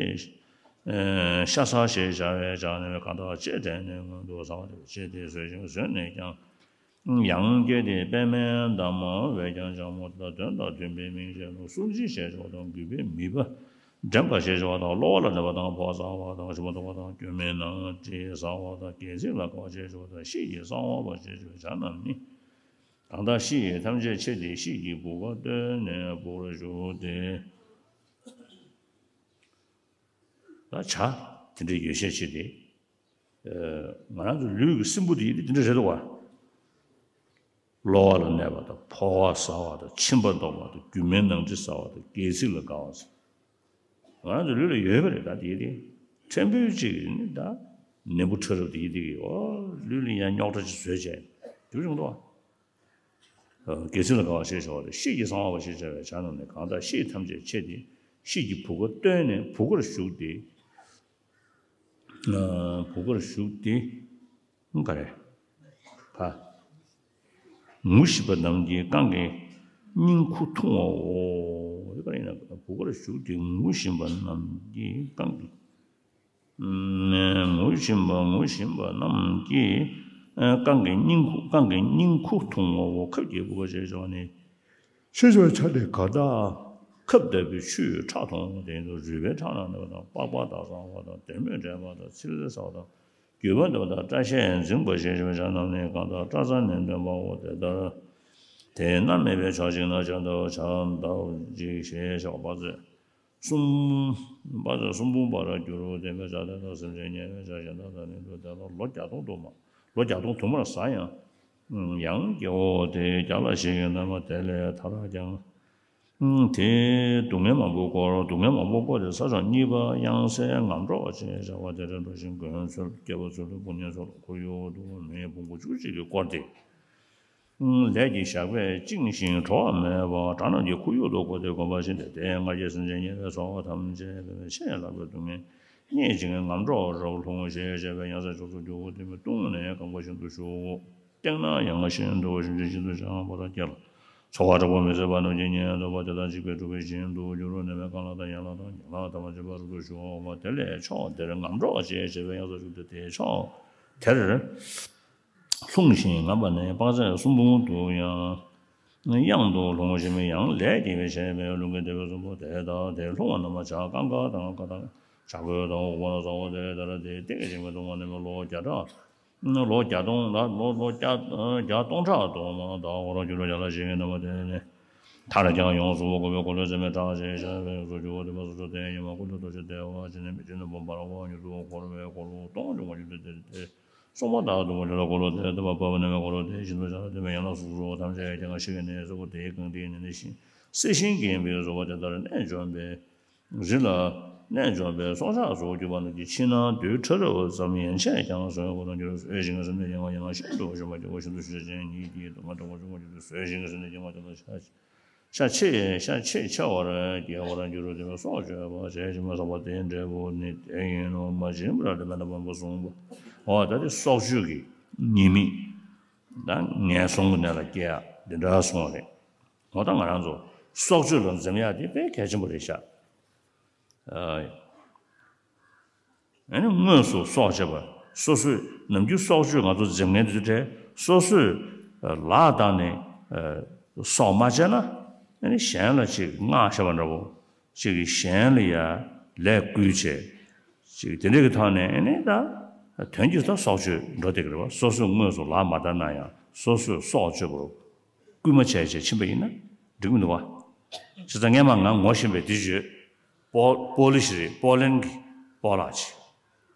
ཤ་ཟ་ཞེས་བྱ་བའི་བྱ་ནི་མེ་གང་དག་ལྕེ་བྲེགས་ནས་མངོན་དུ་ཟ་བ་དེ་ལྕེ་དེས་ཟོས་ཤིང་ཟོས་ནས་ཀྱང་། ཡང་སྐྱེས་ཏེ་པདྨའི་འདབ་མ་བས་ཀྱང་ལྕགས་མོ་དང་དོན་དང་མཐུན་པའི་མིང་ཅན་ནོ། སྲུང་བྱེད་ཅེས་བྱ་བ་དང་གུས་པས་མི་པ་འདྲེན་པ་ཞེས་བྱ་བ་དང་གློ་བ་ལ་གནས་པ་དང་ཕོ་བ་ཟ་བ་དང་ཞིམ་པ་འདོད་པ་དང་སྐྱུར་མིན་ནང་དྲི་ཟ་བ་དང་སྒལ་ཚིགས་ལ་དགའ་བ་ཞེས་བྱ་བ་དང་ཤེད་ཀྱིས་གསང་བ་ཞེས་བྱ་བའི་བྱ་རྣམས་ནི། གང་དག་ཤེད་ཀྱིས་ཐམས་ཅད་ཕྱེ་སྟེ་ཤེད་ཀྱི་བུ་ག་བཏོན་ནས་བུ་གར་ཞུགས་ཏེ། ད་བྱ་དེ་འདྲའི་ཡོ་བྱད་ཕྱེ་སྟེ། ང་རང་ཚོ་ལུས་ཀྱི་སྲིན་བུ་དེ་ཡིན་དེ་འདྲ་རེད་འདུག་བ། གློ་བ་ལ་གནས་པ་དང་ཕོ་བ་ཟ་བ་དང་ཕྱིན་པ་འདོགས་པ་དང་རྒྱུ་མའི་ནང་དྲི་ཟ་བ་དང་སྒལ་ཚིགས་ལ་དགའ་བ་ཟེར། ང་རང་ཚོ་ལུས་ལ་ཡོད་པ་རེད་ད་དེ་དེ། ཕྲན་བུ་གཅིག་ནི་ད་ནད་འབུ་ཕྲ་རབ་དེ་དེ་གི་ཨོ་ལུས་ལ་ཡང་རྙོག་དྲ་ཅིག་བཟོས་བྱས་དེ་བྱུང་འདུག་བ། སྒལ་ཚིགས་ལ་དགའ་བ་ཞེས་བྱ་བ་རེད། ཤེད་ཀྱིས་གསང་བ་ཞེས་བྱ་བའི་བྱ་རྣམས་ནི་གང་དག་ཤེད་ཐམས་ཅད་ཕྱེ་སྟེ་ཤེད་ཀྱི་བུ་ག་བཏོན་ནས་བུ་གར་ཞུགས་ཏེ། བུ་གར་ཞུགས་ཏེ། ག་རེ། ཕ། ངུ་བཞིན་པ་རྣམས་ཀྱིས་རྐང་གི་སྙིང་ཁུ་འཐུང་བའོ། དེ་ག་རེ་ཡིན་ན་བུ་གར་ཞུགས་ཏེ་ངུ་བཞིན་པ་རྣམས་ཀྱིས་རྐང་གི། ངུ་བཞིན་པ་ངུ་བཞིན་པ་རྣམས་ཀྱིས་རྐང་གི་སྙིང་ཁུ་རྐང་གི་སྙིང་ཁུ་འཐུང་བའོ། ཁབ་ཀྱི་བུ་ག་ཞེས་བྱ་བ་ནི། ཆོས་ཆོས་ཆ་དེ་ག་དག་ཁབ་ལྟ་བུའི་ཆུས་ཁྲག་འཐུང་། དེ་ཡིན་དུ་རུས་པའི་ཁྲག་རྣམས་ནི་བ་དང་པགས་པ་དག་ཟ་བ་དང་དོན་མོས་འདྲེས་པ་དང་ཚིལ་ཟ་བ་དང་རྒྱུས་པ་འདོད་པ་དང་སྐྲ་ཤད་འཛིངས་པ་ཞེས་བྱ་རྣམས་ནི་གང་དག་སྐྲ་རྩ་ནི་འདོན་པའོ། དེ་ལྟར་དེ་མནར་མེད་པའི་ཕྱོགས་གཅིག་ན་ཕྱག་འདབ་ཕྱག་འདབ་གཅིག་ཞེས་བྱ་བ་པ་ཚོས་གསུམ། པ་ཚོས་གསུམ་པུང་པར་འགྱུར་རོ། དེ་མེད་ཕྱག་དེ་དག་སེམས་ཅན་དམྱལ་བའི་ཕྱག་གཞན་དག་དང་ནི་འདུ་དེ་ལ་ལོ་བརྒྱ་སྟོང་དུ་མ་ལོ་བརྒྱ་སྟོང་དུ་མར་ཟ་ཡང་། ཡང་སྐྱེ་བོ་དེ་བརྒྱ་ལ་ཞིག་གི་རྣམ་པ་དེ་ལས་ཐར་ཀྱང་། དེས་སྡུག་བསྔལ་མང་པོ་བསྐོར། སྡུག་བསྔལ་མང་པོ་བསྐོར་ཏེ་ས་ཕྱོགས་གཉིས་པ་གཡང་སའི་ངམ་གྲོགས་ཅེས་བྱ་བ་དེར་འགྲོ་ཞིང་མགོན་ཚུལ་སྐྱེས་བུ་ཚུལ་དཔུང་གཉེན་ཚུལ་ཁོར་ཡུག་ཏུ་མེའི་ཕུང་པོ་བཅུ་གཅིག་གིས་བསྐོར་ཏེ། ལས་ཀྱི་ཞགས་པས་བཅིངས་ཤིང་གྲོགས་མེད་པར་དགྲ་རྣམས་ཀྱི་ཁོར་ཡུག་ཏུ་བསྐོར་ཏེ་གོམ་པ་བཞིན་ཏེ་དེས་ང་རྒྱལ་སེམས་ཅན་དམྱལ་བའི་ཚོགས་ཐམས་ཅད་ཕྱིན་ལ་སྡུག་བསྔལ་རྙེད་ཅིང་ངམ་གྲོགས་རབ་ལྷུང་ཞེས་བྱ་བའི་གཡང་ས་ཕྱོགས་སུ་རྒྱུ་བོ་དེ་མི་ལྟུང་ནས་གང་བ་བཞིན་དུ་བཞུགས། སྟེང་ན་ཡང་ཤིན་ཏུ་ཞིང་ཆེན་ཤིན་ཏུ་ཞིང་ཕོ་བྲང་བརྒྱད་ལ་ཚོགས་པ་དྲག་པོ་མི་བཟད་པ་རྣམས་ཀྱིས་ཉེ་འདུག་པ་དེ་དག་འཇིགས་པས་དཀྲུགས་པ་བཞིན་དུ་འགྱུར་རོ། ནད་མེད་རྐང་ལག་དང་ཡན་ལག་དང་ཉམ་ལག་ཐ་མ་ཅན་པ་རབ་ཏུ་ཞུགས་པ་དེ་ལས་ཕྱོགས་དེར་ངམ་གྲོགས་ཅེས་བྱ་བའི་གཡང་ས་བཞུགས་ཏེ་དེའི་ཕྱོགས་དེར་ལྷུང་ཞིང་ངམ་པ་ནི་དཔག་ཚད་གསུམ་པུང་དུ་ཡང་གཡང་དུ་ལྷུང་ཞིང་ཡང་ལས་སྐྱེས་པའི་ཞལ་མེ་ལུང་གི་དེ་བས་གསུམ་པོ་དེ་དག་དེ་ལྷུང་བ་རྣམས་ལ་བྱ་རྐང་དཀར་དང་ཀ་དག་བྱ་རྒོད་དང་འོག་མ་ཟ་འོག་དེ་ལྟར་དེ་སྟེང་གི་ཞིང་པའི་སྡུག་བསྔལ་ནི་ལོ་བརྒྱ་ཕྲག་ལོ་བརྒྱ་སྟོང་ལ་ལོ་ལོ་བརྒྱ་བརྒྱ་སྟོང་ཕྲག་དུ་མ་དག་པར་འགྱུར་རོ། བརྒྱ་ལ་ཞིག་གི་རྣམ་པ་དེ་ནི་ཐར་ཀྱང་ཡོངས་སུ་བསྐོར་བའི་འཁོར་ལོའི་རྩེ་མོའི་བྲག་ཅེས་བྱ་བའི་གཡང་ས་རྒྱུ་བོ་དེ་མ་སོ་སོར་བསྟན་ཡོད་མ། ཀུན་ཏུ་རྡོ་རྗེ་ལྟེ་བ་ཅན་ནི་མི་མཇེད་ནས་བུམ་པར་དབང་མྱུར་དུ་འཁོར་བའི་འཁོར་ལོ་སྟོང་འབྱུང་བ་རྒྱུ་དེ་དེ་གསུངས་པ་དག་ཏུ་མ་ལུས་ལ་འཁོར་ལོ་དེ་ལྟ་བ་པ་བ་ནི་མའི་འཁོར་ལོ་དེ་བཞིན་དུ་བྱ་དེ་མའི་ཡན་ལག་སོ་སོ་ཐམས་ཅད་ཀྱང་ཤེས་ཀྱི་ནི་སྲད་བུ་དེའི་རྐང་མཐིལ་ནས་ནི་ཤིང་གསེར་ཤིང་གིས་བརྒྱན་པའི་བཟོ་བ་དེ་ལྟར་རྣལ་འབྱོར་པའི། རི་ལ་རྣལ་འབྱོར་པའི་སྲོག་ཆགས་སུ་གྱུར་པ་རྣམས་ཀྱི་ཕྱི་ནང་དུས་ཕྲ་རབ་ཙམ་ཡན་ཆད་ཀྱང་བཟོད་པར་འགྱུར། ཟོས་ཤིང་གི་སེམས་ནི་ཡང་བ་ཡང་ན་ཤིན་ཏུ་ཞིམ་པ་སྐྱེ་བོ་ཤིན་ཏུ་ཞིམ་པ་ཅན་ཉིད་ཀྱིས་སྡུག་བསྔལ་དྲག་པོ་བྱུང་བ་ཉིད་དུ་ཟོས་ཤིང་གི་སེམས་ནི་ཡང་བ་ཡང་ན་ཤ་ཤ་ཆེས་ཤ་ཆེས་ཆེ་བར་སྐྱེ་བར་འགྱུར་རོ། དེ་ནི་སྲོག་གཅོད་པ་ཞེས་བྱ་བའི་བསམ་པ་དེའི་འབྲས་བུ་ནི་དེ་ཡིན་ནོ། མ་བྱིན་པར་དེ་མེད་ན་བམ་པོ་གསུངས་པ། འོ་ད་དེ་སྲོག་གཅོད་ཀྱི་ཉེས་དམིགས་ད་ངན་སོང་གི་གནས་ལ་སྐྱེ་ཡག་འདི་འདྲ་གསུངས་པ་རེད། འོ་ད་ང་རང་ཚོ་སྲོག་གཅོད་ལ་འཛེམ་ཡག་དེ་དཔེ་གལ་ཆེན་པོ་རེད་ཤག་ཨ་ནི་དངོས་སུ་སྲོག་བཅད་པ། སོ་སོས་ནམ་རྒྱུན་སྲོག་གཅོད་ང་ཚོ་འཛེམ་མཁན་དེ་ཚོ་གྲས་སོ་སོས་ལག་བཏང་ནས་སྲོག་མ་བཅད་ན་ཨ་ནི་གཞན་ལ་ཅིག་སྔགས་བཤད་པ་འདྲ་བོ་ཅིག་གིས་གཞན་ལ་ཡ་ལས་བསྐུལ་བྱས་ཅིག་དེ་འདྲ་གི་ཐོག་ནས་ཨ་ནི་ད་དོན་གྱིས་ད་སྲོག་གཅོད་འགྲོ་བསྡད་ཀྱི་རེད་བ། སོ་སོས་དངོས་སུ་ལག་མ་བཏང་ན་ཡང་སོ་སོས་སྲོག་གཅོད་པར་སྐུལ་མ་བྱས་བྱས་ཕྱིན་པ་ཡིན་ན་འགྲིག་མི་འདུག་བ། བྱས་ཙང་སྔས་མ་ང་ངོ་ཤེས་པའི་དེ་བརྗོད། པོ་པོ་ལི་ཤི་རེད། པོ་ལན་གྱི་པོ་ལགས་ཅིག་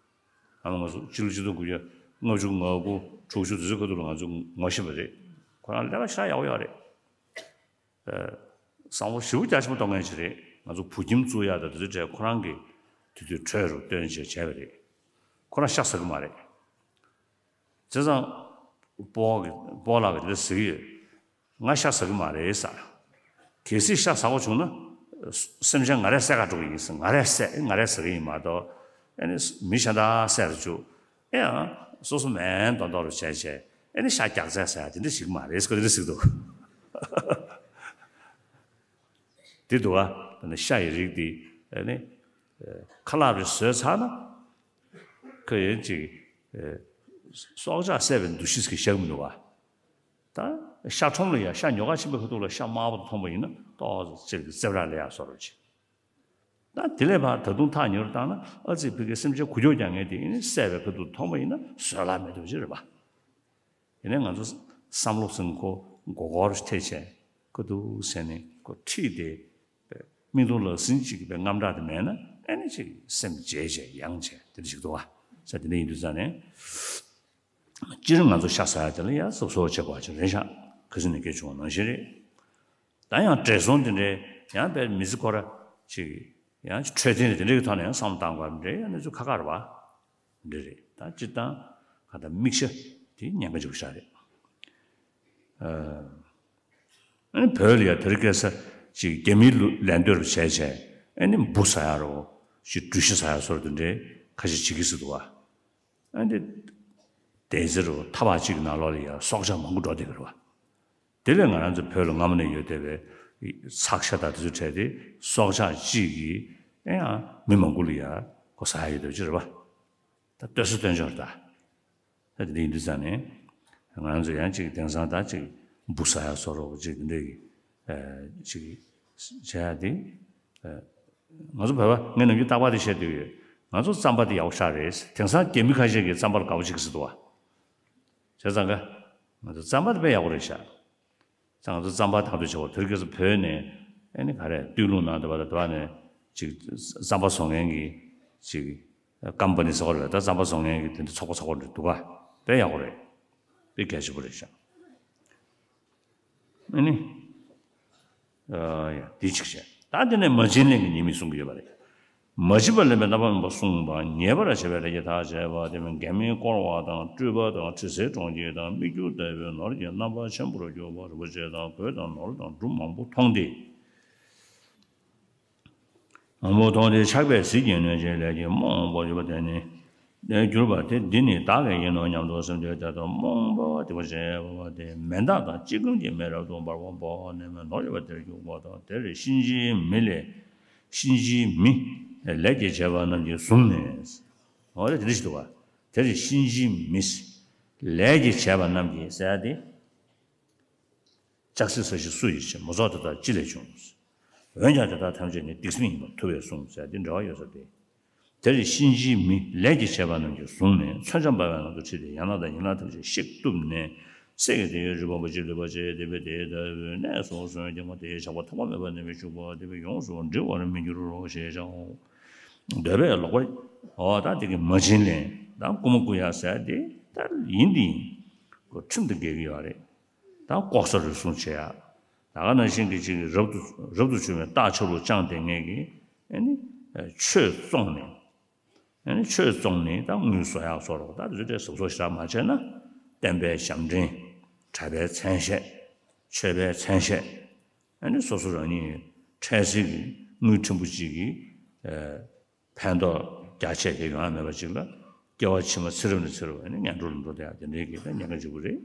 ཨ་མ་ང་ཚོ་སྤྱི་ལོ་ཆིག་སྟོང་དགུ་བརྒྱ་ལྔ་བཅུ་ང་དགུ་དྲུག་ཅུ་དེ་ཚོའི་ཁ་ཐུག་ལ་ང་ཚོ་ངོ་ཤེས་པ་རེད། ཁོ་རང་ལས་ཀ་ཞེ་དྲག་ཡག་པོ་ཡོད་རེད། བསམ་བློ་ཞེ་པོ་རྒྱ་ཆེན་པོ་གཏོང་མཁན་ཞིག་རེད། ང་ཚོ་བོད་ཁྱིམ་བཙུགས་ཡག་དང་དེ་ཚོའི་གྲས་ཁོ་རང་གིས་དེ་དུས་གྲོས་རུ་བཏོན་བྱས་བྱས་པ་རེད། ཁོ་རང་ཤ་ཟ་གི་མ་རེད། བྱས་ཙང་། སྤོ་གི་སྤོ་ལགས་ཀྱིས་དེ་འདྲ་ཟེར་གྱི་ཡོད། ང་ཤ་ཟ་གི་མ་རེད་ཟེར། གལ་སྲིད་ཤ་ཟ་དགོས་བྱུང་ན། སེམས་ཅན་ང་རས་བསད་ག་འགྲོ་གི་ཡིན་ཟེར། ང་རས་བསད་ང་རས་ཟ་གི་ཡིན་མ་གཏོགས། ཨེ་ནི་མི་གཞན་དག་བསད་རུ་བཅུག་ཨེ་ཡང་སོ་སོ་མེད་མདོག་མདོག་རུ་བྱས་བྱས་ཨེ་ནི་ཤ་རྒྱགས་ཚད་ཟེར་ཡ་དེ་འདྲ་ཞིག་མ་རེད་ཟེར་ག་དེ་འདྲ་ཟེར་གི་འདུག་དེ་འདུག་ཨ། ད་ནི་ཤ་ཡི་རིགས་དེ་ཨེ་ནི་ཁ་ལག་རེ་བཟོས་ཚར་ན། ཁོ་ཡིན་ཅིག་སྲོག་ཆགས་བསད་པའི་འདུ་ཤེས་ཀྱིས་བཞག་གི་མི་འདུག་བ། ད་ཤ་ཁྲོམ་ལ་ཡ་ཤ་ཉོ་ག་ཕྱིན་པའི་ཁ་ཐུག་ལ་ཤ་དམར་པོ་དེ་མཐོང་པ་ཡིན་ན་ཏོག་ཙམ་ཅིག་རྩེ་བྲག་ལས་ཡ་བཟོ་འདྲ་ཅིག་ད་དེ་ལས་ཕར་ད་དུང་ཐག་ཉེ་རུ་བཏང་ན་ཨ་ཙི་ཕ་གིའི་སེམས་ཅན་འགུལ་སྐྱོད་རྒྱག་མཁན་དེ་ཡིན་ན་བསད་པའི་ཁ་ཐུག་མཐོང་པ་ཡིན་ན་བཟོད་གླགས་མེད་འདུག་ཅིག་རེད་པ། ཡིན་ནའི་ང་ཚོ་བསམ་བློ་ཟིན་གོ་མགོ་སྐོར་ཐེབས་བྱས་ཁ་ཐུག་ཟེར་ནས་ཁོ་ཁྲིད་དེ། མིག་མཐོང་ལག་ཟིན་གཅིག་གི་དངངས་སྐྲག་དེ་མེད་ན་ཨེ་ནི་ཅིག་སེམས་བརྗེད་བྱས་ཡང་བྱས་དེ་འདྲ་ཞིག་འདུག་བ། ས་དེ་འདྲ་ཡིན་དུས་ཙང་ནས། སྤྱིར་ང་ཚོ་ཤ་ཟ་ཡ་དེ་ལ་ཡ་གཟབ་གཟབ་བྱེད་དགོས་པ་ཅིག་རེད་ཤག་ཁ་སང་ནས་སྐད་བྱུང་བ་ནང་བཞིན་རེད། ད་ཡང་བགྲེས་སོང་དེ་འདྲའི་ཡང་དཔེ་མི་ཚེ་ཁོ་ར་ཅིག་ཡང་འཕྲོད་བསྟེན་དེ་འདྲ་གི་ཐོག་ནས་ཡང་བསམ་བློ་བཏང་དགོས་པ་འདྲ་ཡང་གནས་ཚུལ་ཁག་ཁག་རེད་བ། འདྲ་རེད། ད་སྤྱིར་བཏང་ག་ད་མིག་ཤ་དེ་ཉེན་ཁ་ཆེ་པོ་ཞིག་རེད། ཨ་ནི་བོད་ལ་ཡ་དེ་རིང་ཁ་སང་ཅིག་རྒྱ་མིའི་ལུ་ལན་ལྟོས་རུ་བྱས་བྱས་ཨ་ནི་འབུ་ཟ་ཡ་རོ་ཅིག་འབྲུ་ཤ་ཟ་ཡ་སོགས་དེ་འདྲའི་ཁ་ཤས་བྱེད་ཀྱི་ཟེར་འདུག་བ། ཨ་ནི་ དེ་ཚེ་རུ་ཐ་བག་གཅིག་གི་ནང་ལོགས་ལ་ཡང་སྲོག་ཆགས་མང་པོ་འགྲོ་བསྡད་ཀྱི་རེད་བ། དེ་ལས་ང་རང་ཚོ་བོད་ལ་སྔ་མོ་ནས་ཡོད་བསྡད་པའི་ཚགས་ཤ་དང་དེ་ཚོ་བྲལ་ཏེ་སྲོག་ཆགས་གཅིག་གིས་ཨེ་ཡང་མི་མང་པོ་ལ་ཡང་གོ་ས་ཡ་ཡོད་བསྡད་ཀྱི་རེད་བ། ད་ལྟོས་ས་སྟོན་ཆོག་རེད་ད། ད་དེ་འདྲ་ཡིན་དུས་ཙང་ནས་ང་རང་ཚོ་ཡང་གཅིག་དེང་སང་ད་གཅིག་འབུ་ཟ་ཡ་བཟོ་རོགས་གཅིག་དེ་འདྲ་ཡི་ཨེ་གཅིག་བྱེད་ཡ་དེ། ཨེ་ང་ཚོ་བོད་པ་ངས་ནམ་རྒྱུན་རྟག་པར་དེ་བཤད་བསྡད་ཡོད། ང་ཚོ་རྩམ་པ་དེ་ཡག་པོ་ཞེ་དྲག་རེད། དེང་སང་རྒྱ་མི་ཁ་ཤས་ཀྱིས་རྩམ་པ་ལ་དགའ་པོ་བྱེད་ཀྱི་ཟེར་འདུག་བ། བྱས་ཙང་ཀ་ང་ཚོ་རྩམ་པ་དེ་དཔེ་ཡག་པོ་རེད་ཤག་ཙང་ང་ཚོ་རྩམ་པ་ཐང་དུ་བྱེད་པ་དེར་སྐྱེས་སུ་བོད་ནས་ཨེ་ནི་ག་རེ་སྟོད་ལུང་ནང་དུ་བ་ལ་དུ་བ་ནས་ཅིག་རྩམ་པ་བཟོ་མཁན་གྱི་ཅིག་ཀམ་པ་ནི་ཟེར་བ་རེད། ད་རྩམ་པ་བཟོ་མཁན་གྱི་དེ་འདྲ་ཚོགས་པ་ཚོགས་པ་འདྲ་འདུག་ག་དཔེ་ཡག་པོ་རེད། དཔེ་གལ་ཆེན་པོ་རེད་ཤག་ཨེ་ནི། ཨ་ཡ་འདི་གཅིག་བྱས། ད་དེ་ནས་མ་བྱིན་ལེན་གྱི་ཉེས་དམིགས་གསུང་གི་ཡོད་པ་རེད། མ་བྱིན་པར་ལེན་པའི་རྣམ་པར་སྨིན་པ་བསྲུང་བ། ཉེས་པར་བྱས་པའི་ལས་ཀྱི་མཐའ་བཅད་པ། དེ་མིན་འགལ་མེད་བསྐོར་བ་དང་། སྤྲུལ་པ་དང་། དྲི་ཟའི་གྲོང་ཁྱེར་དང་། སྨིག་རྒྱུ་ལྟ་བུའི་ནོར་གྱི་རྣམ་པར་ཆེན་པོར་གྱུར་པ། རིན་པོ་ཆེ་དང་། གོས་དང་། ནོར་དང་། འབྲུ་མང་པོ་མཐོང་སྟེ། མང་པོ་མཐོང་སྟེ་ཆགས་པས་ཟིལ་གྱིས་གནོན་ཅིང་ལས་ཀྱིས་རྨོངས་པར་གྱུར་པ་དེ་ནི། གྱུར་པ་དེ་འདི་ནི་བདག་གི་ཡིན་ནོ་སྙམ་དུ་སེམས་ཏེ་དེ་ལྟར་རྨོངས་པ་དེ་བ་བྱས་པ་དེ་མེ་མདག་དང་ལྕི་སྐམ་གྱི་མེ་རབ་ཏུ་འབར་བ་འབར་བ་ནས་མེ་ནོར་ཡོད་པ་དེར་གྱུར་པ་དང་། དེར་གཤིན་རྗེའི་མི་ལས་གཤིན་རྗེའི་མི་ལས་ཀྱིས་བྱས་པ་རྣམས་ཀྱིས་བཟུང་ནས། འོ་རེ་དེ་འདྲ་ཞིག་འདུག་བ། དེར་གཤིན་རྗེའི་མི་ལས་ཀྱིས་བྱས་པ་རྣམས་ཀྱིས་ཟེར་ཏེ། ལྕགས་སྲེག་ས་གཞི་སུ་ཡིས་བྱས། མུ་ཚོགས་དེ་དག་ཅི་ལས་བྱུང་། འོན་ཀྱང་དེ་དག་ཐམས་ཅད་ནི་སྡིག་སྲིན་ཡིན་པར་ཐུབ་པས་གསུངས་ཟེར་འདི་འགྲེལ་བ་ཡོད་ས་རེད། དེར་གཤིན་རྗེའི་མི་ལས་ཀྱིས་བྱས་པ་རྣམས་ཀྱིས་བཟུང་ནས་མཚོན་ཆ་འབར་བའི་ནང་དུ་ཁྲིད་དེ་ཡན་ལག་དང་ཡན་ལག་ཐམས་ཅད་བཤིག་གཏུབས་ནས་གསེར་གྱི་དེ་ཡི་རི་བོང་བུ་གཅིག་ལུས་པ་བཅད་དེ་བས་དེ་ལྟ་བུའི་གནས་སུ་གསོན་ཀྱང་དེའི་ཆགས་པ་ཐོགས་པ་མེད་པར་ནུབ་པའི་ཤུགས་པ་དེ་བས་ཡོངས་སུ་འདྲི་བར་མི་འགྱུར་རོ་ཞེས་བྱའོ། འདོད་པས་ལོག་པར། འོ་ད་དེ་གི་མ་བྱིན་ལེན་དང་རྐུ་མ་རྐུ་ཡ་ཟེར་དེ་ད་ཡིན་དེ་ཡིན་ཁོ་ཁྲིམས་དང་འགལ་གྱི་ཡོད་རེད། ད་ལྐོག་ཟ་རུལ་སུངས་བྱེད་ཡ། ད་ག་ནང་བཞིན་གྱི་ཅིག་རབ་ཏུ་རབ་ཏུ་བྱུང་བའི་རྟགས་ཆོས་ལུགས་བཅངས་ཏེ་ངེད་ཀྱིས་ཨེ་ནི་ཆོས་བཙོང་ནས་ཨེ་ནི་ཆོས་བཙོང་ནས་ད་དངུལ་བཟོ་ཡག་བཟོ་རོགས། ད་དེ་ཚོ་གཟབ་གཟབ་ཞེ་དྲག་མ་བྱས་ན་བསྟན་པའི་ཞབས་འདྲེན་གྲྭ་པའི་མཚན་ཤས་ཆོས་པའི་མཚན་ཤས་ཨེ་ནི་སོ་སོ་རང་ཉིད་འཕྲལ་སེལ་གྱི་དངུལ་ཕྲན་བུ་གཅིག་གིས་ཕན་ཐོགས་རྒྱ་ཆེ་གི་ཡོང་ཡ་མེད་པ་ཅིག་ལ་སྐྱེ་བ་ཕྱི་མ་ཚེ་རབས་ནས་ཚེ་རབས་ནས་ངན་འགྲོ་ལ་འགྲོ་བསྡད་ཡ་དེ་འདྲའི་གི་ད་ཉེན་ཁ་ལྗིད་པོ་རེད།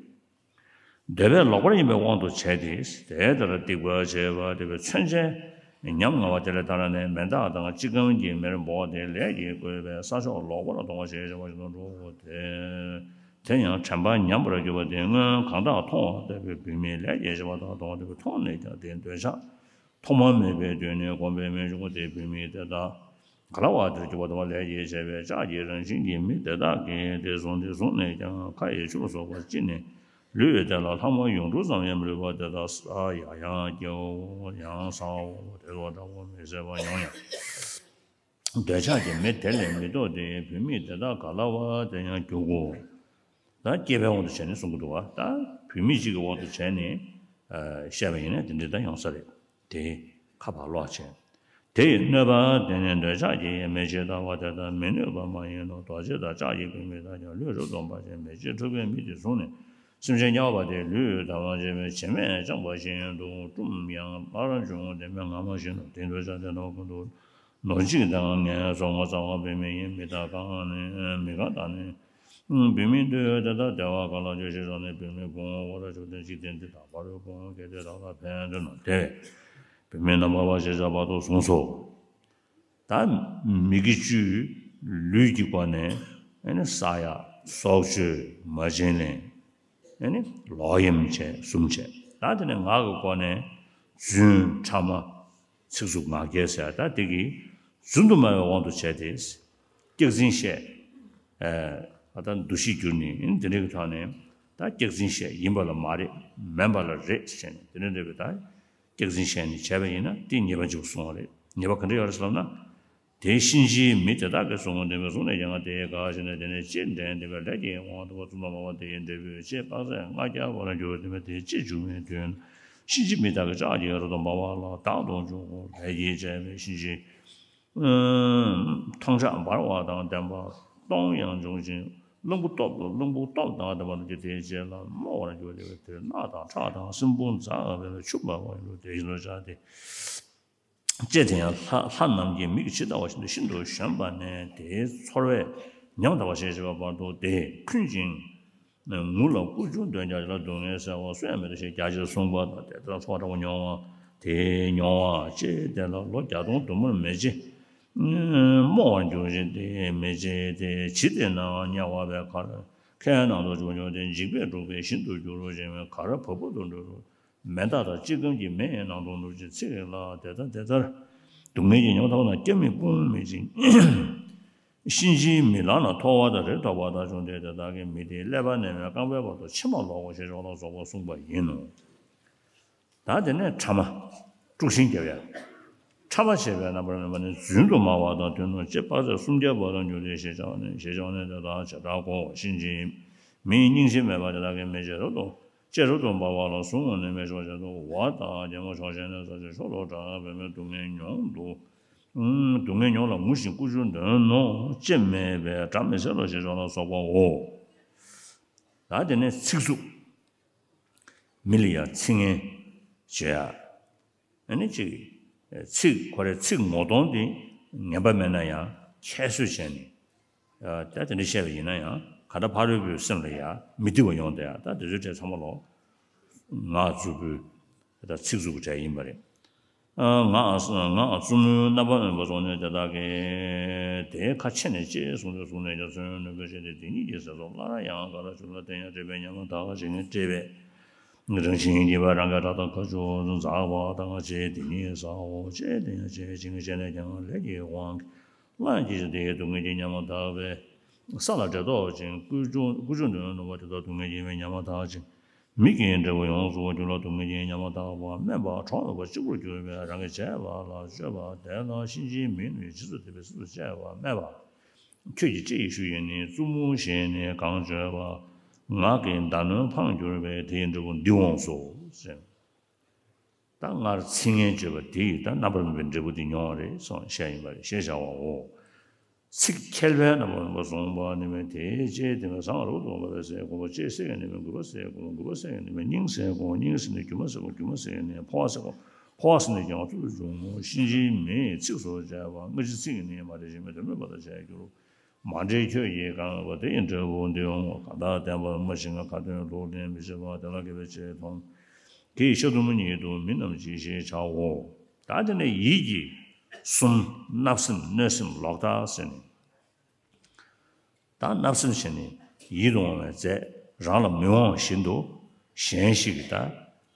འདོད་པས་ལོག་པར་ཡིན་པའི་དབང་དུ་བྱས་ཏེ་དེ་ལྟར་སྡིག་པ་བྱས་པ་དེ་བས་མཚོན་ཆའི་ཉམ་ང་བ་དེ་ལས་ཐར་ནས་མེ་མདག་དང་ལྕི་སྐམ་གྱི་མེར་འབོགས་ཏེ་ལས་ཀྱིས་བསྐོལ་བའི་ས་ཕྱོགས་ལོག་པར་མཐོང་བ་ཞེས་བྱ་བ་ཞིག་ཏུ་འགྲོ་སྟེ། དེ་ཡང་དྲན་པ་ཉམས་པར་གྱུར་པ་དེ་སྔོན་གང་དག་མཐོང་བ་ལྟ་བུའི་བུད་མེད་ལས་ཀྱིས་བྱས་པ་དག་མཐོང་བ་ལྟ་བུ་མཐོང་ནས་ཀྱང་དེའི་འདོད་ཆགས། ཐོག་མ་མེད་པའི་དུས་ནས་གོམས་པའི་མི་འབྱུང་བ་དེ་བུད་མེད་དེ་དག་ག་ལ་བ་དེར་གྱུར་པ་དང་ལས་ཀྱིས་བྱས་པའི་ལྕགས་ཀྱི་རང་བཞིན་གྱི་མི་དེ་དག་གིས་དེ་བཟུང་སྟེ་བཟུང་ནས་ཀྱང་ཁ་ཡི་ཆུ་ལ་སོགས་པ་ཅི་ནས་ལུས་དེ་ལ་ལྷག་མ་ཡུངས་འབྲུ་ཙམ་ཡང་མི་ལུས་པ་དེ་དག་ཟ་ཡང་ཡང་སྐྱེའོ། ཡང་ཟའོ། དེ་ལ་དྲག་པོ་མི་བཟད་པ་མྱོང་ཡང་། འདོད་ཆགས་ཀྱི་མི་དེ་ལས་མི་ལྡོག་སྟེ་བུད་མེད་དེ་དག་ག་ལ་བ་དེ་ཡང་རྒྱུག་གོ། ད་སྐྱེས་པའི་དབང་དུ་བྱས་ནས་གསུང་གི་འདུག་བ། ད་བུད་མེད་ཅིག་གི་དབང་དུ་བྱས་ནས་བཤད་པ་ཡིན་ན་དེ་འདྲ་ད་ཡོང་ས་རེད། དེ་ཁ་བག་ལོག་བྱས། དེ་ཡི་གནོད་པ་དེ་ནི་འདོད་ཆགས་ཀྱི་མེ་ལྕེ་ལྟ་བུ་དེ་དག་མི་གནོད་པ་མ་ཡིན་ནོ། རྡོ་རྗེ་དང་ལྕགས་ཀྱི་བུད་མེད་དག་ཀྱང་ལུས་རབ་ཏུ་འབར་ཞིང་མེ་ལྕེ་འཁྲུགས་པའི་མི་དེ་བཟུང་ནས་སེམས་ཅན་དམྱལ་བ་དེའི་ལུས་དང་བ་ཅན་མའི་བྱེ་མས་བཅིངས་པ་བཞིན་དུ་ཀྲུམ་ཡང་སླར་འབྱུང་སྟེ་མི་སྔ་མ་བཞིན་དུ་དེ་འདོད་ཆགས་དེ་ནོར་ཀུན་ཏུ་ནོར་འཇིག་དང་ངན་སོང་ངོ་ཚ་བ་བུད་མེད་ཡིན་མི་དག་གང་ནི་མི་གང་དག་ནི། བུད་མེད་དུ་དེ་དག་བདེ་བ་གང་ལ་སྤྱོད་ཕྱིར་རང་ནི་བུད་མེད་ཀུན་འོ་ར་ཆུ་ལྡན་འཇིག་རྟེན་འདི་དག་བར་དུ་ཀུན་གལ་ཏེ་བདག་ལ་ཕན་འདོད་ན་དེ་བས་བུད་མེད་རྣམ་པར་བ་ཞེས་བྱ་བར་དུ་གསུངས་སོ། ད་མི་དགེ་བཅུའི་ལུས་ཀྱི་སྒོ་ནས་ཨེ་ནི་ཟ་ཡ་སྲོག་གཅོད་མ་བྱིན་ལེན་ཨེ་ནི་ལོག་གཡེམ་བྱས་གསུམ་བྱས། ད་དེ་ནས་ངག་གི་སྒོ་ནས་རྫུན་ཕྲ་མ། ཚིག་རྩུབ་ངག་འཁྱལ་ཟེར་ད་དེ་གིས་རྫུན་དུ་སྨྲ་བའི་དབང་དུ་བྱས་ཏེ། སྐྱག་རྫུན་བཤད། ཨ་ད་འདུ་ཤེས་བསྒྱུར་ནས་དེ་འདྲའི་གི་ཐོག་ནས་ད་སྐྱག་རྫུན་བཤད་ཡིན་པ་ལ་མ་རེད་མིན་པ་ལ་རེད་ཟེར་ནས་དེ་འདྲ་འདྲ་བའི་ད་སྐྱག་རྫུན་བཤད་ནས་བྱས་པ་ཡིན་ན་དེ་ཉེས་པ་ལྗིད་པོ་གསུངས་པ་རེད། ཉེས་པ་ག་འདྲ་ཡོད་རེད་ཟེར་ལབ་ན། དེ་གཤིན་རྗེའི་མི་དེ་དག་གིས་བཟུང་བ་འདི་མི་བཟུང་ནས་ཀྱང་དེའི་ག་ཞིག་ནས་དེ་ནས་ཅི་འདྲེན་དེ་བས་ལས་ཀྱི་དབང་དུ་བ་ཙུམ་པ་མ་བ་དེའི་འབྲས་བུས་ཅི་དཔག་ཚད་ལྔ་བརྒྱ་བར་འགྱུར་དེ་མི་དེ་ཅི་འབྱུང་བའི་དུས་ན་གཤིན་རྗེའི་མི་དག་གི་ལྕགས་ཀྱི་རབ་ཏུ་འབར་བ་ལ་བདག་ཏུ་འཇུག་གོ། ལས་ཀྱིས་བྱས་པའི་གཤིན་རྗེའི་ཐང་ལྕགས་འབར་བ་དང་ལྡན་པ་སྟོང་ཡང་འབྱུང་ཞིང་རླུང་བུ་སྟོབས་དང་རླུང་བུ་སྟོབས་དང་ལྡན་པ་རྣམས་ཀྱིས་དེའི་རྗེས་ལ་རྨོ་བར་འགྱུར་ཏེ་དེ་རྣག་དང་ཁྲག་དང་སྲིན་བུ་འཛག་པའི་ཆུ་འབབ་པར་འགྱུར་ཏེ་ཡིད་ལ་བྱ་སྟེ། ལྕེ་དེ་ཡང་ལྷ་ལྷ་རྣམས་ཀྱི་མིག་གིས་ཇི་ལྟ་བ་བཞིན་དུ་ཤིན་ཏུ་གཞོམ་པ་ནས་དེའི་ཚོར་བས་ཉམ་ཐག་པ་ཞེས་བྱ་བ་བར་དུ་དེ་འཁུན་ཅིང་ ངུ་ལ་ཀུ་ཅོ་འདོན་རྒྱག་ལ་སྡུག་བསྔལ་སེལ་བ་སུ་ཡང་མེད་དོ་ཞེས་རྒྱ་ཆེར་གསུངས་པ་དང་། དེ་ལྟར་ཚོགས་དྲག་པོ་མྱོང་བ་དེ་མྱོང་བ་ཅེས་དེ་ལ་ལོ་བརྒྱ་སྟོང་དུ་མར་མི་བྱེད། རྨོ་བར་འགྱུར་ཞིང་དེ་མི་བྱེད་དེ། ཇི་སྟེ་ན་དམྱལ་བ་པའི་ཁར་ཁའི་ནང་དུ་བྱུང་བྱུང་སྟེ། འཇིགས་པས་འཁྲུགས་པའི་ཞིང་དུ་འགྱུར་རོ་ཞེས་པའི་ཁར་བ་སྤུ་དུ་འགྲོ་རུ། མེ་མདའ་དང་གཅིག་སྒམ་གྱི་མེ་ནང་དུ་ནུབ་ཅིང་ཚིག་ལ་དེ་ལྟར་དེ་ལྟར་སྡུག་བསྔལ་གྱི་ཉམ་ཐག་ན་སྐྱབས་མེད་དཔུང་མེད་ཅིང་། གཤིན་རྗེའི་མི་ལག་ན་ཐོ་བ་དང་རི་ཐོགས་པ་དག་བྱུང་སྟེ། དེ་དག་གིས་མི་དེའི་ཀླད་པ་ནས་མེ་རྐང་པའི་བར་དུ་མཆིལ་མ་ལོག་གོ་ཞེས་བྱ་བ་ལ་སོགས་པ་གསུངས་པ་ཡིན་ནོ། ད་དེ་ནས་ཕྲ་མ། དཀྲུག་ཤིང་རྒྱབ་ཡ། ཕྲ་མ་བྱས་པའི་རྣམ་པར་སྨིན་པ་ནི་རྫུན་དུ་སྨྲ་བ་དང་མཐུན་ནོ། ཅེས་དཔག་ཚད་སུམ་བརྒྱ་བར་དུ་འགྱུར་ཏེ་ཞེས་བྱ་བ་ནི། ཞེས་བྱ་བ་ནི་དེ་དག་བྱེ་བྲག་གོ། གཤིན་རྗེའི་མིའི་སྙིང་རྗེ་མེད་པ་དེ་དག་གིས་མི་ཇེ་རུ་དུ་ཇེ་རུ་དུ་འབར་བ་ལ་བཟུང་བ་ནི་མི་ཆོག་ཅེས་དུ་བ་དང་རྒྱལ་མོ་ཕྱོགས་ཞེན་ནས་ས་ཆེན་མཆོག་ཏུ་གྲགས་པའི་མི་སྡུག་བསྔལ་མྱོང་དུ། སྡུག་བསྔལ་མྱོང་ལ་ངུ་ཞིང་ཀུ་ཅོ་འདོན་ནོ་ཅེས་སྨྲས་པས། སྒྲ་མི་གསལ་ལོ་ཞེས་བྱ་བ་ལ་སོགས་པའོ། ད་དེ་ནས་ཚིག་རྩུབ། མི་ལ་ཡང་ཚིག་ངན་བྱེད་ཡ། ཨ་ནི་ཅིག་ཚིག་ཁོ་རའི་ཚིག་ངོ་གདོང་དེ་ངན་པ་མེད་ན་ཡང་ཁྱད་གསོད་བྱས་ནས། ད་དེ་འདྲ་བཤད་པ་ཡིན་ན་ཡང་ག་འདྲ་ཕ་རོལ་པོའི་སེམས་ལ་ཡང་མི་བདེ་བ་ཡོང་དེ་ཡང་། ད་དེ་ཚོའི་གྲས་ཚང་མ་ལོ་ངག་རྩུབ་པོའི་ད་ཚིག་རྩུབ་ཀྱི་གྲས་ཡིན་པ་རེད། ངག་ངག་རྩུབ་མོའི་རྣམ་པར་སྨིན་པ་སོགས་ནི་དེ་དག་གིས་དེའི་ཁ་ཕྱེ་ནས་ཅེས་གསུངས་ཏེ་གསུངས་ནས་ཀྱང་མཚོན་ནུས་པའི་ཕྱིར་ཏེ། དེ་ཉིད་ཀྱི་ཟས་སོགས་སླར་ཡང་ག་ར་བྱུང་ལ་དེ་ཡང་བཀྲེས་པས་ཉམ་ཐག་ཅིང་བཀྲེས་པས། རང་བཞིན་གྱིས་པ་རང་གི་སྐྲ་དང་ཁ་ཆུ་འཛག་པ་དང་བཅས་དེ་ཉིད་ཟའོ། ཅེས་དེ་ཡང་བཅད་ཅིང་བཅད་ནས་ཀྱང་ལས་ཀྱི་དབང་གིས་སླར་གྱིས་དེའི་སྡུག་བསྔལ་གྱིས་ཉམ་ཐག་པས་ས་ལ་བྲེལ་ཏོག་ཅིང་ཀུ་ཅོ་ཀུ་ཅོ་འདོན་ནུས་པ་དེ་དག་སྡུག་བསྔལ་གྱིས་པས་ཉམ་ཐག་ཅིང་། མིག་གི་འབྲས་བུ་ཡོངས་སུ་གྱུར་ལ་སྡུག་བསྔལ་གྱིས་ཉམ་ཐག་པ་སྨད་པ་གྲོགས་མེད་པ་གཅིག་པུར་གྱུར་པའི་རང་གི་བྱས་པ་ལ་སྤྱོད་པ་དེ་ལ་གཤིན་རྗེའི་མིའི་ནུས་རྗེས་སུ་དེད་པས་སྲིད་དུ་བཅད་པ་སྨྲས་པ། ཁྱོད་ཀྱིས་ཅི་ཡི་ཤུལ་ཡིན་ནི། རྩུབ་མོ་བཞིན་ནི་གང་བརྗོད་པ། ངག་གི་མདའ་གནོན་འཕངས་གྱུར་པས་དེ་ཡི་འབྲས་བུ་འདི་འོངས་སོ། ཟེར། ད་སྔར་ཚིག་ངན་བརྗོད་པ་དེ་ཡིས་ད་རྣམ་པར་སྨིན་པའི་འབྲས་བུ་འདི་མྱོང་བ་རེད་གསུངས་བཤད་ཡིན་པ་རེད། ཞེས་བྱ་བའོ། ཚིག་འཁྱལ་བའི་རྣམ་པར་སྨིན་པ་བཟུང་བ་ནི་མེད་དེ། ཅེས་དེ་ནི་ཟངས་རབ་ཏུ་འབར་བས་ཟས་གོ། ཅེས་ཟས་ནི་མེད་རྒུད་པ་ཟས་གོ། རྒུད་པ་ཟས་ནི་མེད་སྙིང་ཟས་གོ། སྙིང་ཟས་ནི་རྒྱུ་མ་ཟས་གོ། རྒྱུ་མ་ཟས་ནི་འཕོ་བ་ཟས་གོ། འཕོ་བ་ཟས་ནི་རྒྱལ་བ་ཐུགས་སུ་འབྱུང་ངོ་། གཤིན་རྗེའི་མིའི་ཚིགས་སུ་བཅད་པ། སྔ་ཕྱི་ཚིག་གི་ནི་མ་བྲལ་ཞིང་མི་ལྡན་མོས་པ་དང་བཅས་འགྱུར། མ་འདྲེས་ཁྱོད་ཀྱིས་གང་བ་དེ་ཡི་འབྲས་བུ་འདི་འོང་ངོ་། གང་དག་བདེན་པར་སྨྲ་ཞིང་ཁ་ཏོན་ལུགས་ལྡན་མི་བྱེད་པ་དེ་ལ་དགེ་བའི་ཆེད་མཐོང་། དེ་ཡི་ཤ་དུམ་ཉིད་དུ་མི་རྣམས་ཀྱིས་ཞེས་བྱའོ། ད་དེ་ནས་ཡིད་ཀྱི་གསུམ། བརྣབ་སེམས་གནོད་སེམས་ལོག་ལྟ་ཟེར་ནས། ད་བརྣབ་སེམས་བྱས་ནས་ཡིད་དུ་འོང་བའི་རྫས་རང་ལ་མི་འོང་བཞིན་དུ་གཞན་ཞིག་གི་ད་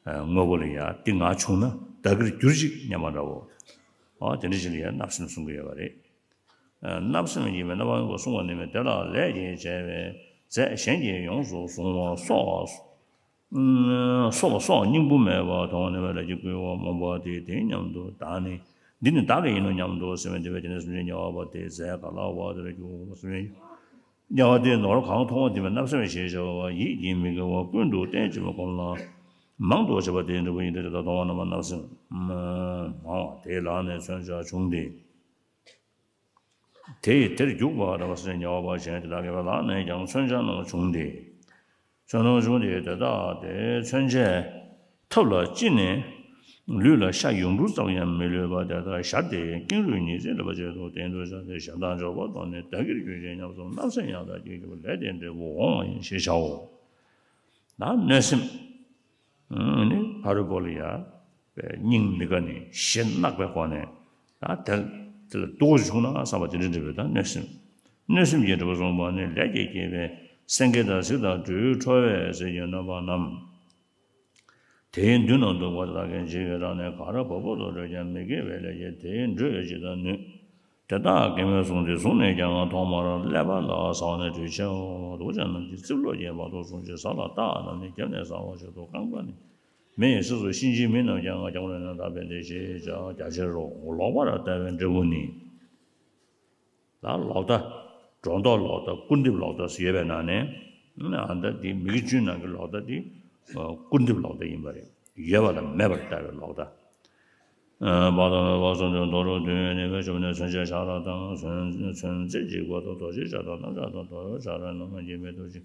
དངོས་པོ་ལ་ཡ་འདི་ང་བྱུང་ན་བདག་གིར་གྱུར་ཅིག་སྙམ་པ་འདྲ་བོ། འོ་དེ་འདྲ་ཞིག་ལ་ཡ་བརྣབ་སེམས་གསུང་གི་ཡོད་པ་རེད། བརྣབ་སེམས་ཡིན་པས་རྣམ་པར་སྨིན་པ་གསུང་བ་ནི་མེད། དེ་ལ་ལས་ཀྱིས་བྱས་པའི་རྫས་གཞན་གྱིས་ཡོངས་སུ་བཟུང་བ་སོགས། སོགས་པ་སོགས་སྙིང་པོ་མེད་པར་མཐོང་བ་ནི་མེད་ལ་ཀྱི་བསྐུལ་བ་རྨོངས་པ་དེ་དེའི་སྙམ་དུ་བདག་ནི་འདི་ནི་བདག་གི་ཡིན་ནོ་སྙམ་དུ་སེམས་པས་དེ་བས་དེ་ནས་སེམས་ཅན་དམྱལ་བ་པ་དེའི་རྫས་ག་ལ་བ་དེ་ལ་རྒྱུ་སེམས་དམྱལ་བ་དེའི་ནོར་གང་མཐོང་བ་དེ་མེད་བརྣབ་སེམས་ཞེས་བྱ་བ་ཡིད་ཀྱིས་མི་དགེ་བ་ཀུན་ཏུ་བསྟན་བྱེད་པའི་སྒོམ་ལ་མང་དུ་བྱེད་པ་དེའི་འབྲས་བུ་ཡིན་ཏེ། དེ་ལྟར་མཐོང་བ་རྣམ་པར་བརྣབ་སེམས་མང་བ་དེའི་ལག་ནས་མཚོན་ཆ་བྱུང་སྟེ། དེ་ཡིས་དེར་རྒྱུག་པ་རེད་པ་ཟེར་ནས་དམྱལ་བ་པ་གཞན་དེ་དག་གི་ལག་ནས་ཀྱང་མཚོན་ཆ་རྣམས་བྱུང་སྟེ། མཚོན་རྣམས་བྱུང་སྟེ་དེ་དག་དེ་མཚོན་ཆའི་ཐབས་ལ་ལྕི་ནས་ལུས་ལ་ཤ་ཡུངས་འབྲུ་ཙམ་ཡང་མི་ལུས་པ་དེ་དག་ཞར་ཏེ་ཀེང་རུས་ཉིས་བརྩེགས་ལ་བཅད་དུ་སྟེང་དུ་བཞག་སྟེ་ཞབས་དང་འཇོག་པ་དང་ནི་བདག་གིར་གྱུར་ཅིག་སྙམ་སོང་། བརྣབ་སེམས་ཡང་དག་གིས་གྱུར་པ་ལས་དེའི་འབྲས་བུ་འོང་བ་ཡིན་ཞེས་བྱའོ། ད་གནོད་སེམས། ཨ་ནི་ཕ་རོལ་པོ་ལ་ཡ་པའི་སྙིང་མི་དགའ་ནས་ཞེ་གནག་པའི་སྒོ་ནས་ད་དེ་དེ་ལ་སྡུག་པོ་བྱུང་ན་བསམ་པ་དེ་འདྲ་འདྲ་བའི་ད་གནོད་སེམས། གནོད་སེམས་ཀྱི་འབྲས་བུ་བཟུང་བ་ནི་ལས་ཀྱིས་བསྐྱེད་པའི་སེང་གེ་དང་གཟིག་དང་སྦྲུལ་ཁྲོ་བོའི་ཟེར་གྱི་རྣམ་པ་རྣམས། དེའི་མདུན་ན་འདུག་པ་དག་གིས་འཇིགས་པའི་སྒྲ་ནི་ག་ར་བ་སྤུ་དུ་འགྲོ་ཀྱང་མི་དགེ་བའི་ལས་ཀྱིས་དེའི་འགྲོས་ཇི་ལྟར་ནུས། དེ་དག་གིས་མོས་བཟུང་སྟེ་བཟུང་ནས་ཀྱང་ཐོག་མར་ཀླད་པ་ལ་ཟ་བ་ནི་དྲོད་ཆེའོ། རྡོ་རྗེ་རྣམས་ཀྱིས་རྩིབ་ལོགས་ཀྱི་བར་དུ་བཟུང་ཞིང་ཟ་ལ་བཏགས་རྣམས་ནི་རྒྱབ་ནས་ཟ་བ་ཞིག་ཏུ་རྐང་པ་ནི་མེ་ཡི་སྲེག་སོགས་གཤིན་རྗེའི་མི་རྣམས་ཀྱང་ང་རྒྱབ་ལ་ནི་བདག་ཕན་བདེ་ཞེས་བྱ་རྒྱ་ཆེར་རོ། ལོག་པར་ལྟ་བའི་འབྲས་བུ་ནི། ད་ལོག་ལྟ། སྒྲོ་འདོགས་ལོག་ལྟ་སྐུར་འདེབས་ལོག་ལྟ་ཟེར་ཡོད་པའི་ནང་ནས། ཨ་ད་འདི་མི་དགེ་བཅུའི་ནང་གི་ལོག་ལྟ་འདི་སྐུར་འདེབས་ལོག་ལྟ་ཡིན་པ་རེད། ཡོད་པ་དང་མེད་པར་ལྟ་བའི་ལོག་ལྟ། པ་དང་བ་སོ་དང་དོ་རུ་དུས་ནི་བའི་ཆུབ་ནས་མཚོན་ཆ་ཤ་ར་དང་མཚོན་མཚོན་རྩེ་གཅིག་པ་དང་རྡོ་རྗེ་ཆ་དང་སྣམ་སྦྱར་དང་དོ་རུ་ཆ་ར་རྣམ་པར་སྦྱིན་པའི་ཐུགས་རྗེ་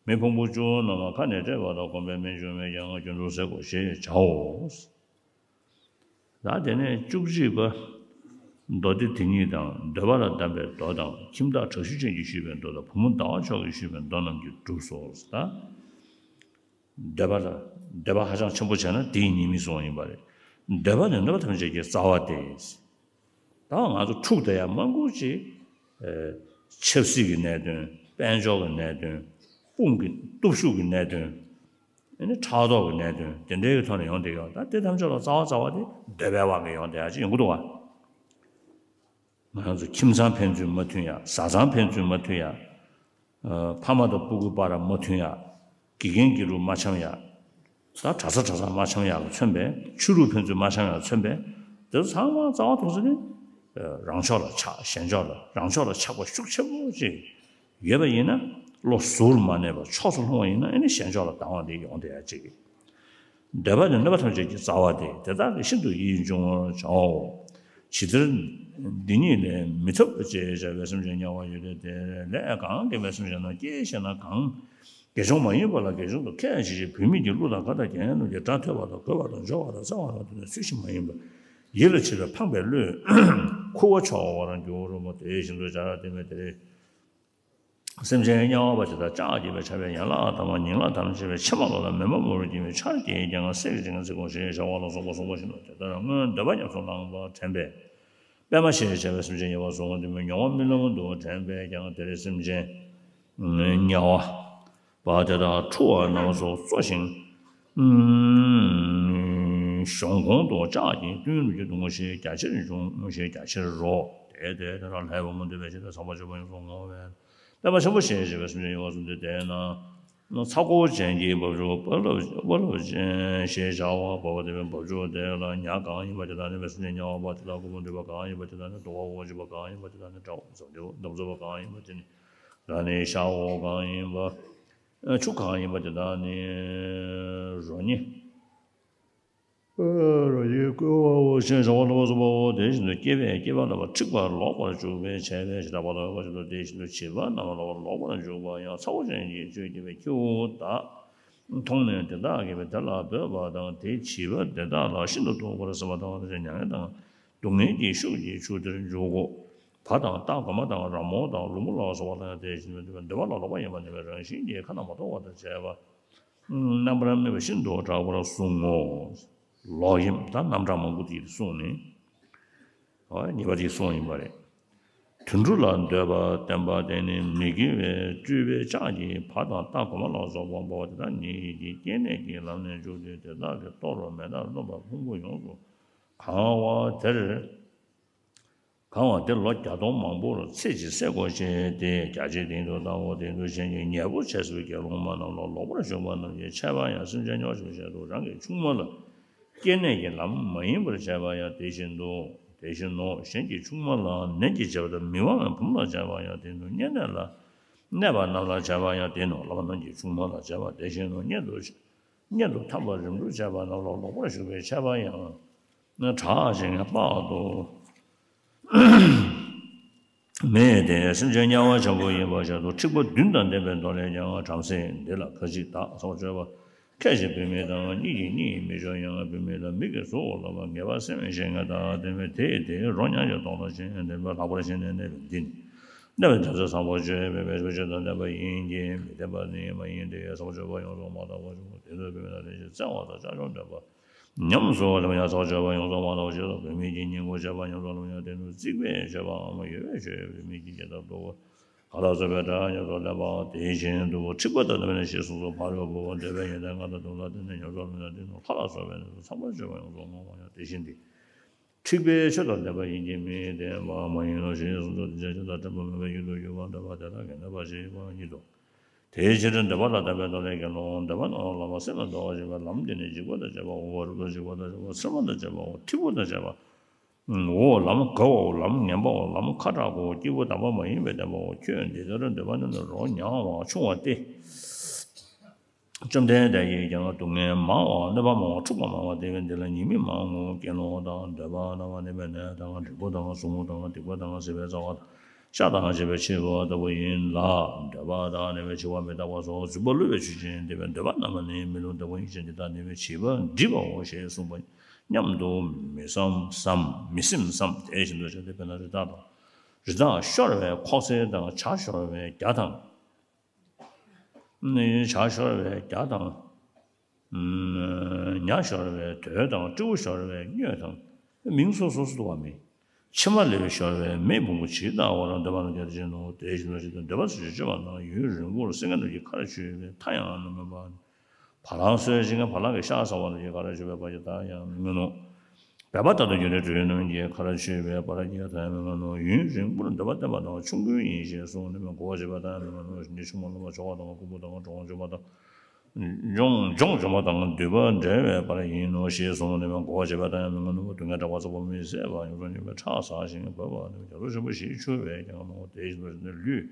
མི་ཕུང་པོ་བཅུ་རྣམས་ཁ་ནས་བཀྲེས་པ་དང་གོམས་པའི་མི་འབྱུང་བའི་ཡང་སྐྱོན་དུ་ཟད་གོ་ཞེས་བྱའོ། ད་དེ་ནས་བཅུ་གཅིག་པ། མདོ་སྡེ་དེ་ཉིད་དང་། འདོད་པ་ལ་གདམས་པའི་མདོ་དང་། ཁྱིམ་བདག་དྲག་ཤུལ་ཅན་གྱིས་ཞུས་པའི་མདོ་དང་། བུ་མོ་ཟླ་བ་མཆོག་གིས་ཞུས་པའི་མདོ་རྣམས་ཀྱིས་གྲུབ་སོ། ད་འདོད་པ་ལ་འདོད་པ་ཧ་ཅང་ཆེན་པོ་བྱས་ན་དེའི་ཉེས་དམིགས་གསུངས་པ་ཡིན་པ་རེད། འདོད་པ་ནི་གནོད་པ་ཐམས་ཅད་ཀྱི་རྩ་བ་སྟེ། ད་ང་ཚོ་འཁྲུག་བསྡད་ཡ་མང་པོ་ཅིག་ཨེ། ཆབ་སྲིད་ཀྱི་གནད་དོན། དཔལ་འབྱོར་གྱི་གནད་དོན། དཔུང་གི་སྟོབས་ཤུགས་ཀྱི་གནད་དོན། ཨ་ནི་ཕྲག་དོག་གི་གནད་དོན་དེ་འདྲའི་གི་ཐོག་ནས་ཡོང་བསྡད་ཡོད། ད་དེ་ཐམས་ཅད་ལ་རྩ་བ་རྩ་བ་དེ་འདོད་པའི་དབང་གིས་ཡོང་བསྡད་ཡ་ཅིག་ཡོང་གི་འདུག་ག་ང་ཚོ་ཁྱིམ་ཚང་ཕན་ཚུན་མ་མཐུན་ཡ། བཟའ་ཚང་ཕན་ཚུན་མ་མཐུན་ཡ། ཨ། ཕ་མ་དང་སྤུ་གུ་བར་མ་མཐུན་ཡ། དགེ་རྒན་དགེ་ཕྲུག་མ་འཆམ་ཡ། ད་གྲྭ་ས་གྲྭ་ཚང་མ་འཆམ་ཡ་ལ་མཚོན་པའི། ཆོས་ལུགས་ཕན་ཚུན་མ་འཆམ་ཡ་ལ་མཚོན་པའི། དེ་ཚོ་ཚང་མ་རྩ་བ་ཐོག་ཚད་ནི། ཨ། རང་ཕྱོགས་ལ་ཆགས། གཞན་ཕྱོགས་ལ། རང་ཕྱོགས་ལ་ཆགས་པ་ཤུགས་ཆེན་པོ་ཅིག་ཡོད་པ་ཡིན་ན། བློ་གཟུར་མ་གནས་པར་ཕྱོགས་སུ་ལྷུང་བ་ཡིན་ན། ཨ་ནི་གཞན་ཕྱོགས་ལ་སྡང་བ་དེ་ཡོང་བསྡད་ཡ་ཅིག་འདོད་པ་ནི་གནོད་པ་ཐམས་ཅད་ཀྱི་རྩ་བ་སྟེ། དེ་དག་གིས་ཤིན་ཏུ་ཡིད་འབྱུང་བར་བྱའོ། ཇི་ལྟར་འདི་ཉིད་ལས་མི་འཐོབ་ཅེས་བྱ་བའི་སེམས་ཅན་དམྱལ་བར་ཡོད་དེ། དེ་ལས་གང་དགེ་བའི་སེམས་ཅན་རྣམས་སྐྱེ་ཞེ་ན། གང་དགེ་སྦྱོང་མ་ཡིན་པ་ལ་དགེ་སྦྱོང་དུ་ཁས་འཆེ་ཞིང་། བུད་མེད་ཀྱི་གླུ་དང་གར་དང་གྱེན་རྣམས་ཀྱི་སྒྲ་ཐོས་པ་དང་། དགོད་པ་དང་། སྦྱོར་བ་དང་། རྩེ་བ་དང་། དེ་ནི་ཚུལ་བཞིན་མ་ཡིན་པ། ཡིད་ལ་བྱེད་པའི་ཕངས་པའི་བློས་ཁུ་བ་ཆོག་པར་འགྱུར་རོ། དེ་བཞིན་དུ་བྱ་དེ་མེད་དེ། སེམས་ཅན་དམྱལ་བ་པ་དེ་དག་ལྕགས་ཀྱིས་ཕྱེ་བའི་ཡན་ལག་དམ་པ་ཉིང་ལག་དམ་བཅས་པའི་ཕྱེ་མ་ལོག་ལ་མེ་མ་མུར་གྱིས་མི་ཆར་གྱིས་ཀྱང་བསྲེགས་ཅིང་བརྫིས་པར་ཞེས་བྱ་བ་ལ་སོགས་པ་གསུངས་པ་བཞིན་དུ། དེ་ལྟར་སྔོན་འདོད་པ་ཉམས་སུ་བླངས་པ་དྲན་པས། པད་མ་ཞེས་བྱ་བའི་སེམས་ཅན་ཡལ་བར་བཟུང་སྟེ་མྱོང་བ་རྨི་ལམ་དུ་དྲན་པས་ཀྱང་དེར་སེམས་ཅན་དམྱལ་བ་པ་དེ་དག་འཁྲུ་བ་རྣམ་པ་ཚོ་གཙོ་ཞིང་གཞོང་ཁོང་དུ་ལྕགས་ཀྱི་གཏུན་རུ་གྱི་སྡུག་བསྔལ་ཞེས་རྒྱ་ཆེར་འབྱུང་ཞེས་རྒྱ་ཆེར་རོ། དེ་དེ་དེ་དག་ལྷའི་བུ་མོ་འདོད་པའི་ཕྱིར་དང་། ཚངས་པར་སྤྱོད་པ་ཡོངས་སུ་བསྔོ་བས། པད་མ་ཆེན་པོ་ཞེས་བྱ་བའི་སེམས་ཅན་ཡལ་བར་གསུངས་ཏེ། དེས་ན་ཚ་འཁོར་ཅན་གྱི་འབབ་ཆུ་དཔའ་རླབས་དཔའ་རླབས་ཅན་ཞེས་བྱ་བ་འབབ་པ་དེ་བས། འབབ་ཆུ་དེ་ལ་ཉ་གང་ཡིན་པ་དེ་དག་ནི་བས་སེམས་ཅན་དམྱལ་བ་པ་དེ་དག་གོ་འཕང་འདོད་པ་གང་ཡིན་པ་དེ་དག་ནི་དུ་བ་འོ་བྱེད་པ་གང་ཡིན་པ་དེ་དག་ནི་འདམ་རྫབ་པ་གང་ཡིན་པ་དེ་ནི་ར་ནི་ཤ་འོ་གང་ཡིན་པ། ཆུ་གང་ཡིན་པ་དེ་དག་ནི་རོ་ནི། རོ་ཡི་བསྐོལ་བའོ་ཞེས་བྱ་བ་ལ་སོགས་པའོ། དེ་བཞིན་དུ་སྐྱེས་པས་སྐྱེས་པ་ལ་འཁྲིག་པ་ལོག་པར་འཇུག་པའི་བྱས་པའི་ཞེས་བྱ་བ་ལ་སོགས་པ་བཞིན་དུ། དེ་བཞིན་དུ་བྱིས་པ་རྣམས་ལ་ལོག་པར་འཇུག་པ་ཡང་ཚ་བོ་ཅན་གྱི་ཆོས་སྐྱེས་པའི་ཁྱེའུ་དག་མཐོང་ནས་དེ་དག་གིས་དེ་ལ་འབོད་པ་དང་། དེ་བྱིས་པ་དེ་དག་ལ་ཤིན་ཏུ་སྡུག་པར་བཟོད་པ་དང་། མྱ་ངན་དང་སྡུག་བསྔལ་གྱི་ཤུགས་ཀྱིས་ཆུ་དེར་འཇུག་གོ། བ་དང་སྟག་གོང་མ་དང་ར་མོ་དང་ལུ་མོ་ལ་སོགས་པ་དང་། དེ་བཞིན་དུ་འདོད་པ་ལ་ལོག་པ་ཡིན་པ་ནི་བས་རང་བཞིན་གྱིས་ཁ་ན་མ་ཐོ་བ་དང་བཅས་པ། རྣམ་པར་སྨིན་པ་ཤིན་ཏུ་དྲག་པོར་གསུང་ངོ་། ལོག་གཡེམ་དང་རྣམ་གྲངས་མང་པོ་དེ་གསུངས་ནས། ཨ། ཉེས་པ་དེ་གསུངས་ཡིན་པ་རེད། དུད་འགྲོ་ལ་འདོད་པ་བསྟན་པ་དེ་ནི་མི་དགེ་བའི་སྤྲུལ་པའི་ལྕགས་ཀྱིས་བ་དང་སྟག་གོང་མ་ལ་སོགས་པ་འབོ་བ་དེ་དག་ཉིད་ཀྱི་སྐྱེ་གནས་ཀྱི་ལམ་ནས་འཇུག་སྟེ། དེ་དག་གི་ལྟོ་རུ་མེ་ལྟར་རློན་པ་ཕུང་པོ་ཡོངས་སུ་གང་བ་དེར། གང་བ་དེ་ལོ་བརྒྱ་སྟོང་མང་པོར་ཚེ་གཅིག་སྲེག་གོ་ཞེས་ཏེ། རྒྱ་ཆེའི་སྟེང་དུ་ལྟའོ། དེ་དུས་གཞན་གྱི་ཉལ་པོ་བྱས་སོ་བའི་དགེ་སློང་མ་རྣམས་ལ་ལོག་པར་ཞུགས་པ་རྣམས་ཀྱིས་འཆད་པ་ཡང་སེམས་ཅན་དམྱལ་བར་ཞུགས་ཆེད་དུ་རང་གི་ཆུང་མ་ལ་སྐྱེ་གནས་ཀྱི་ལམ་མ་ཡིན་པར་བྱས་པ་ཡང་དེ་བཞིན་དུ། དེ་བཞིན་ནོ། གཞན་གྱི་ཆུང་མ་ལ་ནད་ཀྱི་བྱེད་པ་དང་། མི་དབང་བའི་བུ་མོ་ལ་བྱས་པ་ཡང་དེ་དུས་བསྙེན་གནས་ལ་གནས་པ་རྣམས་ལ་བྱས་པ་ཡང་དེ་ནོ། བླ་མ་རྣམས་ཀྱི་ཆུང་མ་ལ་བྱས་པ་དེ་བཞིན་ནོ། གཉེན་དུ་གཉེན་དུ་འཐམས་པ་རིམ་གྲོ་བྱས་པ་རྣམས་ལ་ལོག་པར་ཞུགས་པའི་འཆད་པ་ཡང་དྲག་ཅིང་དཔག་ཏུ་མེད་དེ། སེམས་ཅན་དམྱལ་བ་འཇམ་པོ་ཡིན་པ་ཞིག་ཏུ། འཁྲིག་པ་བདུན་དང་ལྡན་པའི་མདོ་ལས་ཀྱང་། བྲམ་ཟེ་འདི་ལ་ཁ་ཅིག་བདག་ཚོགས་སྤྱོད་པ་ཁས་བཞེས་བུད་མེད་དང་། གཉིད་ཀྱིས་གཉིད་མི་ཆོག་ཡང་བུད་མེད་ལ་མིག་གིས་གཟུགས་ལ་མ་ངེས་པ་སེམས་ཤེས་ངེས་དང་ལྡན་པས། དེ་ཡིས་དེའི་རོ་མྱང་ཞིང་ལྟོགས་ལ་ཞེན་ལྡན་པས། ལྷག་པར་ཞེན་ནས་གནས་པའི་འདི་ནི། གནས་པའི་བྲམ་ཟེ་བཟང་པོ་སྤྱོད་པའི་ཆོས་དང་ལྡན་པ་ཡིན་གྱི། མི་ལྡན་པ་ནི་མ་ཡིན་ཏེ། ཚོགས་སྤྱོད་པ་ཡོངས་སུ་མ་དག་པ་བྱུང་བ་དེ་ཚོ་བུད་མེད་དང་ལྡན་ཞིང་བརྩེ་བ་དང་ཆགས་སྐྱོ་ལྡན་པ་ཉམས་སུ་ལེན་པ་ཡང་ཚོགས་སྤྱོད་པ་ཡོངས་སུ་མ་དག་པ་ཞིག་ལ། བུད་མེད་ཀྱི་སྙིང་པོ་བྱས་པ་ཡོངས་སུ་ལེན་ཡང་དེ་ནི་རྩིག་པས་ཆོད་པའམ་ཡོལ་བས་ཆོད་པའི་མི་གྱི་རྒྱལ་ཐབས་ཏོག་ག་ལ་སོགས་པའི་སྒྲ་ཉམས་སུ་ལེན་པའང་དེ་བཞིན་དུ་འཁྲིག་པ་དང་ལྡན་པ་ནི་ཞེས་གསུངས་སོ། ཕ་རོལ་པོ་འདོད་པའི་ཡོན་ཏན་ལྔ་དང་བདུན་ལ་བརྟེན་ནས་ཉམས་སུ་ལེན་ན་དེ་ནི་ལྷ་ལ་སོགས་པའི་གནས་སུ་ཚངས་པར་སྤྱོད་པ་ཡོངས་སུ་བསྔོ་བ་ཡང་དེ་བཞིན་ཏེ། འཁྲིག་པའི་ཆོས་དང་ལྡན་པ་ཡིན་གྱི་མི་ལྡན་པ་མ་ཡིན་ནོ་ཞེས་གསུངས་སོ། དེ་ཕྱིར་ཆོས་དང་མཐུན་པ་མེད་པའི་ཡུལ་དུ་གྱུར་པ་འདོད་པ་དེ་དག་གི་གནོད་པ་ཞེས་པ་ཉིད་དོ། དེའི་ཕྱིར་འདོད་པ་ལ་གདམས་པའི་མདོ་ལས་ཀྱང་ལོ། འདོད་པ་རྣམས་ལ་བསམ་པས་འདོར་བར་བྱེད་པའི་ལམ་འདི་ནི་འཇིགས་པ་དང་བཅས་པའོ། རབ་ཏུ་འཇིགས་པ་དང་བཅས་པའོ། ཚེར་མ་དང་བཅས་པའོ། མཁྲིས་པ་དང་བཅས་པའོ། འོ་ལམ་དགའ་བའོ། ལམ་ངན་པའོ། ལམ་ཁ་དྲག་གོ། སྐྱེས་བུ་དམ་པ་མ་ཡིན་པའི་བསྟན་པའོ། ཁྱོད་འདི་ལྟར་འདོད་པ་རྣམས་ནི་རོ་མྱང་བ་ཆུང་བ་སྟེ། བཅོམ་ལྡན་འདས་ཀྱིས་ཀྱང་སྡུག་བསྔལ་མང་བ་གནོད་པ་མང་བ་འཁྲུག་པ་མང་བ་སྟེ། འདི་ལ་ཉེས་དམིགས་མང་ངོ་། དགེ་སློང་དང་འདོད་པ་རྣམ་པར་གནས་པའི་ནད་དང་། འབྲས་བུ་དང་ཟུག་རྔུ་དང་སྡིག་པ་དང་སྲེད་པའི་རྩ་བ་དང་ཤ་དང་བཅས་པའི་མཆེད་པ་ལྟ་བུ་ཡིན་ལ། འདོད་པ་དང་གནས་པའི་འཆི་བ་མི་རྟག་པ་སོགས་རྫུན་པ་བསླུ་བའི་ཆོས་ཅན། འདོད་པའི་འདོད་པ་རྣམ་པར་གནས་མི་ལུས་ལྟ་བུ་ཡིན་ཕྱིར། འདི་དག་གནས་པའི་བྱིས་པ་འདྲིས་པའོ་ཞེས་གསུངས་པ། སྙམ་དུ་མི་བསམ་བསམ་མི་སེམས་བསམ། དེ་བཞིན་དུ་བྱས་ཏེ་དཔེར་ན་རི་དྭགས་དང་། རི་དྭགས་ཤོར་བའི་ཁོག་ཟས་དང་། བྱ་ཤོར་བའི་རྒྱ་དང་། བྱ་ཤོར་བའི་རྒྱ་དང་། ཉ་ཤོར་བའི་དོས་དང་། སྤྲེའུ་ཤོར་བའི་སྨྱོས་དང་། མིང་སོ་སོ་སོ་བ་མེད། ཕྱེ་མ་ལེབ་ཤོར་བའི་མེ་བོང་བུ་ཇི་ལྟ་བར་འདོད་པ་རྣམས་ཀྱང་དེ་བཞིན་ནོ། དེ་བཞིན་ནོ་ཞེས་འདོད་པ་སེམས་ཅན་སྤྱོད་པ་རྣམས་ཡུན་རིང་པོར་སེམས་ཁ་རྣམས་ཀྱིས་ཁ་ར་ཆུད་པའི་མཐའ་ཡང་མི་འདོད་པ། བ་ལང་གསོད་བྱེད་མཁན་བ་ལང་གི་ཤ་ཟ་བ་རྣམས་ཀྱིས་ཁ་ར་ཆུད་པའི་བར་གྱི་མཐའ་ཡང་མི་མངོན་ནོ། སྦལ་པ་ལྟ་བུ་གྱུར་པའི་འབྲས་བུ་རྣམས་ཀྱིས་ཁ་ར་ཆུད་པའི་བར་གྱི་མཐའ་ཡང་མི་མངོན་ནོ། ཡུན་རིང་པོར་འདོད་པ་བརྟན་པ་དང་། ཆུང་ཀུན་ཡིན་ཞེས་གསུངས་ནས་མགུ་བ་བྱེད་པའི་མཐའ་ཡང་མི་མངོན་ནོ། ཞིང་རྗེ་ཆུང་མ་ལོ་མ་ཆོ་ག་དང་། ཀུ་པུ་དང་འབྱོངས་འབྱོངས་པ་དང་། འབྱོངས་འབྱོངས་འབྱོངས་པ་དང་འདུས་པ་འབྲེལ་བའི་བར་ཡིན་ནོ་ཞེས་གསུངས་ནས་མགུ་བ་བྱེད་པའི་མཐའ་ཡང་མི་མངོན་ནོ། སྡུག་བསྔལ་དྲེགས་པ་ཚ་པོ་མི་བཟད་པ། ཡོངས་སུ་ཉམས་པའི་ཁྲག་ཟག་ཞིང་འབབ་པ་ནི་རྒྱ་མཚོ་ཆེན་པོ་བཞིས་འཁྱུད་པས་ཀྱང་ནོ། དེ་བཞིན་དུ་ལུས་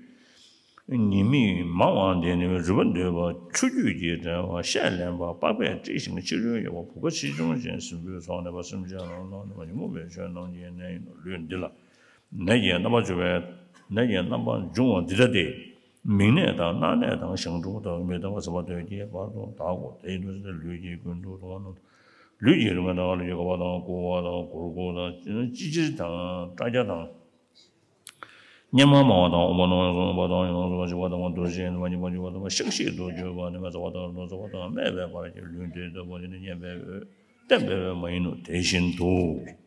ཉེས་དམིགས་མང་བ་འདི་ནི། རུས་པ་འདུས་པ་ཆུ་རྒྱུས་ཀྱིས་བྲན་པ། ཤས་ལེན་པ་པགས་པས་དཀྲིས་ཤིང་། ཕྱི་རོལ་ཡོད་པ་བུག་པ་ཆེ་ཆུང་ཅན། སྲིན་པོའི་ཚོགས་གནས་པ། སེམས་ཅན་རྣམས་ལ་གནོད་པ། ཉོན་མོངས་པའི་ཆོས་རྣམས་ཀྱི་གནས་ཡིན་ནོ། ལུས་འདི་ལ་ནད་ཀྱི་རྣམ་པར་འབྱུང་བའི་ནད་ཀྱི་རྣམ་པར་འབྱུང་བ་འདི་ལྟ་སྟེ། མིག་ནད་དང་རྣ་ནད་དང་། ཞང་ཕྲུག་དང་མི་དང་བ། ཟིན་པ་དོན་གྱི་བར་དུ་དག་གོ། དེ་ཡིན་དུ་ཟེར་ཏེ་ལུས་ཀྱི་ཀུན་ཏུ་སྡུག་བསྔལ་རྣམས། ལུས་ཀྱི་སྡུག་བསྔལ་དང་། ལུས་ཀྱི་ཁ་བ་དང་། ཁུ་བ་དང་། གུར་ཀུ་དང་། ལྕི་ལྕི་དང་། སྐྲ་རྒྱ་དང་། གཉེར་མ་མང་བ་དང་། དབུགས་མང་བ་དང་། ཡོངས་སུ་འབག་དང་། ཡོངས་སུ་འཇིག་པ་དང་། འདུ་ཤེས་རྣམ་པར་སྙོམས་པར་འཇུག་པ་དང་། ཤག་ཤིག་ཏུ་གྱུར་པ། ནད་མེད་ཚ་བ་དང་། རླུང་ཚ་བ་དང་། སྨད་པའི་བར་གྱི་ལུས་འདི་ལྟ་བུ་ནི་བསྙེན་པའི་འོས་བསྟན་པའི་འོས་མ་ཡིན་ནོ། དེ་བཞིན་དུ།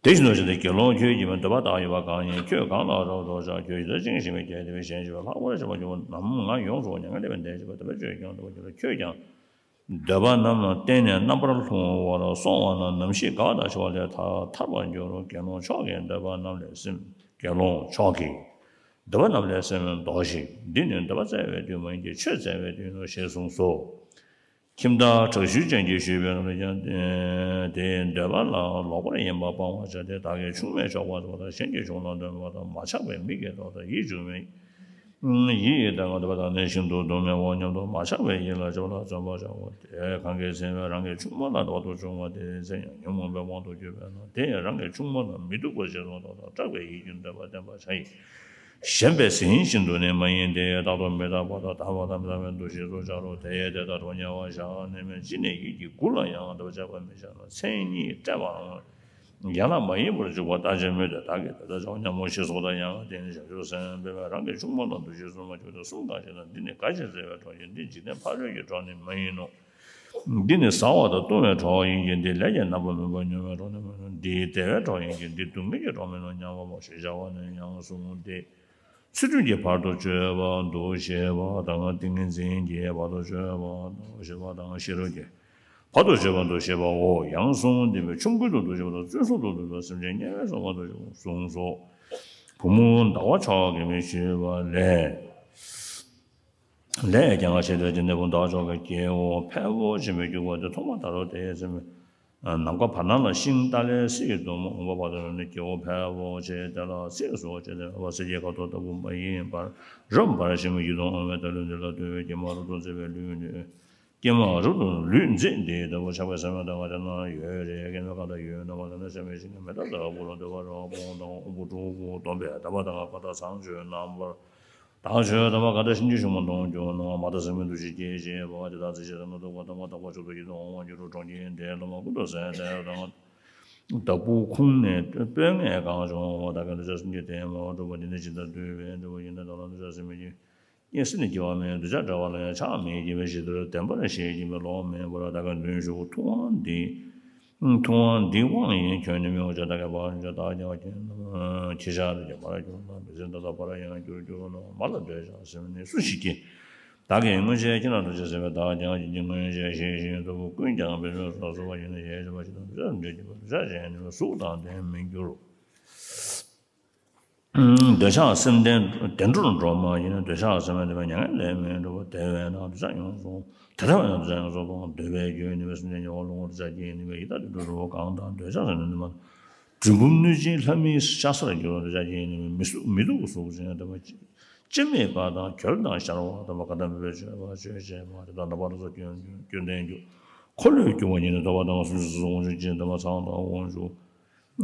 དེ་བཞིན་དུ་ཞེས་ཏེ་དགེ་སློང་ཁྱོད་ཀྱིས་འདོད་པ་ལྟར་ཡོད་པ་གང་ཡིན། ཁྱོད་གང་ལ་རབ་ཏུ་ཕྱག་ཁྱོད་ཇི་ལྟར་བཅིངས་ཤིང་བསྐྱེད་དེ་བས་གཞན་གཅེས་པ་ལྷག་པར་བྱེད་པར་འགྱུར་བ་རྣམས། ང་ཡོངས་སུ་མྱ་ངན་ལས་འདས་ཤིང་བདེ་བ་ཅན་དུ་འགྱུར་བར་འགྱུར་རོ། ཁྱོད་ཀྱང་འདོད་པ་རྣམས་ལ་བརྟེན་ནས་རྣམ་པར་ལྷུང་བར་སོང་བ་ན། ནམ་ཞིག་འགག་དང་འཆི་བ་ལས་ཐར་ཐར་བར་འགྱུར་རོ། དགེ་སློང་མཆོག་གིས་འདོད་པ་རྣམས་ལས་སེམས། དགེ་སློང་མཆོག་གིས་འདོད་པ་རྣམས་ལས་སེམས་ལྡོག་ཅིག་འདི་ནི་འདོད་པ་བཙལ་བའི་དུས་མ་ཡིན་གྱི། ཆོས་བཙལ་བའི་དུས་ཡིན་ནོ་ཞེས་གསུངས་སོ། ཁྱིམ་བདག་དྲག་ཤུལ་ཅན་གྱིས་ཞུས་པའི་ལན་དུ་ཀྱང་། དེའི་འདོད་པ་ལ་ལོག་པར་ཡེངས་པ་སྤང་བར་བྱ་སྟེ། བདག་གིས་ཆུང་མས་ཆོག་པར་འདོད་པ་དང་། གཞན་གྱིས་ཆུང་ལ་འདོད་པ་དང་། མ་ཆགས་པའི་མིག་གིས་མཐོང་དང་། ཡིད་གཅུང་མས། ཡིད་ཀྱིས་ལྟ་བར་འདོད་པ་དང་། ནི་ཤིན་ཏུ་སྡུག་བསྔལ་བའོ་སྙམ་དུ་མ་ཆགས་པའི་ཡིད་ལ་སྤྱོད་པ་ལ་བརྩོན་པར་བྱའོ། དེ་གང་གི་ཚེ་རང་གི་ཆུང་མ་ལ་ལྡོག་ཏུ་བྱུང་བ་དེའི་ཚེ་ཡང་ཉོན་མོངས་པའི་དབང་དུ་གྱུར་པས་ན། དེ་ཡང་རང་གི་ཆུང་མ་ལ་མི་སྡུག་པ་ཞིག་མཐོང་དང་། སྐྲག་པའི་ཡིད་ཀྱིས་འདོད་པ་བསྟེན་པར་བྱ་ཡི། ཞེན་པས་ཟིན་བཞིན་དུ་ནི་མ་ཡིན་ཏེ། རྟག་ཏུ་མི་རྟག་པ་དང་། ལྟ་བ་དང་མི་ལྟ་བའི་འདུ་ཤེས་སུ་འཆར་རོ། དེ་ཡང་དེ་ལྟར་གྲོགས་ཉེ་བར་བཞག་ནས་མེད། ཅི་ནས་ཡིད་ཀྱི་དགུ་ལ་ཡང་འདོད་པ་བཅག་པར་མི་བྱ་ལ། མཚན་ཉིད་བཀྲེས་པའམ་ཡན་ལག་མ་ཡིན་པར་འཇུག་པ་ལྟ་ཅི་སྨོས་ཏེ། བདག་གིས་དེ་ལྟར་བྱའོ་སྙམ་མོ་ཞེས་གསོལ་ལྟར་ཡང་དེ་ནི་བྱང་ཆུབ་སེམས་དཔའ་རང་གི་ཆུང་མ་ལ་འདུ་ཤེས་སུ་མ་གྱུར་ཏེ། གསུམ་གང་ཞེ་ན། འདི་ནི་དགའ་ཞིང་བརྩེ་བའི་གྲོགས་ཡིན་གྱི། འདི་འཇིག་རྟེན་ཕ་རོལ་གྱི་གྲོགས་ནི་མ་ཡིན་ནོ། འདི་ནི་ཟ་བ་དང་བཏུང་བའི་གྲོགས་ཡིན་གྱི། འདི་ལས་ཀྱི་རྣམ་པར་སྨིན་པ་མྱོང་བའི་གྲོགས་ནི་མ་ཡིན་ནོ། འདི་བདེ་བའི་གྲོགས་ཡིན་གྱི། འདི་སྡུག་བསྔལ་གྱི་གྲོགས་མིན་ནོ་སྙམ་པ་མོ་ཞེས་བྱ་བ་ནི་ཡང་གསུངས་ཏེ། ཚུལ་ཁྲིམས་ཀྱི་བར་དུ་གཅོད་པར་འདུ་ཤེས་པ་དང་། ཏིང་ངེ་འཛིན་གྱི་བར་དུ་གཅོད་པར་འདུ་ཤེས་པ་དང་། ཤེས་རབ་ཀྱི་བར་དུ་གཅོད་པར་འདུ་ཤེས་པའོ། ཡང་གསུངས་ཏེ། ཆོམ་རྐུན་དུ་འདུ་ཤེས་པ་དང་། བཙོན་སྲུང་དུ་འདུ་ཤེས་པ། སེམས་ཅན་དམྱལ་བའི་ས་བོན་དུ་གསུངས་སོ། བུ་མོ་ཟླ་བ་མཆོག་གིས་མི་ཞུས་པ་ལས། ལས་ཀྱང་ཞེས་ཏེ། དེ་ནས་བུ་མོ་ཟླ་བ་མཆོག་གི་སྐྱེ་བོ་ཕལ་པོ་ཆེན་པོའི་སྐྱེ་བོ་དེ་མཐོང་བ་ལྟར་རོ། དེའི་ཚེ་ནམ་མཁའ་བར་སྣང་ལ་ཤིང་ཏཱ་ལའི་སིལ་གྱིས་བརྡུངས་པ་འོང་བ་བར་དུ་ནི་སྐྱེ་བོ་ཕལ་པོ་ཆེ་དེ་ལ་ཚིགས་སུ་བཅད་དེ་སྦ་སེར་སྐྱའི་ཁ་དོག་ལྟ་བུ་མ་ཡིན་པར་རབ་འབར་ཞིང་ཡིད་དུ་འོང་བའི་རྟ་ལུས་འདི་ལ་ལྟོས་པས། ཀྱེ་མ་རབ་ཏུ་མཛེས་པའི་ལུས་འདི། ཀྱེ་མ་རབ་ཏུ་ལུས་མཛེས་འདི་ལྟ་བུ་ཆགས་པའི་སེམས་དེ་ག་དེ་ན་ཡོད་རེ། ཀྱེ་མ་གང་དག་ཡོད་ན་བ་དེ་ན་སེམས་མེད་ཞིང་མེ་ལྟར་དག་པོ་ལ་འདོད་པ་རབ་སྤོང་དང་། དབང་པོ་དྲུག་པོ་སྡོམ་པས་དམ་པ་དང་གང་དག་བཟང་སྤྱོད་རྣམ་པར་དག་སྤྱོད་དམ་པ་གང་དག་གཤིན་རྗེའི་གཞུང་མ་མཐོང་གྱུར་ན། མ་དག་སེམས་ཀྱི་འདུ་ཤེས་སྐྱེས་ཞེས་པ་དེ་དག་ཚེ་ཕྱི་ལ་ན་སྡུག་པ་དང་མ་དག་པ་མཆོག་ཏུ་ཡིད་དུ་འོང་བར་འགྱུར་རོ། གྲོང་ཁྱེར་དེ་ལ་མ་ཀུན་ཏུ་ཟད་དེ་དང་། བདག་པོ་ཁོང་ནས་སྤོས་ངད་གང་བྱུང་བ། བདག་གི་འདོད་ཆགས་སེམས་ཀྱི་དེ་མ་གྲུབ་པ་འདི་ནི་ཇི་ལྟར་འདུལ་བའི་འདྲ་བ་ཡིན་ན། བདག་ལ་འདོད་ཆགས་སེམས་མེད་ཀྱི་སེམས་ནི་སྐྱེ་བ་མེད། འདོད་ཆགས་བྲལ་བ་ལ་ཡང་ཆགས་མེད་ཀྱི་བའི་ཞི་བདེར་བདེན་པར་ཤེས་ཀྱི་བའི་ལོག་མེད་པར་བདག་གི་མདུན་ཞུགས། ཐུབ་དབང་འདི་ཐུབ་དབང་འདི་དབང་ཡིན་ཁྱོད་ནི་མི་འོང་ཅིག་བདག་གི་བར་ཆད་བདག་ཀྱང་ཁྱེད་ཁྱེད་ཅག་གི་བར་གྱུར་ན། མི་ཟད་མཐའ་དག་པར་ཡང་འགྱུར་འགྱུར་ན། མ་ལ་འདོད་ཆགས་སེམས་ནི་སུ་ཞིག་སྐྱེ། བདག་གིས་སྔོན་ཆད་ཁྱེད་རྣམས་འདོད་ཆགས་སེམས་དཔའི་བདག་ཀྱང་ཁྱེད་ཀྱི་སྔོན་ཆད་ཤེས་ཤིང་ཐུབ་པ་ཀུན་ཀྱང་འབད་མེད་སོ་སོ་བ་ཡིན་ན། ཞེས་བྱ་བ་ཞིག་དང་འདོད་ཆགས་འདོད་ཀྱི་བ་འདོད་ཆགས་ཅན་ནི་གཟུགས་དང་ལྡན་མི་འགྱུར་རོ། འདོད་ཆགས་སེམས་ལྡན་བདེ་འགྲོར་འགྲོ་མ་ཡིན་ན། འདོད་ཆགས་སེམས་ལྡན་པ་མྱ་ངན་ལས་མི་འགྲོ་བ། དེ་བས་ན་འདོད་ཆགས་ཡོངས་སུ་དེ་ལྟ་བས་ན་འདོད་ཆགས་ཡོངས་སུ་སྤོང་། འདོད་པའི་རྒྱུ་ཡིན་པའི་སེམས་ཅན་ཉེ་བར་ལོངས་པར་འདོད་ཆགས་ཀྱིས་ནི་མི་ཡི་དྭགས་དུད་འགྲོ་གང་དག་འདོད་ཆགས་སེམས་ལྡན་པ་དང་། གྲུལ་བུམ་གནོད་སྦྱིན་ལྷ་མིའི་ཤ་ཟར་འགྱུར་བ་འདོད་ཆགས་ཀྱིས་ནི་མི་སྡུག་མི་སྡུག་གཟུགས་ཅན་དམ་པ་ཅི་སྨྲས་པ་དང་གྱོལ་དང་ཤར་བ་དམ་པ་ག་དམ་པའི་ཆོས་པ་ཆོས་བྱེད་པ་དེ་དག་ན་བར་དུ་སྐྱོན་སྐྱོན་ལྡན་འགྱུར། འཁོར་ལོས་སྒྱུར་བ་ཉིད་ནི་ཐོབ་པ་དང་། སུམ་ཅུ་སོ་སོར་དབང་ཕྱུག་ཅན་དམ་པ་ཚངས་དང་དབང་ཕྱུག་